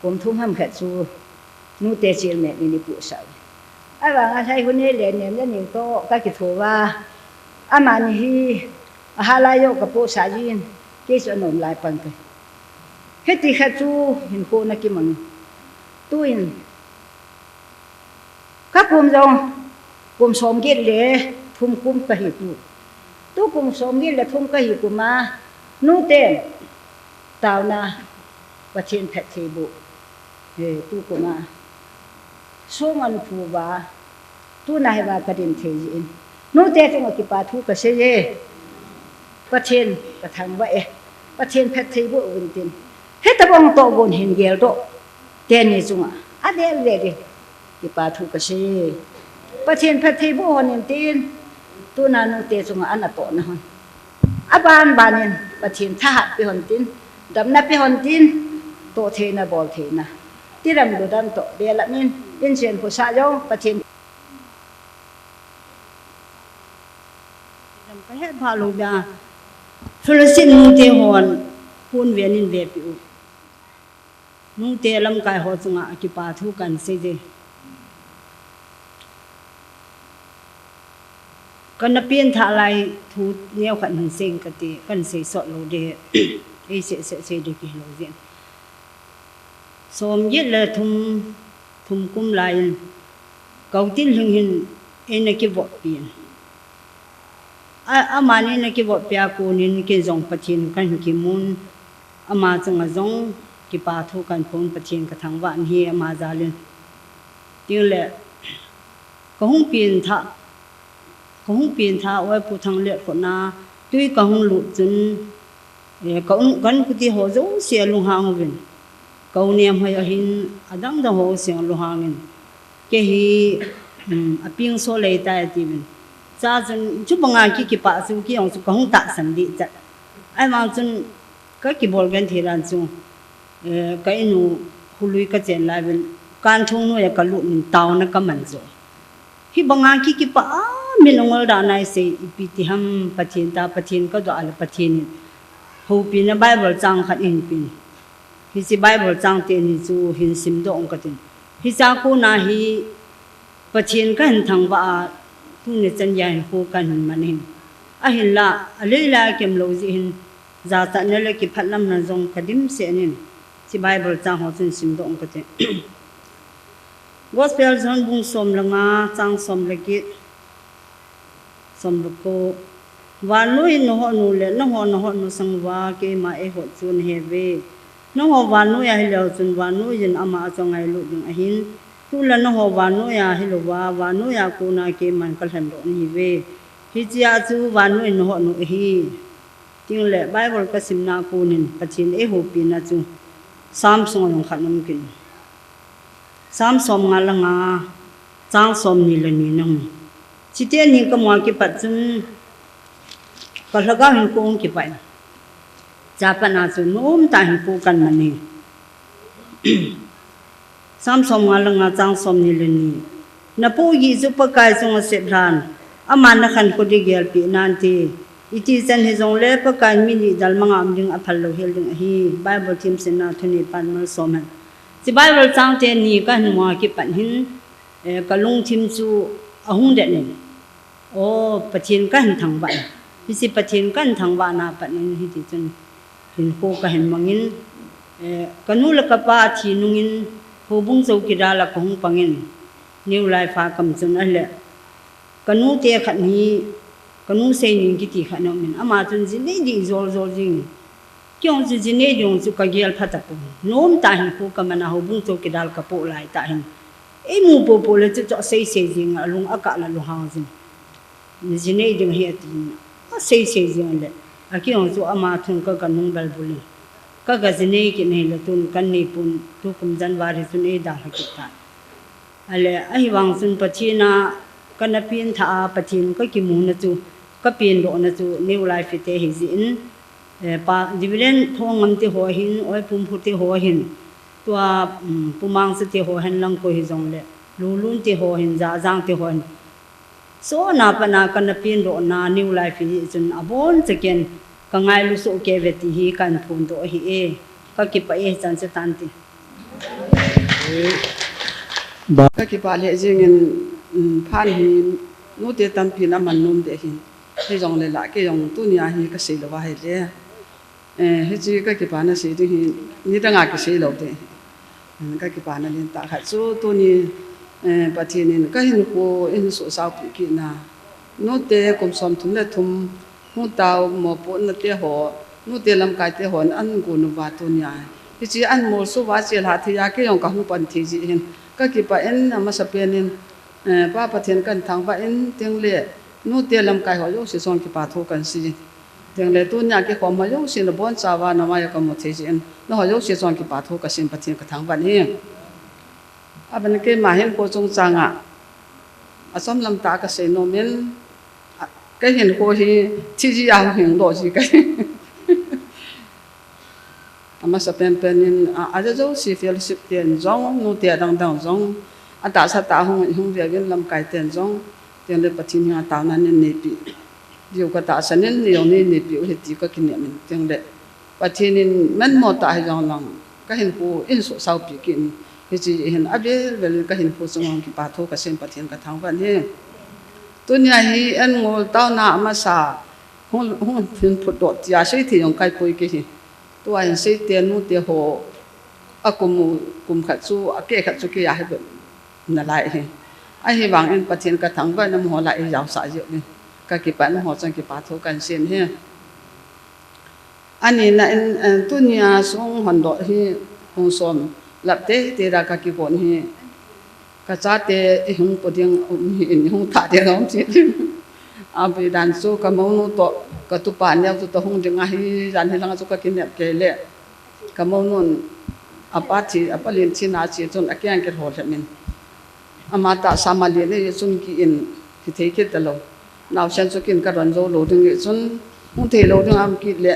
kum thum ham khat chu, nute chairman in eipuisah uve. Ahivanga lhai hun hile nem le ning toh kakitho uva. Amani hi, ahalai joh kapuisah jin, kei chu anom lai pang kahi. Hiti khat chu hinkho ana kimang. Tuin, kakum jong, kum somget le thum kum kahi tu. Tu kum somget le thum kahi kum a, nute, taona, Pathen phattheiboh. He, tu kum a. Song ana phu uva. Tuna hi uva kadin thei jin. Nute chunga kipa thu kasei e. Pathen kathangvah e. Pathen phattheiboh uvin tin. Hitabang toh gon hin geldoh teni chunga. Avel vel in. Kipa thu kasei e. Pathen phattheiboh hon in tin. Tuna nute chunga ana tohna hon. Aban ban in Pathen thahat pe hon tin, damna pe hon tin, toh theina bol theina. Tiram ludam toh, belam in, inchen khosah jong, Pathen. Tiram kahet pha lou bia. Fellowship nute hon, pun ven in vepi u. Nute lamkai ho chunga kipa thu kahin sei ding. Kana pengthah lai thu neo khat hin sei kati, kahin sei sot lou ding. Ei sei sei sei ding kihi lou ding. Somget le thum, thum kum lai in, Kautinlhing hin eina kivoppi in. A, amani eina kivoppi a konin kei jong Pathen kahin kimun, ama chunga jong kipa thu kahin phong, Pathen kathangvah in ahi ama jal in. Tin le, kahung pengthah, kahung pengthah uva Pu Thanglet koma tui kahung lut chun, Eh, ka un, ka inkote ho jouse alunghang uvin. Ka u Nemhoi ahin, adang dang ho jouse alunghang in. Kei hi, um, apeng so lei tai ati uvin. Chuchun, chubanga ki, kipah chu, kei jong chu kahung tahsan deh chat. Ahivang chun, kakibol genthei dan chu, eh, ka inu kholui kachen lai uvin. Kanthong noiya kalut in taona kaman jo. Hibanga ki, kipah a, min angol dan a isei, ipi ti ham, Pathen ta, Pathen kadoh a le Pathen in. Houpina Bible chang khat eihin pen. Hiche Bible chang teni chu hin simdoh ung katin. Hiche a kona hi Pathen kahin thangvah a, tuni chan geiya hinkho kahin man ahin. Ahinla, alei lai a kemlou jeh hin, jachatna le kiphatlamna jong kadimset in. Hiche Bible chang ho chun simdoh ung katin. Gospel John bung som le nga, chang som le get, som le ko. Vannoi in nahot nu le nangho nahot nu sang uva keima eihot chu nahe uve. Nangho vannoi a hileu chun vannoi in ama chu angailut ding ahin, tule nangho vannoi a hilouva, vannoi a kona keiman kalhendoh nahiuve. Hichea chu vannoi in nahot nu ahi. Tin le Bible kasimna konin Pathen eihopina chu Psalm sunga jong khat um kit in. Psalm som nga le nga, chang som ni le ni nahung. Chiteni kamu a kipat chun kalhagao hinkho hung kipah in. Chapatna chu nomtah hinkho kaman e. Psalm som nga le nga, chang som ni le ni. Napohgih chu Pakai chunga sep lhan, aman nakhankho ding gelpeh nante. Itichan hijongle Pakaiyin mi dihdalha manga um ding aphal louhel ding ahi. Bible themsenna thuni pan malsom hen. Hiche Bible changteni kahin mu a kipat hin, eh, kalungthim chu ahung det in. O, Pathen kahin thangvah e. Hiche Pathen kahin thangvahna pat in hitichun hinkho kahin mangin, eh, kanu le kapa athi nungin, houbung chowkidar a kahung pangin, New Life a kaum chun ahile, kanute khat hi, kanu Seinin kiti khat aumin, ama chun jinei ding jol jol jing. Kei jong chu jinei ding chu kagel phatapon. Nomtah hinkho kaman a houbung chowkidar kapoh laitah hin, eimu popo le chu chu asei sei jing, alung akah le lunghang jing. Jinei ding ahi atin, asei sei jing le, akei jong chu ama thun kaga nung balbul in, kaga jinei kit in ahile tun kanei pon, tukum January chun eidalha kit tan. Ahile, ahivang chun Pathen a kana pengthah a, Pathen kakimuna chu, kapengdohna chu New Life te hijeh in, eh, Pa Reverend Thongam te ho hin, Oi Pumphu te ho hin, tua, um, Pu Mangsa te ho hin lang koi hijongle, Lulun te ho hin, Jajang te ho hin, chuna pat a kana pengdohna New Life hijeh chun abonchan kangailu soh kei uve ti hi kahin phondoh ahi e. Kakipah e, chan chu tante. Kakipah lheh jengin, um, phat hi nute tampin aman nom ding ahin. Hijongle la kei jong tunia hi kasei louva ahile, eh, hiche kakipana sei ding hi nidanga kisei lou ding ahi. Kakipana lentah khat chu tuni, eh, Pathen in kahinkho eihin sohsaopeh kitna, nute kum somthum le thum, hung tao mopohna te ho, nute lamkai te hon ahin gon uva tunia hiche ahin molso uva chelhah thei a kei jong kahung pan thei jeh hin kakipah in, amasapen in, eh, Pa Pathen kahin thangvah in, tin le nute lamkai ho jouse chunga kipathu kahin sei in, tin le tunia kikhom ho jouse nabonchauva namai a kamu thei jeh in, nangho jouse chunga kipathu kahin sei in Pathen kathangvah in ahi. Aban keima hinkho chungchanga achomlam tah a kasei nomin, a, kahinkho hi thi jeh a hung hingdoh ji kahi. Amasapen pen in, a, ajouse fellowship ten jong, nute adang dang jong, atahsa tah a hung, hung veuvin lamkai ten jong, tin le Pathen henga taona neipeh diu katahsan in, nei jong nei, neipeh u ahi ti kakinem in, tin le Pathen in manmo tah hijongleng kahinkho eihin sohsaopeh kit in, hiche hin avel vel in kahinkho chunga kipathu kahin sei in Pathen kathangvah in ahi. Tunia hi eingol taona amasa hung, hung hin phutdoh tia seithei jong kaipoi kei hi. Tua hin seite nute ho akum u, kum khat chu, akeh khat chu kei a hi bep nalai ahi. Ahivangin Pathen kathangvah in amaho lah a eijaosah jeh uvin, kakipah in amaho chunga kipathu kahin sei in ahi. Anina in, eh, tunia song hondoh hi pung som lap teitei a kakigon hi, kachate eihung po ding um hi in, eihung thah ding um hi in. Abedan chu kamounu toh, katupa neo chu toh hung ding ahi, jan hilanga chu kakinep kei le. Kamounun apa thi, apa len thina che chun akeng kilho lhep in, ama tahsa ma len ahi chun kei in hithei kit talou. Naosen chu kei in kadon jou lou ding ahi chun, hung thei lou ding aum kit le,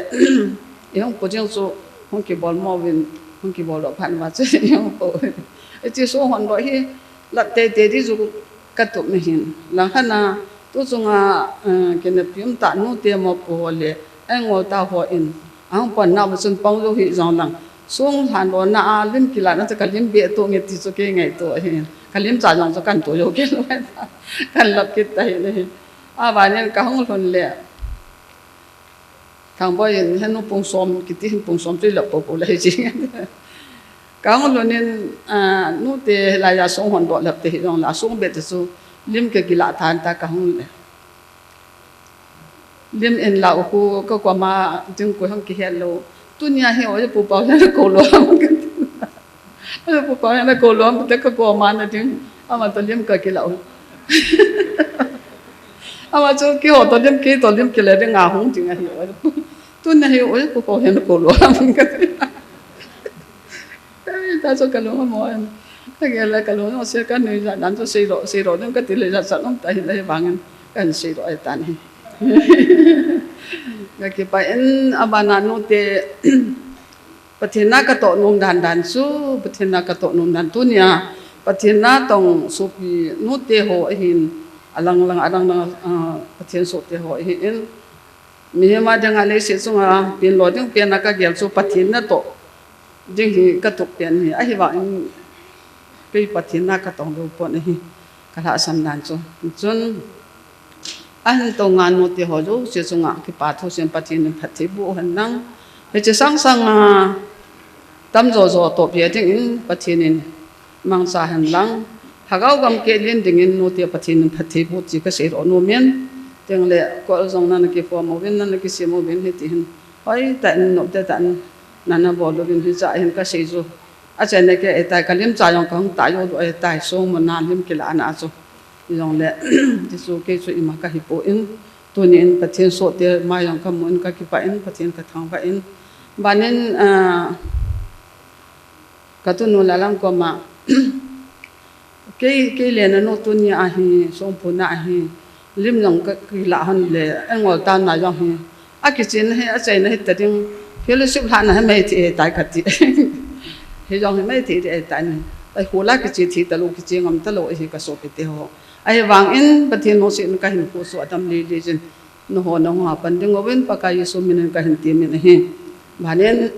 eihung po ding chu hung kibol mo uvin, hung kibol lou phat uva chu eihung po uvin. Hiche song hondoh hi lap teitei ding chu katup ahin. Langkhat a, tu chunga, eh, kinapi um tah nute mopo ho le, eingol tah ho in, ahung pon nauva chun pang jou hijongleng, song lhandohna a lim kilatna chu kalim beh tou nge ti chu kei ngaito ahin. Kalim cha jong chu kahin to jou kit lou ahi. Kahin lap kit tahih in ahi. Abanin kahung lhun le, Thangboi in, henu pung som kiti hin pung som chu ilap popo le hiche. Kahung lhun in, ah, nute laiya song hon doh lhep te hijongle, asong beh te chu lim kakilah tan ta kahung le. Lim in la u khu kakoma ding koi hung kihet lou. Tunia hi o Pu Pau hian akou lou ham kati. O Pu Pau hian akou lou ham te kakoma na ding. Ama toh lim kakilah u. Ama chu keiho toh lim, kei toh lim kile ding a hung ding ahi o. Tunia hi o Pu Pau hian akou lou ham kati. Ei, ta chu kalung amo em. Kagel le kalung amo se kanui jat dan chu seidoh, seidoh ding kati le jat jat um ta hi le vangin kahin seidoh ahi tan hi. Kakipah in abana nute Pathen na katoh nom dan dan chu, Pathen na katoh nom dan tunia Pathen natong sopi nute ho ahin alang lang, alang lang, ah, Pathen sohte ho ahin. Mihem a dinga leiset chunga pen lo ding pen a kagel chu Pathen natoh ding hi katup pen hi. Ahivangin kei Pathen na katong lou pon ahi, kalhahsam dan chu. Chun, ahin tonga nute ho jouse chunga kipa thu seiyin Pathen in phatthei boh hen lang. Hiche sangsanga tamjo jo toh pia dingin Pathen in mangcha hen lang. Lhagao gam keh len dingin nute Pathen in phatthei boh ti kaseidoh nom in. Tengle kol jong nana kiform uvin, nana kisem uvin hiti hin. Hoitah in noptah in nana bol uvin hiche hin kasei chu. Achaina kei ahitai, kalimcha jong kahung tah jou lou ahitai, songmuna lim kilahna chu. Hijongle, ti chu kei chu ima kahipoi. Tuni in Pathen sohte mai jong kamun kakipah in, Pathen kathangvah in. Banin, ah, katunu Lallam koma, kei, kei le nanu tunia hi, songphuna hi, lim jong ka, kilah hon le, engol tanna jong hi, akichen hi, achaina hi ta ding, fellowship lhahna hi mei thi ahitai kati. Hijong hi mei thi ahitai ni. Ai, hula kiche thi talou, kiche ngam talou ahi kasopite ho. Ahivangin Pathen lungset in kahinkho chu adam lele jin. Nangho nahung hapan ding uvin Pakai Jesu minin kahin temin ahi. Banin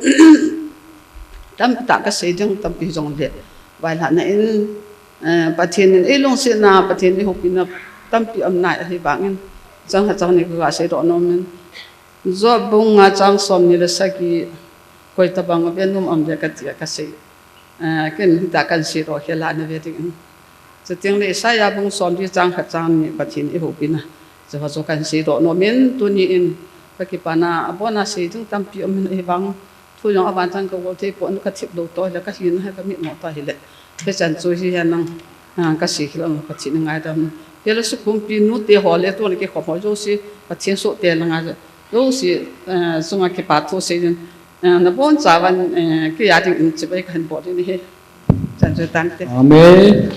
tampi tah kasei ding tampi jongle vailhahna in, eh, Pathen in eilungsetna, Pathen in eihopina tampi um nai ahivangin chang khat chang ni kaga seidoh nom in. Job bung nga chang somni le sagi, koi tabang a ve nom am ve kati a kasei. Ah, ken hita kahin seidoh khel a na ve ding in. Chuteng le Isaiah bung somli chang khat chang ni Pathen eihopina. Chuho chu kahin seidoh nom in tuni in kakipana abona sei ding tampi um in ahivang thu jong avanchang kagol thei pon kathip lou toh le kahina hi kamit mo toh hile. Hichan chu hi henlang, ah, kasei khel a Pathen ngaidam. Fellowship humpi nute ho le tuni kikhom ho jouse Pathen sohte langa jouse, ah, chunga kipa thu sei ding. Ah, nabonchauva, eh, kei a dingin chibai kahin bol ding ahi. Chan chu tante. Amen.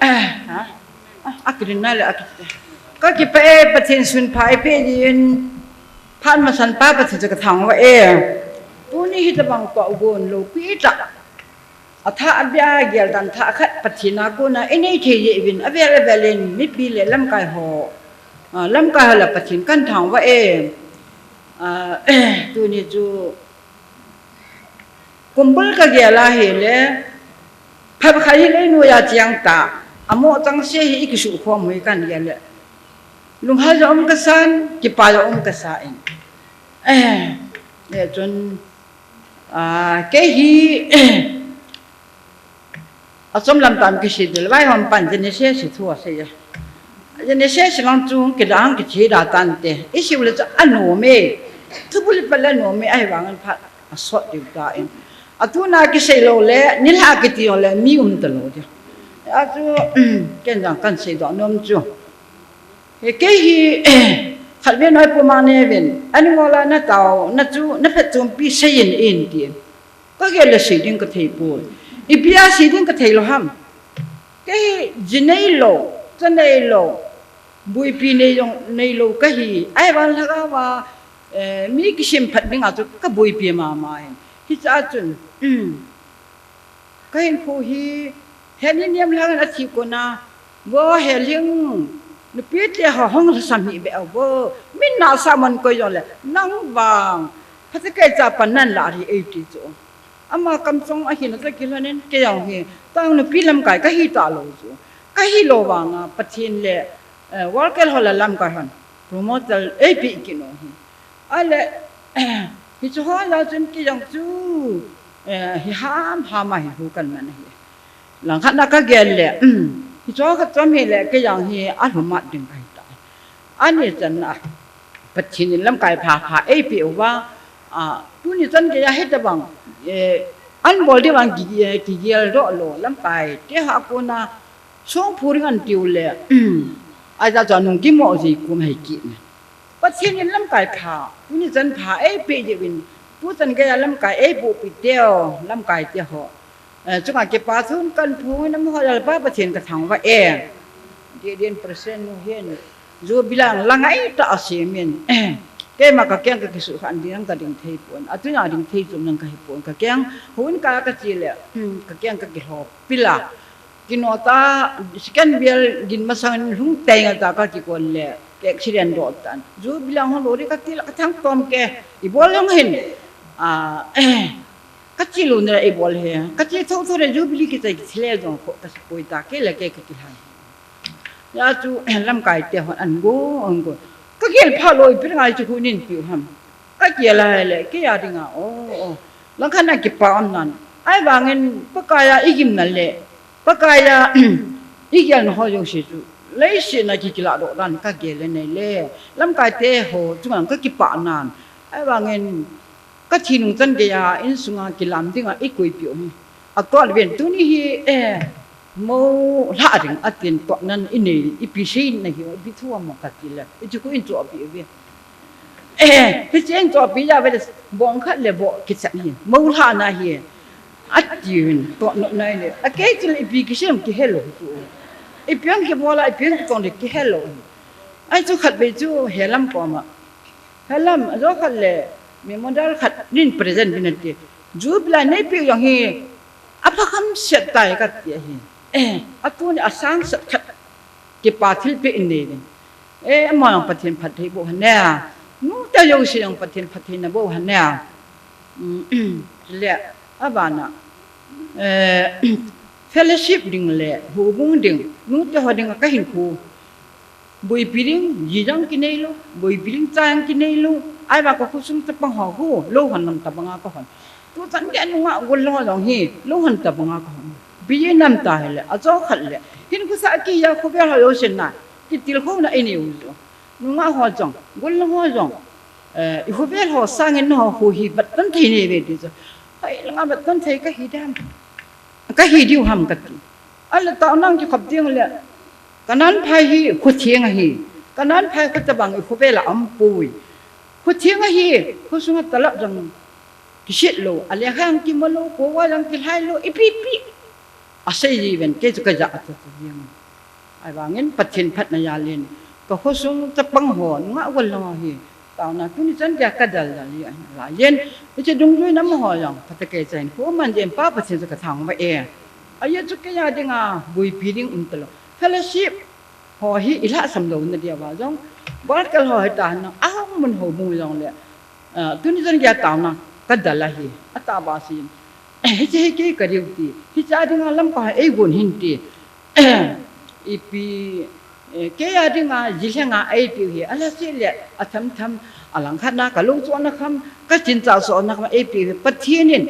Ah, ah, ah, akirin na le akite. Kakipah e Pathen sunpha eipeh din. Phat masan pa Pathen chu kathangvah e. Tuni hitabang pa ugon lou pi ta. Athah abia gel dan thah khat Pathen a kona inei thei jeh uvin avel avel in mipi le lamkai ho, ah, lamkai ho le Pathen kahin thangvah e. Ah, tuni chu kumbul kagel a hile, phabep khat hi leinoi a cheng ta, amo chang se hi ikisukhom u hi kahin gel le. Lunghel jong um kasan, kipa jong um kasa in. Eh, le chun, ah, kei hi, Achom lam tam kisei dil, vaihom pan Genesis hi thu asei a. Genesis lang chu kidang kithi da tante. Isei u le chu anom e. Thubul pat le anom e, ahivangin phat asot diu ta in. Atuna kisei lou le, nilhah kiti lou le, mi um talou di. Achu, ken jong kahin seidoh nom chu. He kei hi, khatvei noi puma neuvin, ani ngola natao, na chu, naphatchompi seiyin in tin. Kagel le sei ding kathei poi. Ipi a sei ding kathei lou ham. Kei hi ji neilou, cha neilou, boipi nei jong neilou kahi. Ahivang lhagao a, eh, mi kisemphat dinga chu kaboipi mama in. Hiche a chun, um, kahinkho hi, heni niam lhang in athi kona, vo he ling, nupi te ho hung lhasam hih beh o vo, min nasa man koi jongle, nang vang, phatecha pan nan lah hi eiti chu. Ama kamchong ahina chu kilhonin, kei jong hi, tang nupi lamkai kahi talou chu. Kahi lou vanga, Pathen le, eh, worker ho le lamkai hon, promoter eipeh kit u hi. Ale, Hichu ho jong chun kei jong chu, eh, hi ham ham a hi hu kan man ahi. Langkhat na ka gel le, um, hichu khat chom hi le kei jong hi alhumat ding kahi tai. Ani chan a, Pathen in lamkai pha pha eipeh uva, a, tuni chan geiya hitabang, eh, an bol ding vang ki, eh, kigel doh lou, lamkai te ha kona song phu ding an tiu le, um, ahi ta chu anung kimo ji kum hei kit ne. Pathen in lamkai pha, tuni chan pha eipeh jeh uvin, tu chan geiya lamkai eiboh pi teu, lamkai te ho. Eh, chunga kipa thu kan phong in amaho jalpa Pathen ka thangvah e. Didin President nu hin, Jubilee lang la ngai ta a semin. Keima ka keng ka kisuh khan ding ka ding thei pon. Atuna ding thei chom nang kahi pon. Ka keng, hun ka ka chi le, hmm, ka keng ka kilho pila. Kino ta, second bell gin masang lhung teng ta ka kikon le, ka accident doh tan. Jubilee lang ho lori ka til ka thang tom ke, ibol jong hin. Ah, eh, Ka chi lou na ibol he. Ka chi thotho le Jubilee kichai kithi le jong kho ka si poi ta ke le ke ka kilhan. Hia chu lamkai te hon an go, an go. Ka gel pha lou ipi ngai chu khu nin piu ham. Ka gel a le kei a dinga, oh, oh. Langkhat na kipa um nan. Ahivangin Pakai a igim na le. Pakai a igel na ho jong si chu. Leiset na ki kila doh dan ka gel le nei le. Lamkai te ho chunga ka kipa nan. Ahivangin Ka thi nung chan geiya, insunga kilam dinga i koipeh u hi. Atoh ven tuni hi, eh, mo lha ding atin toh nan i nei, ipi sei na hi, ipi thu amo ka ti le. I chu khu in chohpeh ve. Eh, hiche in chohpeh ja ve le, bong khat le bo kichat hi. Mo lha na hi. Atin toh nop nai le. Akei chu le ipi kisei kihe lou tu. Ipi ang kibol a, ipi ang kitong le kihe lou. Ahi chu khat vei chu helam koma. Helam, ajo khat le, memorial khat nin present bin ati. Jubilee nei peh jong hi, apha kham set tai ka ti ahi. Eh, atuni asang set khat kipa thilpeh in nei uvin. Eh, ama jong Pathen phatthei boh hen a. Nute jouse jong Pathen phatthei na boh hen a. Mm, le, abana. Eh, fellowship ding le, houbung ding, nute ho ding ka hinkho. Boipi ding, ji jong kinei lou, boipi ding, cha jong kinei lou, ahivang ka khosung chapang ho khu, lou hon nam tabanga ka hon. Tu chan geiya nungah gollhang ho jong hi, lou hon tabanga ka hon. Ipi jeh ham ti le, ajo khat le, hinkho sah keiya khovel ho jouse na, kitilkhouna i nei u jo. Nungah ho jong, gollhang ho jong, eh, i khovel ho sangin ho khu hi, vat tan thei nei ve ti jo. Hai, langa vat tan thei ka hi dam. Ka hi diu ham ka ti. Ahile taona kikhop ding le, Kanan phai hi, kho theng ahi. Kanan phai kho tabang i khovel a um poi. Kho theng ahi, khosunga talap jong kiset lou, alekha jong kimu lou, khovah jong kilhai lou, ipi ipi. Asei ji uvin, kei chu ka ja a chu chu jeng. Ahivangin Pathen phatna jal in, ka khosung chapang ho, nungah gollhang ho hi, taona tuni chan geiya ka dal dal hi, ahi lai in, hiche dungjui nam ho jong, phatah kei chan, khu man jeng pa Pathen chu ka thangvah e. Ajeh chu keiya dinga, boipi ding um talou. Fellowship ho hi i lhahsam louna diuva jong, Barkel ho hi ta na, ahung mun houbung jong le, ah, tuni chan geiya taona ka dal ahi, atah ba sin. Hiche hi kei ka duty, hiche a dinga lamkai ei gon hin ti. Ipi, eh, keiya dinga, jilhenga eipeh u hi, alhase le, atham tham, alangkhat na ka lungchona kham, ka chinchat sona kham eipeh u hi, Pathen in,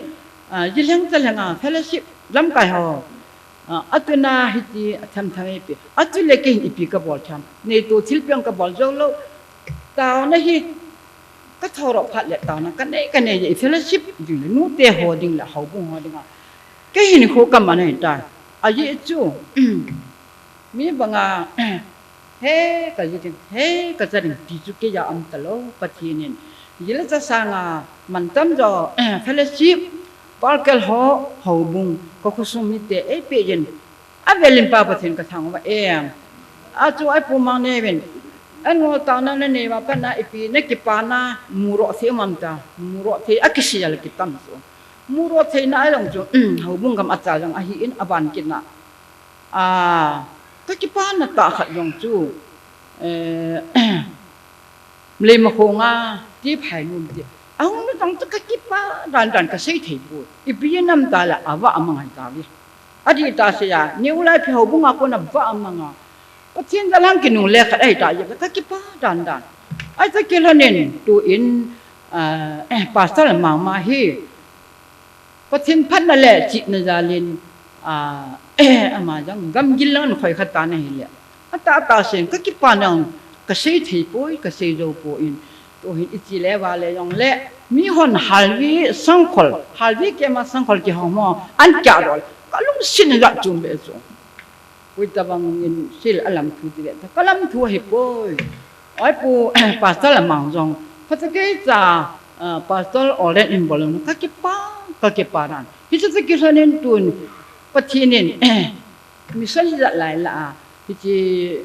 ah, jilheng chalhenga, fellowship, lamkai ho, ah, atuna hiti, atham tham eipeh, atule kei hin ipi ka bol tham, neito thilpeh ka bol jou lou, taona hi, Ka thou roh phat le taona ka nei, ka nei, i fellowship ding le, nute ho ding le, houbung ho dinga. Kei hin khu ka man ahi tai. Ajeh chu, mi banga, he ka ji ding, he ka cha ding ti chu keiya um talou, Pathen in. Ji le cha sanga, mantam jo, fellowship, Barkel ho, houbung, ka khosung mite, eipeh jin, Avel in pa Pathen ka thangvah e. Achu ai pu mang ne vin. An ngol taona na nei uva pat na ipi na kipana muroh thei um am ta. Muroh thei a kisei a le kitam chu. Muroh thei na a jong chu, houbung gam a cha jong ahi in aban kit na. A, ka kipana tah khat jong chu. Eh, Mlei makhonga, ti phai nom ti. Ahung nu tang chu ka kipa dan dan ka sei thei poi. Ipi jeh ham ti le avah amang ahi tave. Adih tah sei a, New Life houbung a kona vah amang a. Pathen jalhang kinungle khat ahi tah jeh ka kipa dan dan. Ahi ta kilhon in, tu in, Ah, eh, Pastor Mangma hi Pathen phatna le chihna jalin, ah, eh, ama jong gamgil lang khoi khat ta na hi le. Ata ata sen ka kipa nang ka sei thei poi, ka sei jou poi in. Tu hin i chi le va le jong le mi hon halvi sangkhol, halvi kema sangkhol kihong mo an kya rol. Ka lungsin jat chum be chu. Ui, tabang in sil a lam thu ti ve ta. Ka lam thu hi poi. Oi pu, Pastor Lamang jong. Pha ta kei cha, ah, Pastor Olen in bol ka kipa, ka kipa ran. Hi cha ki sanin tun Pathen in, mission hi jat lai la a. Hi chi,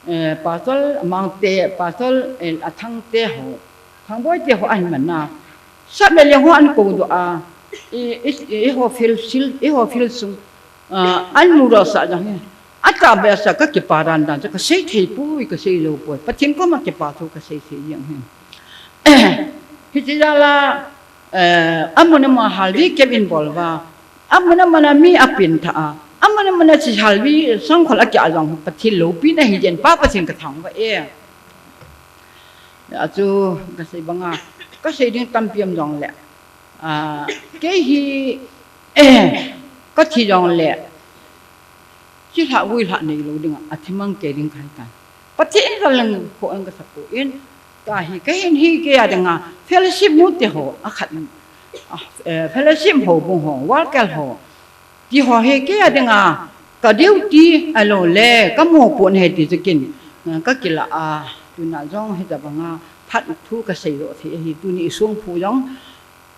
eh, Pastor Lamang te, Pastor, eh, Athang te ho. Thang boi te ho an man na. Sa me le ho an ko do a. I, i, i ho fil, sil, i ho fil sung. Ah, an mu ro sa jang hi. Ata be sa ka kipa ran dan ka sei thei poi, ka sei jou poi. Pathen koma kipa thu ka sei sei jeng hi. Hi chi jala, eh, amuna ma halvi kep in bol va. Amuna mana mi a pin tha a. Amuna mana chi halvi sangkhol a kya jong Pathen lopi na hi jen pa Pathen ka thang va e. A chu ka sei banga, ka sei ding tampi am jong le. Ah, kei hi, eh, ka thi jong le. Chi hla vui hla nei lo dinga, a thi mang kei ding khai ta. Pathen ka lang ko ang ka sa ko in. Ka hi, ka hin hi kei a dinga, fellowship nu te ho, a khat. Ah, eh, fellowship ho, bung ho, worker ho. Ti ho hi kei a dinga, ka duty a lo le, ka mo po ne ti chu kin, ah, ka kila a, tuna jong hi ta banga, phat thu ka sei lo thi hi, tuni i sung phu jong.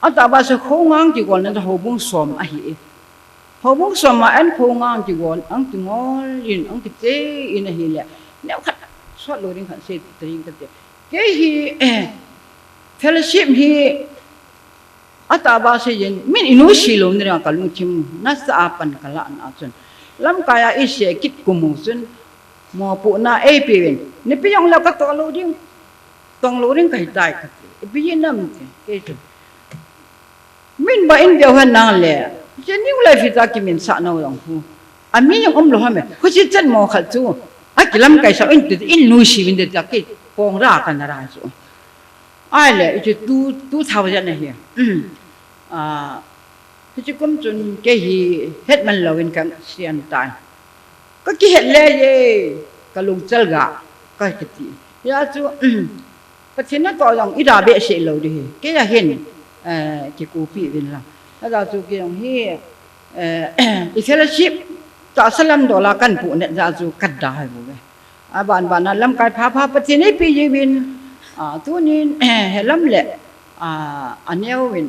A ta ba sa khongang kigol na ta ho bung som a hi. Ho bung som a an khongang kigol, ang kingol in, ang kiche in a hi le. Neu khat, sot lo ding khat sei ta ding ka te. Kei hi, eh, fellowship hi, a ta ba sei yin, min i nu si lo ni rang ka lungthim, na sa a pan ka la na chun. Lamkai a i se kit kum u chun, mo pu na ei pi win. Ni pi yong la ka to lo ding, tong lo ding ka hi tai ka ti. I pi yin nam ti, kei chun. Min ba in deu han nang le. Je niu lai fi ta ki min sa nau long hu. A mi yong um lo ha me. Khu si chen mo khat chu. A ki lam kai sa in ti in nu si win de ta ki. Kong ra ka na ra chu. Ai le, i chu two, two thousand a hi. Ah, hi chu kum chun ke hi het man lo in ka sian tai. Ka ki het le ye, ka lung chal ga, ka ki ti. Ya chu, Pathen na to jong i da be se lo di hi. Ke ya hin, eh, ki ku pi vin la. A da chu ki jong hi, eh, i fellowship, ta salam do la kan pu ne da chu kat da hai bu ve. A ban ban a lamkai pha pha Pathen ei pi ji vin. A tunin, eh, he lam le, a, a neo vin.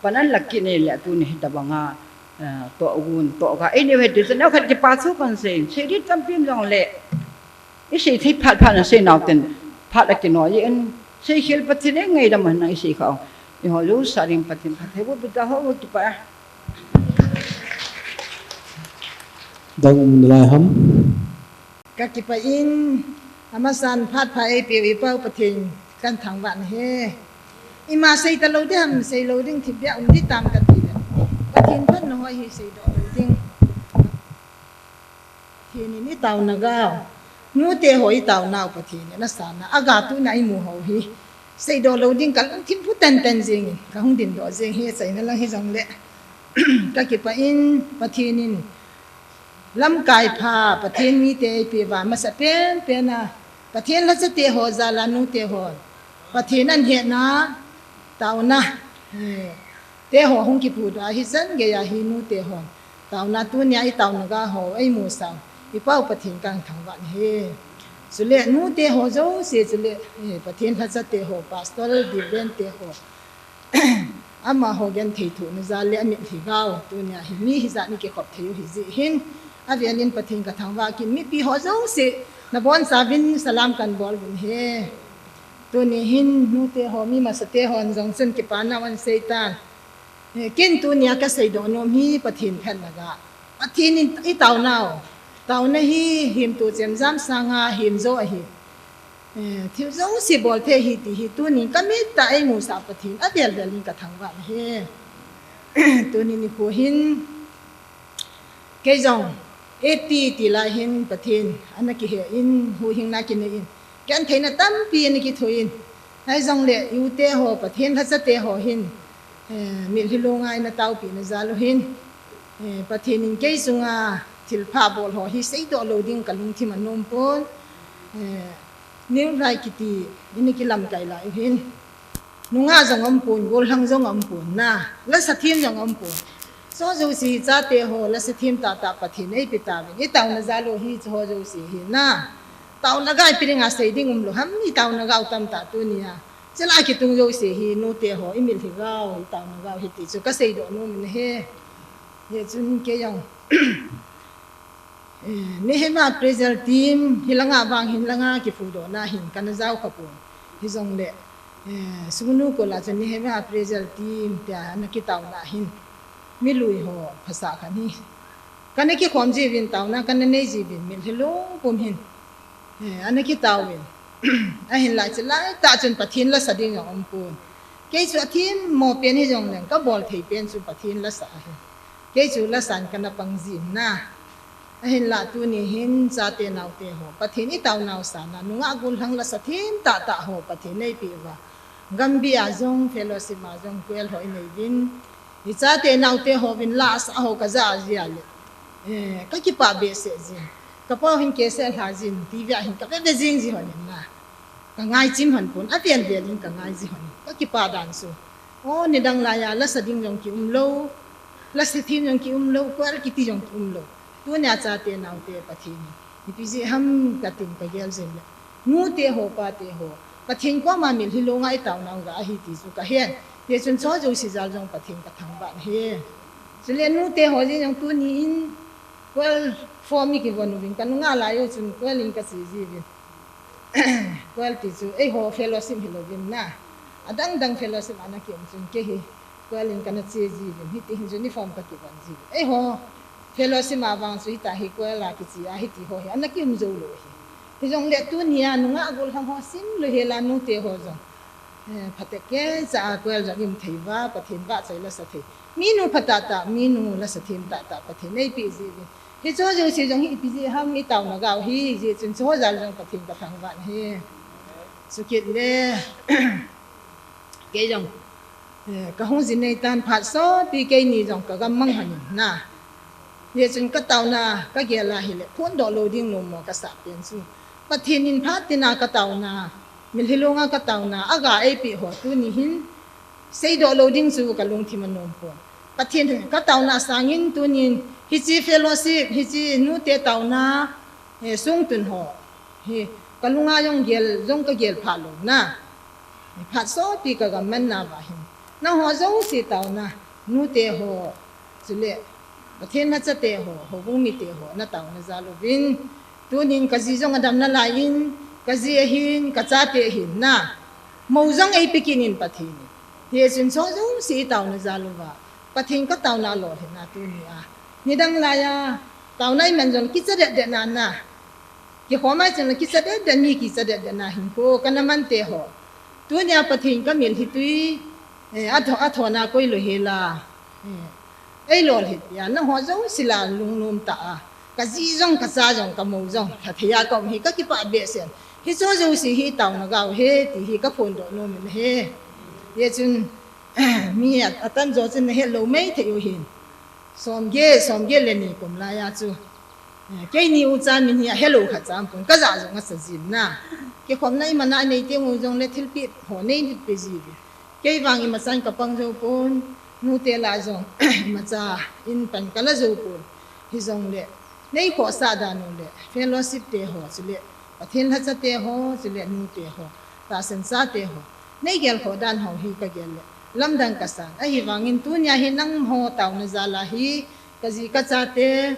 Panan la ki ne le tuni hi ta banga, eh, to gun, to ga. Ei neo he ti sa neo khat ki pa chu kan se. Se di tam pim jong le. I sei thei phat phat na sei nau ten phat a kinoi in sei khel Pathen e ngei dam na i sei kha. I ho lu sa ring Pathen phat thei bu ta ho bu ki pa. Dang um lai ham. Ka ki pa in amasan phat pha ei pe i pau Pathen kan thang van he. I ma sei ta lo di ham sei lo ding thip bia um di tam ka ti le. Pathen phat na hoi hi sei do lo ding. Pathen in i tauna gao. Nu te ho i tauna u Pathen in a sana. A ga tu na i mu ho hi. Sei do lo ding ka lungthim phu ten ten jing in. Ka hung din do jing hi sei na lang hi jong le. Ka ki pa in Pathen in. Lamkai pha Pathen mi te i pe va masa pen pen a. Pathen la cha te ho za la nu te ho. Pathen an he na. Tauna. He. Te ho hung ki phu da hi san ge ya hi nu te ho. Tauna tunia i tauna ga ho, ei mu sau. I pau Pathen kan thang van he. Chule nu te ho jo se chule, eh, Pathen la cha te ho, pastor, deacon te ho. Ama ho gen thei thu na za le amit hi gao. Tunia hi mi hi za ni ki khop thei u hi ji hin. A vialin Pathen ka thang va ki mi pi ho jo se. Na bon sa vin salam kan bol vin he. Tuni hin nu te ho, mi masa te ho, jong chun ki pa na wan sei tan. Eh, kin tunia ka sei do nom hi Pathen phat na ga. Pathen in i tauna u. Tauna hi him tu chem jam sanga him jo a hi. Eh, thil jo si bol the hi ti hi tunin ka mit ta ei mu sa Pathen a vel vel in ka thang va he. Tunin i khu hin kei jong eighty ti lai hin Pathen ana ki he in hu hing na ki ne in. Ken theina tampi ana ki thu in. Hijongle i u te ho, Pathen lhacha te ho hin, eh, mitlhi longa ina taopi na jal u hin, eh, Pathen in kei chunga thilpha bol ho hi seidoh lou ding ka lungthim anom pon, eh, New Light kiti ina kilamkai lai u hin. Nungah jong umpon, gollhang jong umpon, na, lasa them jong umpon. Chuho jouse hi chate ho, lasa them tahtah Pathen in eipe tauvin. I taona jal u hi chuho jouse hi, na. Taona ga ipi dinga sei ding umlou ham, i taona ga u tamtah tunia. Chule kitung jouse hi, nu te ho, i mitlhi ga u, i taona ga u hi ti chu ka seidoh nom in ahi. Hichun kei jong Eh, Nehemiah Praise Team, hilanga vang hin langa kiphutdohna hin kana jao kha pon. Hijongle, eh, Sugnu Kol a chun Nehemiah Praise Team tia ana kitaona hin milui ho phasah khat hi. Kana kikhom jiuvin taona, kana nei jiuvin mitlhi long pum hin. Eh, ana kitaovin. Ahinlah chulai tah chun Pathen lasa ding jong umpon. Kei chu athemmo pen hijongleng ka bol thei pen chu Pathen lasa ahi. Kei chu lasan kana pang jin na. Ahinlah tuni hin chate naote ho, Pathen i taonau sana, nungah gollhang lasa them tahtah ho Pathen in eipe uva. Gambih a jong, fellowship a jong, choir ho i nei uvin. I chate naote hovin lasa ho ka ja jia le, eh, ka kipah behseh jin. Ka pau hin cassette lha jin, T V a hin ka ve ve jing ji hon in na. Ka ngaichim hon pon, avel vel in ka ngai ji hon in. Ka kipah dan chu. O, nidang laiya, lasa ding jong ki umlou. Lasa them jong ki umlou, choir kiti jong ki umlou. Tunia chate naote Pathen in ipi jeh ham katin ka gel jin le. Nu te ho, pa te ho. Pathen koma mitlhi longa i taonau ga ahi ti chu ka hen. Hichun chuho jouse jal jong Pathen ka thangvah in ahi. Chule nu te ho jeng jong tuni in choir form i kivon uvin ka nungah lai u chun choir in ka che jiuvin. Choir ti chu, eiho fellowship hilou vin na. Adang dang fellowship ana ki um chun kei hi choir in kana che jiuvin, hiti hin uniform ka kivon jiuvin. Eiho fellowship a vang chu hita hi choir a kiche a hiti ho hi ana ki um jou lou hi. Hijongle tunia nungah gollhang ho sim lou hela nu te ho jong. Eh, phatecha a choir jong i um thei uva, Pathen vahchoi lasa thei. Minu pha tahtah, minu lasa them tahtah Pathen in eipe jiuvin. Hichu jouse jong hi ipi jeh ham i taona ga u hi, hijeh chun chuho jal jong Pathen ka thangvah in ahi. Chukit le, kei jong, eh, ka hung jin nei tan phat sopi keini jong ka gam mang hon in na. Hichun ka taona, ka gel a hile, phondoh lou ding nom mo ka sah pen chu. Pathen in phat tina ka taona, mitlhi longa ka taona, aga eipe ho tuni hin, seidoh lou ding chu ka lungthim anom pon. Pathen ka taona sangin tunin hiche fellowship, hiche nute taona, eh, sung tun ho hi ka lunga jong gel, jong ka gel pha lou na. Phat sopi ka gam man nauva hin, nangho jouse taona, nute ho, chule Pathen lhacha te ho, houbung mite ho, na taona jal uvin. Tunin ka ji jong adam nalai in, ka ji ahin, ka chate ahin na. Mou jong eipe kit in Pathen in. Hichun chuho jouse i taona jal uva, Pathen ka taona lolhinna tunia. Nidang laiya, taona i man jong kicha det det na na. Kikhom a chun kicha det det, mi kicha det det na hin ko, kana man te ho. Tunia Pathen ka mitlhi tui, eh, atho, athona koi lou hela. Eh, ei lolhin pia, nangho jouse la lungnom tah a. Ka ji jong, ka cha jong, ka mou jong, lha thei a ka um hi ka kipah behseh in. Hichu jouse hi taona ga u ahi, ti hi ka phondoh nom in ahi. Hichun, mi a, atan jo chun na het lou maithei u hin. Som get, som get le ni kum laiya chu. Eh, keini ucha min hi ahelou khat cha umpon, ka ja jong asa jin na. Kikhomna imacha nei teng u jongle thilpeh ho nei pe jiuvin. Kei vang imacha in ka pang jou pon, nute lah jong imacha in pan ka la jou pon. Hijongle, nei khohsah dan u le, fellowship te ho, chule Pathen lhacha te ho, chule nute ho, tahsan cha te ho. Nei gel khoh dan ho hi ka gel le, lamdang ka san. Ahivangin tunia hi nangho taona jal a hi, ka ji ka chate,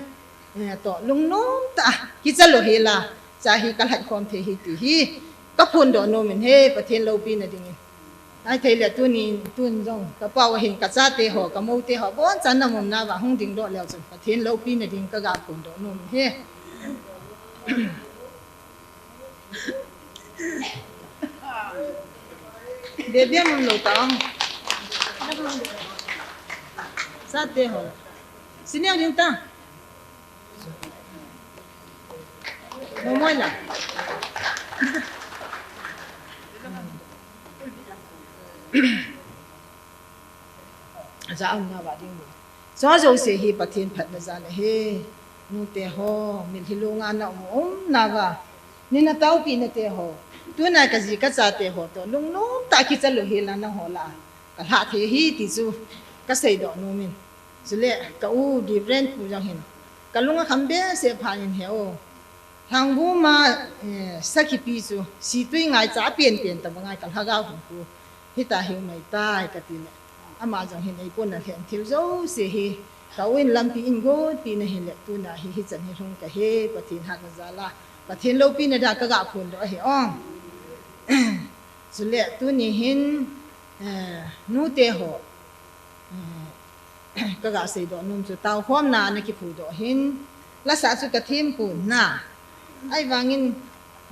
eh, toh lungnom tah a, kicha lou hela, cha hi ka lhat khom thei hi ti hi, ka phondoh nom in ahi, Pathen loupina dingin. Ahithei le tunin, tun jong, ka pau ahin ka chate ho, ka moute ho, abonchan na um nauva hung dingdoh leu chun, Pathen loupina ding ka ga phondoh nom in ahi. Baby a um lou ta ong. Chate ho. Senior ding ta. Mo mo la. Aja umna va ding mo. Cho jouse hi Pathen phatna jal ahi. Nute ho, mitlhi lunga na um, umna va. Ni na taopi na te ho. Tuna ka ji ka cha te ho to. Lungnom tah a kicha lou hi la na ho la. Ka lha thei hi ti chu ka seidoh nom in. Chule ka u Reverend pu jong hin. Ka lung a kham behseh phat in he o. Lhangvum a, eh, sakhipi chu, situi ngaicha penpen tabang ngai ka lhagao hin pu. Hita hiu mai tai ka ti le. Ama jong hin eipon a lhen thil jouse hi. Ka u in lampi eigot pi na hi le tuna hi hichan hi lhung ka hi Pathen hatna jal a. Pathen loupina dia ka ga phondoh ahi ong. Chule tuni hin, eh, nute ho. Eh, ka ga seidoh nom chu taokhomna na kiphudoh hin, lasa chu ka thempon na. Ahivangin,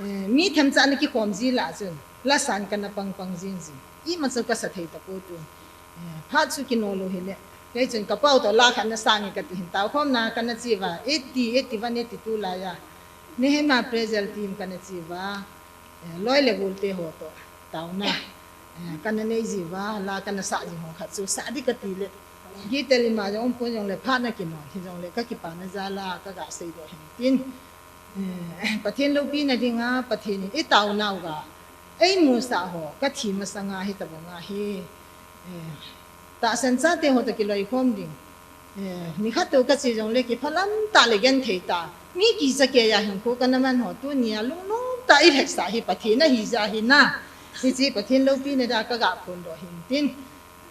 eh, mi themcha na kikhom ji lah chun, lasan kana pangpang jing jing. Ima chu ka sa thei tapoi tu. Eh, phat chu kino lou hile. Kei chun ka pau to la khat na sang e ka ti hin taokhomna kana che uva, eighty, eighty one, eighty two lai a. Nehemiah Praise Team kana che uva. Eh, loi le gol te ho to taona, eh, kana nei ji uva, la kana sa ji ho khat chu sa di ka ti le. Gitel ima jong pon jong le phat na kino, hi jong le ka kipana jal a, ka ga seidoh hin tin. Eh, Pathen loupina dinga, Pathen in i taonau ga, eimusah ho, ka thi masanga hitabanga hi, eh, tahsan chate ho to kiloikhom ding. Eh, nikhat to ka che jong le kiphalam tah le genthei tah. Mi kicha kei a hinkho kana man ho tunia lungnom tah a i lhetsah hi Pathen ahi jeh hin na. Hiche Pathen loupina dia ka ga phondoh hin tin.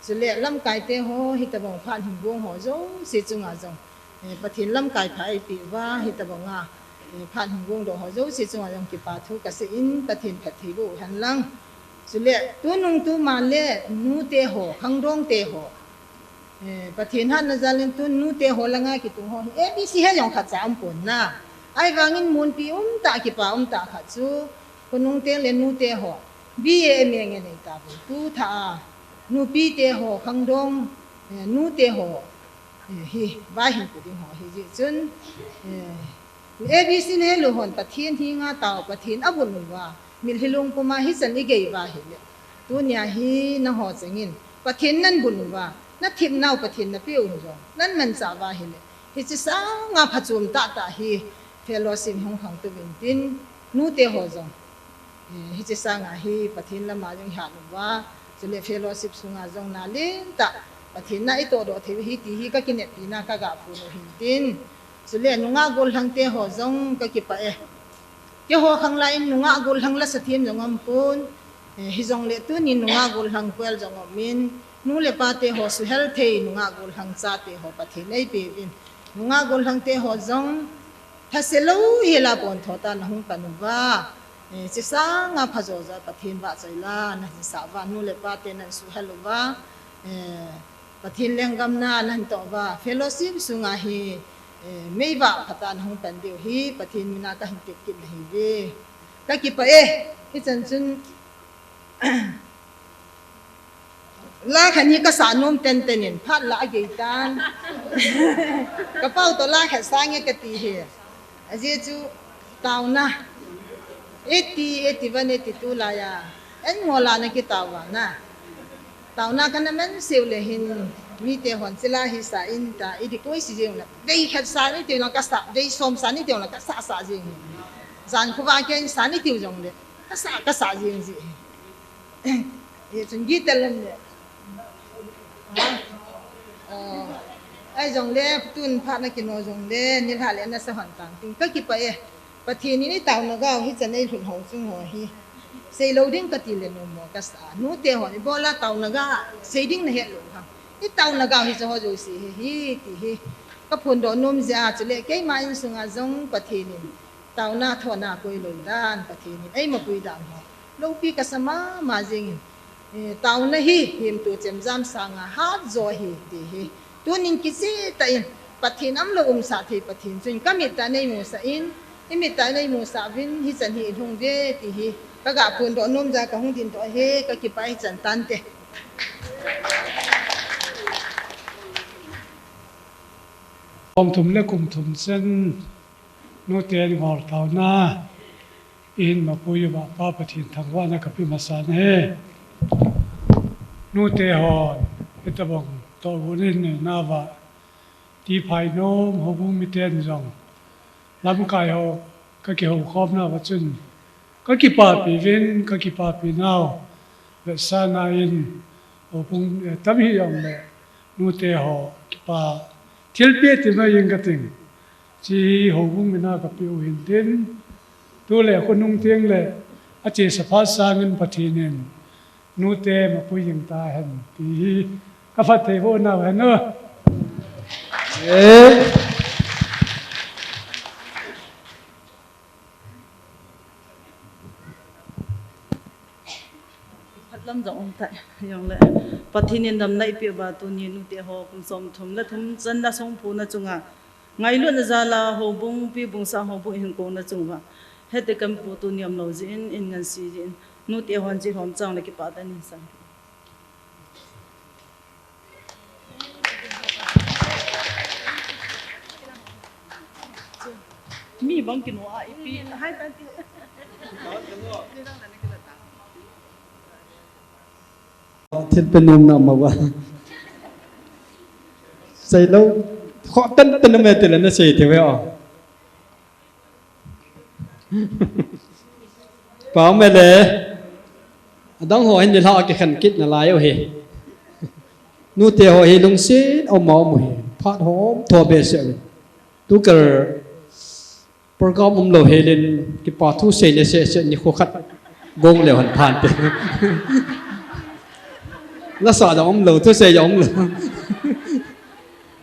Chule lamkai te ho hitabang phat hing gong ho jouse chunga jong. Eh, Pathen lamkai pha eipeh uva hitabanga. Eh, phat hing gong doh ho jouse chunga jong kipa thu ka sei in Pathen phattheiboh hen lang. Chule tunung tuma le nute ho, khangdong te ho. Eh, Pathen hatna jal in tun nute ho langa kitung ho hi A B C he jong khatcha umpon na. Ahivangin munpi umtah kipa umtah khat chu khonung teng le nute ho B A M A nge nei ta bu tu tha a nupi te ho khangdong, eh, nute ho, eh, hi vai hin pu ding ho hi ji chun, eh, A B C le lu hon Pathen hi nga tao Pathen abun uva. Mitlhi lung puma hichan i gei uva hile. Tunia hi nangho chengin Pathen nan bun uva. Na themnau Pathen na peh u jong. Nan manchah uva hile. Hiche sanga phachom tah tah hi fellowship hung khang tuvin tin nute ho jong. Eh, hiche sanga hi Pathen lama jong hat uva. Chule fellowship sunga jong na lentah Pathen na i tohdoh thei hi ti hi ka kineppi na ka ga phon u hin tin. Chule nungah gollhang te ho jong ka kipah e. Keiho khang lai in nungah gollhang lasa them jong umpon. Eh, hijongle tunin nungah gollhang kwel jong umin. Nu le pa te ho suhel thei nungah gollhang chate ho Pathen eipeh uvin. Nungah gollhang te ho jong thase lou hela pon tho tah a na hung pan uva. Eh, hiche sanga phajo jo Pathen vahchoi la na hinsah uva nu le pa te nan suhel uva. Eh, Pathen lenggam na nan toh uva, fellowship sunga hi, eh, meivah phatah a na hung pan diu hi, Pathen mina ka hin tep kit na hi ve. Ka kipah e, hichan chun, la khat hi ka sa nom tenten in, phat la a gei tan. Ka pau to la khat sang e ka ti hi. Ajeh chu taona. Eighty, eighty one, eighty two lai a. En mo la na kitao uva na. Taona kana man seu le hin mite hon chila hi sa in ta, i di koi si jeng la. Vei khat sa ni tiu la ka sa, vei som sa ni tiu la ka sa sa jeng. Jan khuva ken sa ni tiu jong le. Ka sa, ka sa jeng ji. Hichun gitel lom le. Ha? Oh. Ahi jongle, tun phat na kino jongle, nilhah le nasa hon tang ting. Ka kipah e. Pathen in i taona gau, hichan ei lhun ho chung ho hi. Sei lou ding ka ti le nom mo ka sa. Nute hon, i bol a taona ga, sei ding na het lou ham. I taona gau hiche ho jouse hi, hi, ti hi. Ka phondoh nom jeh a, chule keima insunga jong Pathen in. Taona thona koi lou dan, Pathen in eima pui dan ho. Loupi ka sa mama jeng in. Eh, taona hi, himtu chemjam sanga hat jo hi, ti hi. Tunin kicheh tah in, Pathen umlou umsah thei Pathen chun, ka mit tah a nei musah in, i mit tah a nei musah uvin, hichan hi i lhung uve, ti hi. Ka ga phondoh nom jeh a ka hung dingdoh hi, ka kipah hichan tante. Kum thum le kum thum chen, nute ngol taona. Ihin mapui uva Pa Pathen thangvahna kape masa e. Nute hon, hitabang, tohgon in neinauva, tiphai nom, houbung miten jong, lamkai ho, kakihoukhomnauva chun, kakipapi uvin, kakipapi nau, vetsahnan, houbung, eh, tam hijongle, nute ho, kipa, thilpeh ti mai jeng kating. Hiche hi houbung mina kapeh u hintin, tule khonung tengle, achesa phat sangin Pathen in, nute mapui jing tahen, ti hi kaphattheiboh nau ahin o. Eh. Phatlam jong umtai, jongle. Pathen in damna eipeh uva tuni nute ho kum somthum le thum channa songphona chunga, ngailutna jala houbung, pi bung sa houbung hinkho na chunga, hiti kan pu tuni umlou jeh in, in ngansi jeh in, nute hon chilhom chang le kipah tah in san. Mi bang kino a ipi, hai tan ti. Thil pe nom na ma ba. Seilou, khoh tan tan me tile nasei thei ve o. Pau me le. Adang ho hin nilhah a kikhen kit nalai u hi. Nute ho hi lungset um a um u hi. Phat hom tho behseh u. Tukal program umlou helin kipa thu seina seh seh nikho khat gong leu hen phante. Lasa jong umlou, thusei jong umlou.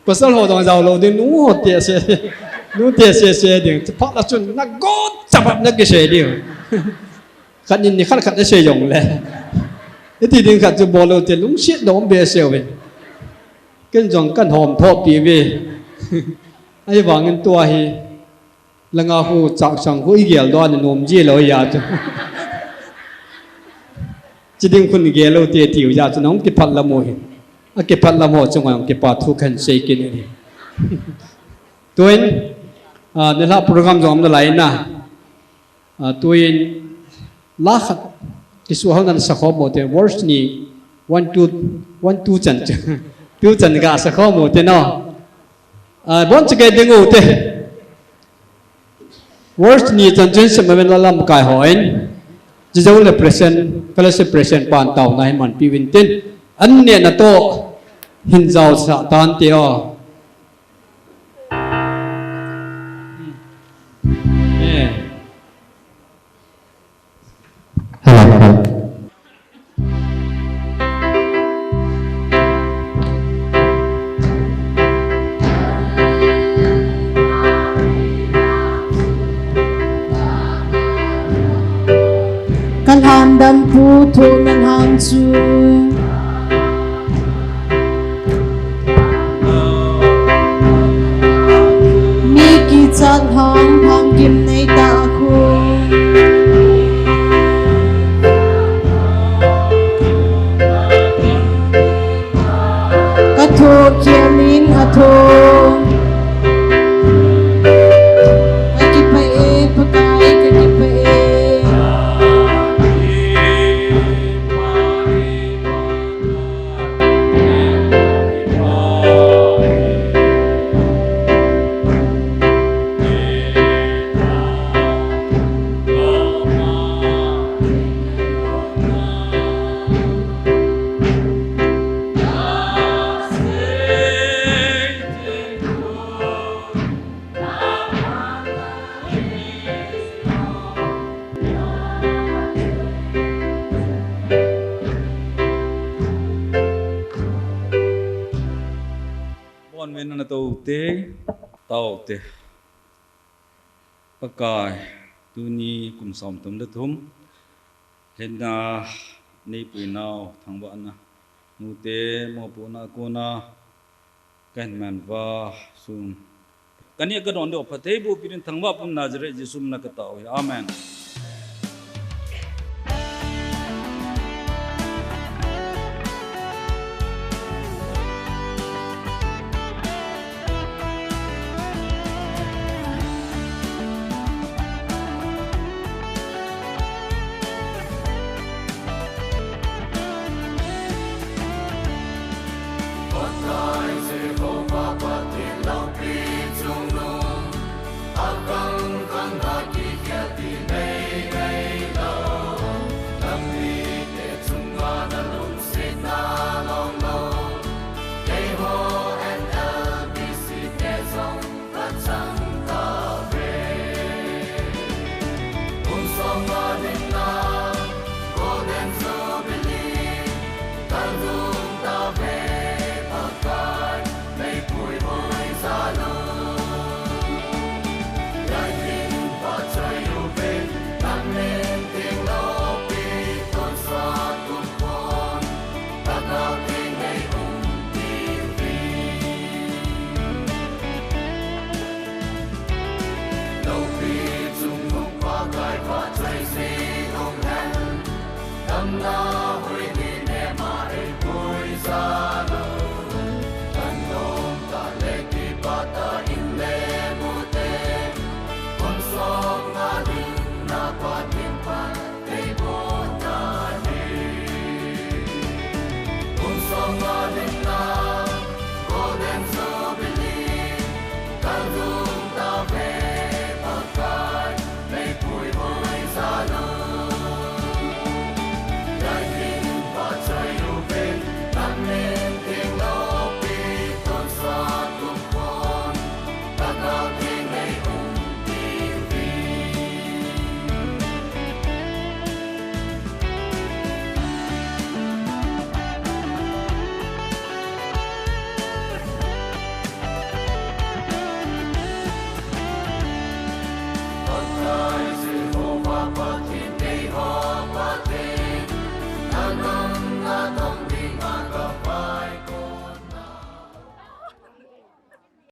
Pasal ho jong jaolou ding, nu ho te se, nu te se se ding. Phat la chun nagot chabap nakisei ding. Khat nin ni khat khat nasei jongle. Iti ding khat chu bol lou te lungset lou um behseh uve. Ken jong kan hom thopi uve. Ahivangin tua hi langa khu chaksang khu igel doh a nom ji lou ahi a chu. Chi ding khun gel lou te tiu jeh a chu nahung kiphatlam u hi. Akiphatlam ho chunga jong kipa thu kahin sei kit in ahi. Tuin, ah, nilhah program jong um nalai na. Ah, tuin la khat kisuhal nan sakhom u te, verse ni one two, one two chan chu. Two chan ga sakhom u te no. Ah, bon chu kei ding u te. Verse ni chan chun semaven la lamkai hon. Jijou le present, fellowship present pan taona hi manpi uvin tin. An neh na toh hin jaosah tan te o. Eh. Hello, hello. Kalhan dam pu thu nalhang chu. Mi kichat ham ham gimnei ta khu. Ka tho kianin a tho. Ka kipah e, Pakai, ka kipah e. Bon, men na tou te, tao te. Pakai, tuni kum som thum le thum. Hinna, nei pui nau, thangvahna. Nute, mopohna, kona. Kahin man uva, sun. Kani ka don do, phatthei boh pi din thangvah pum Nazareth Jesu min a ka tao hi. Amen.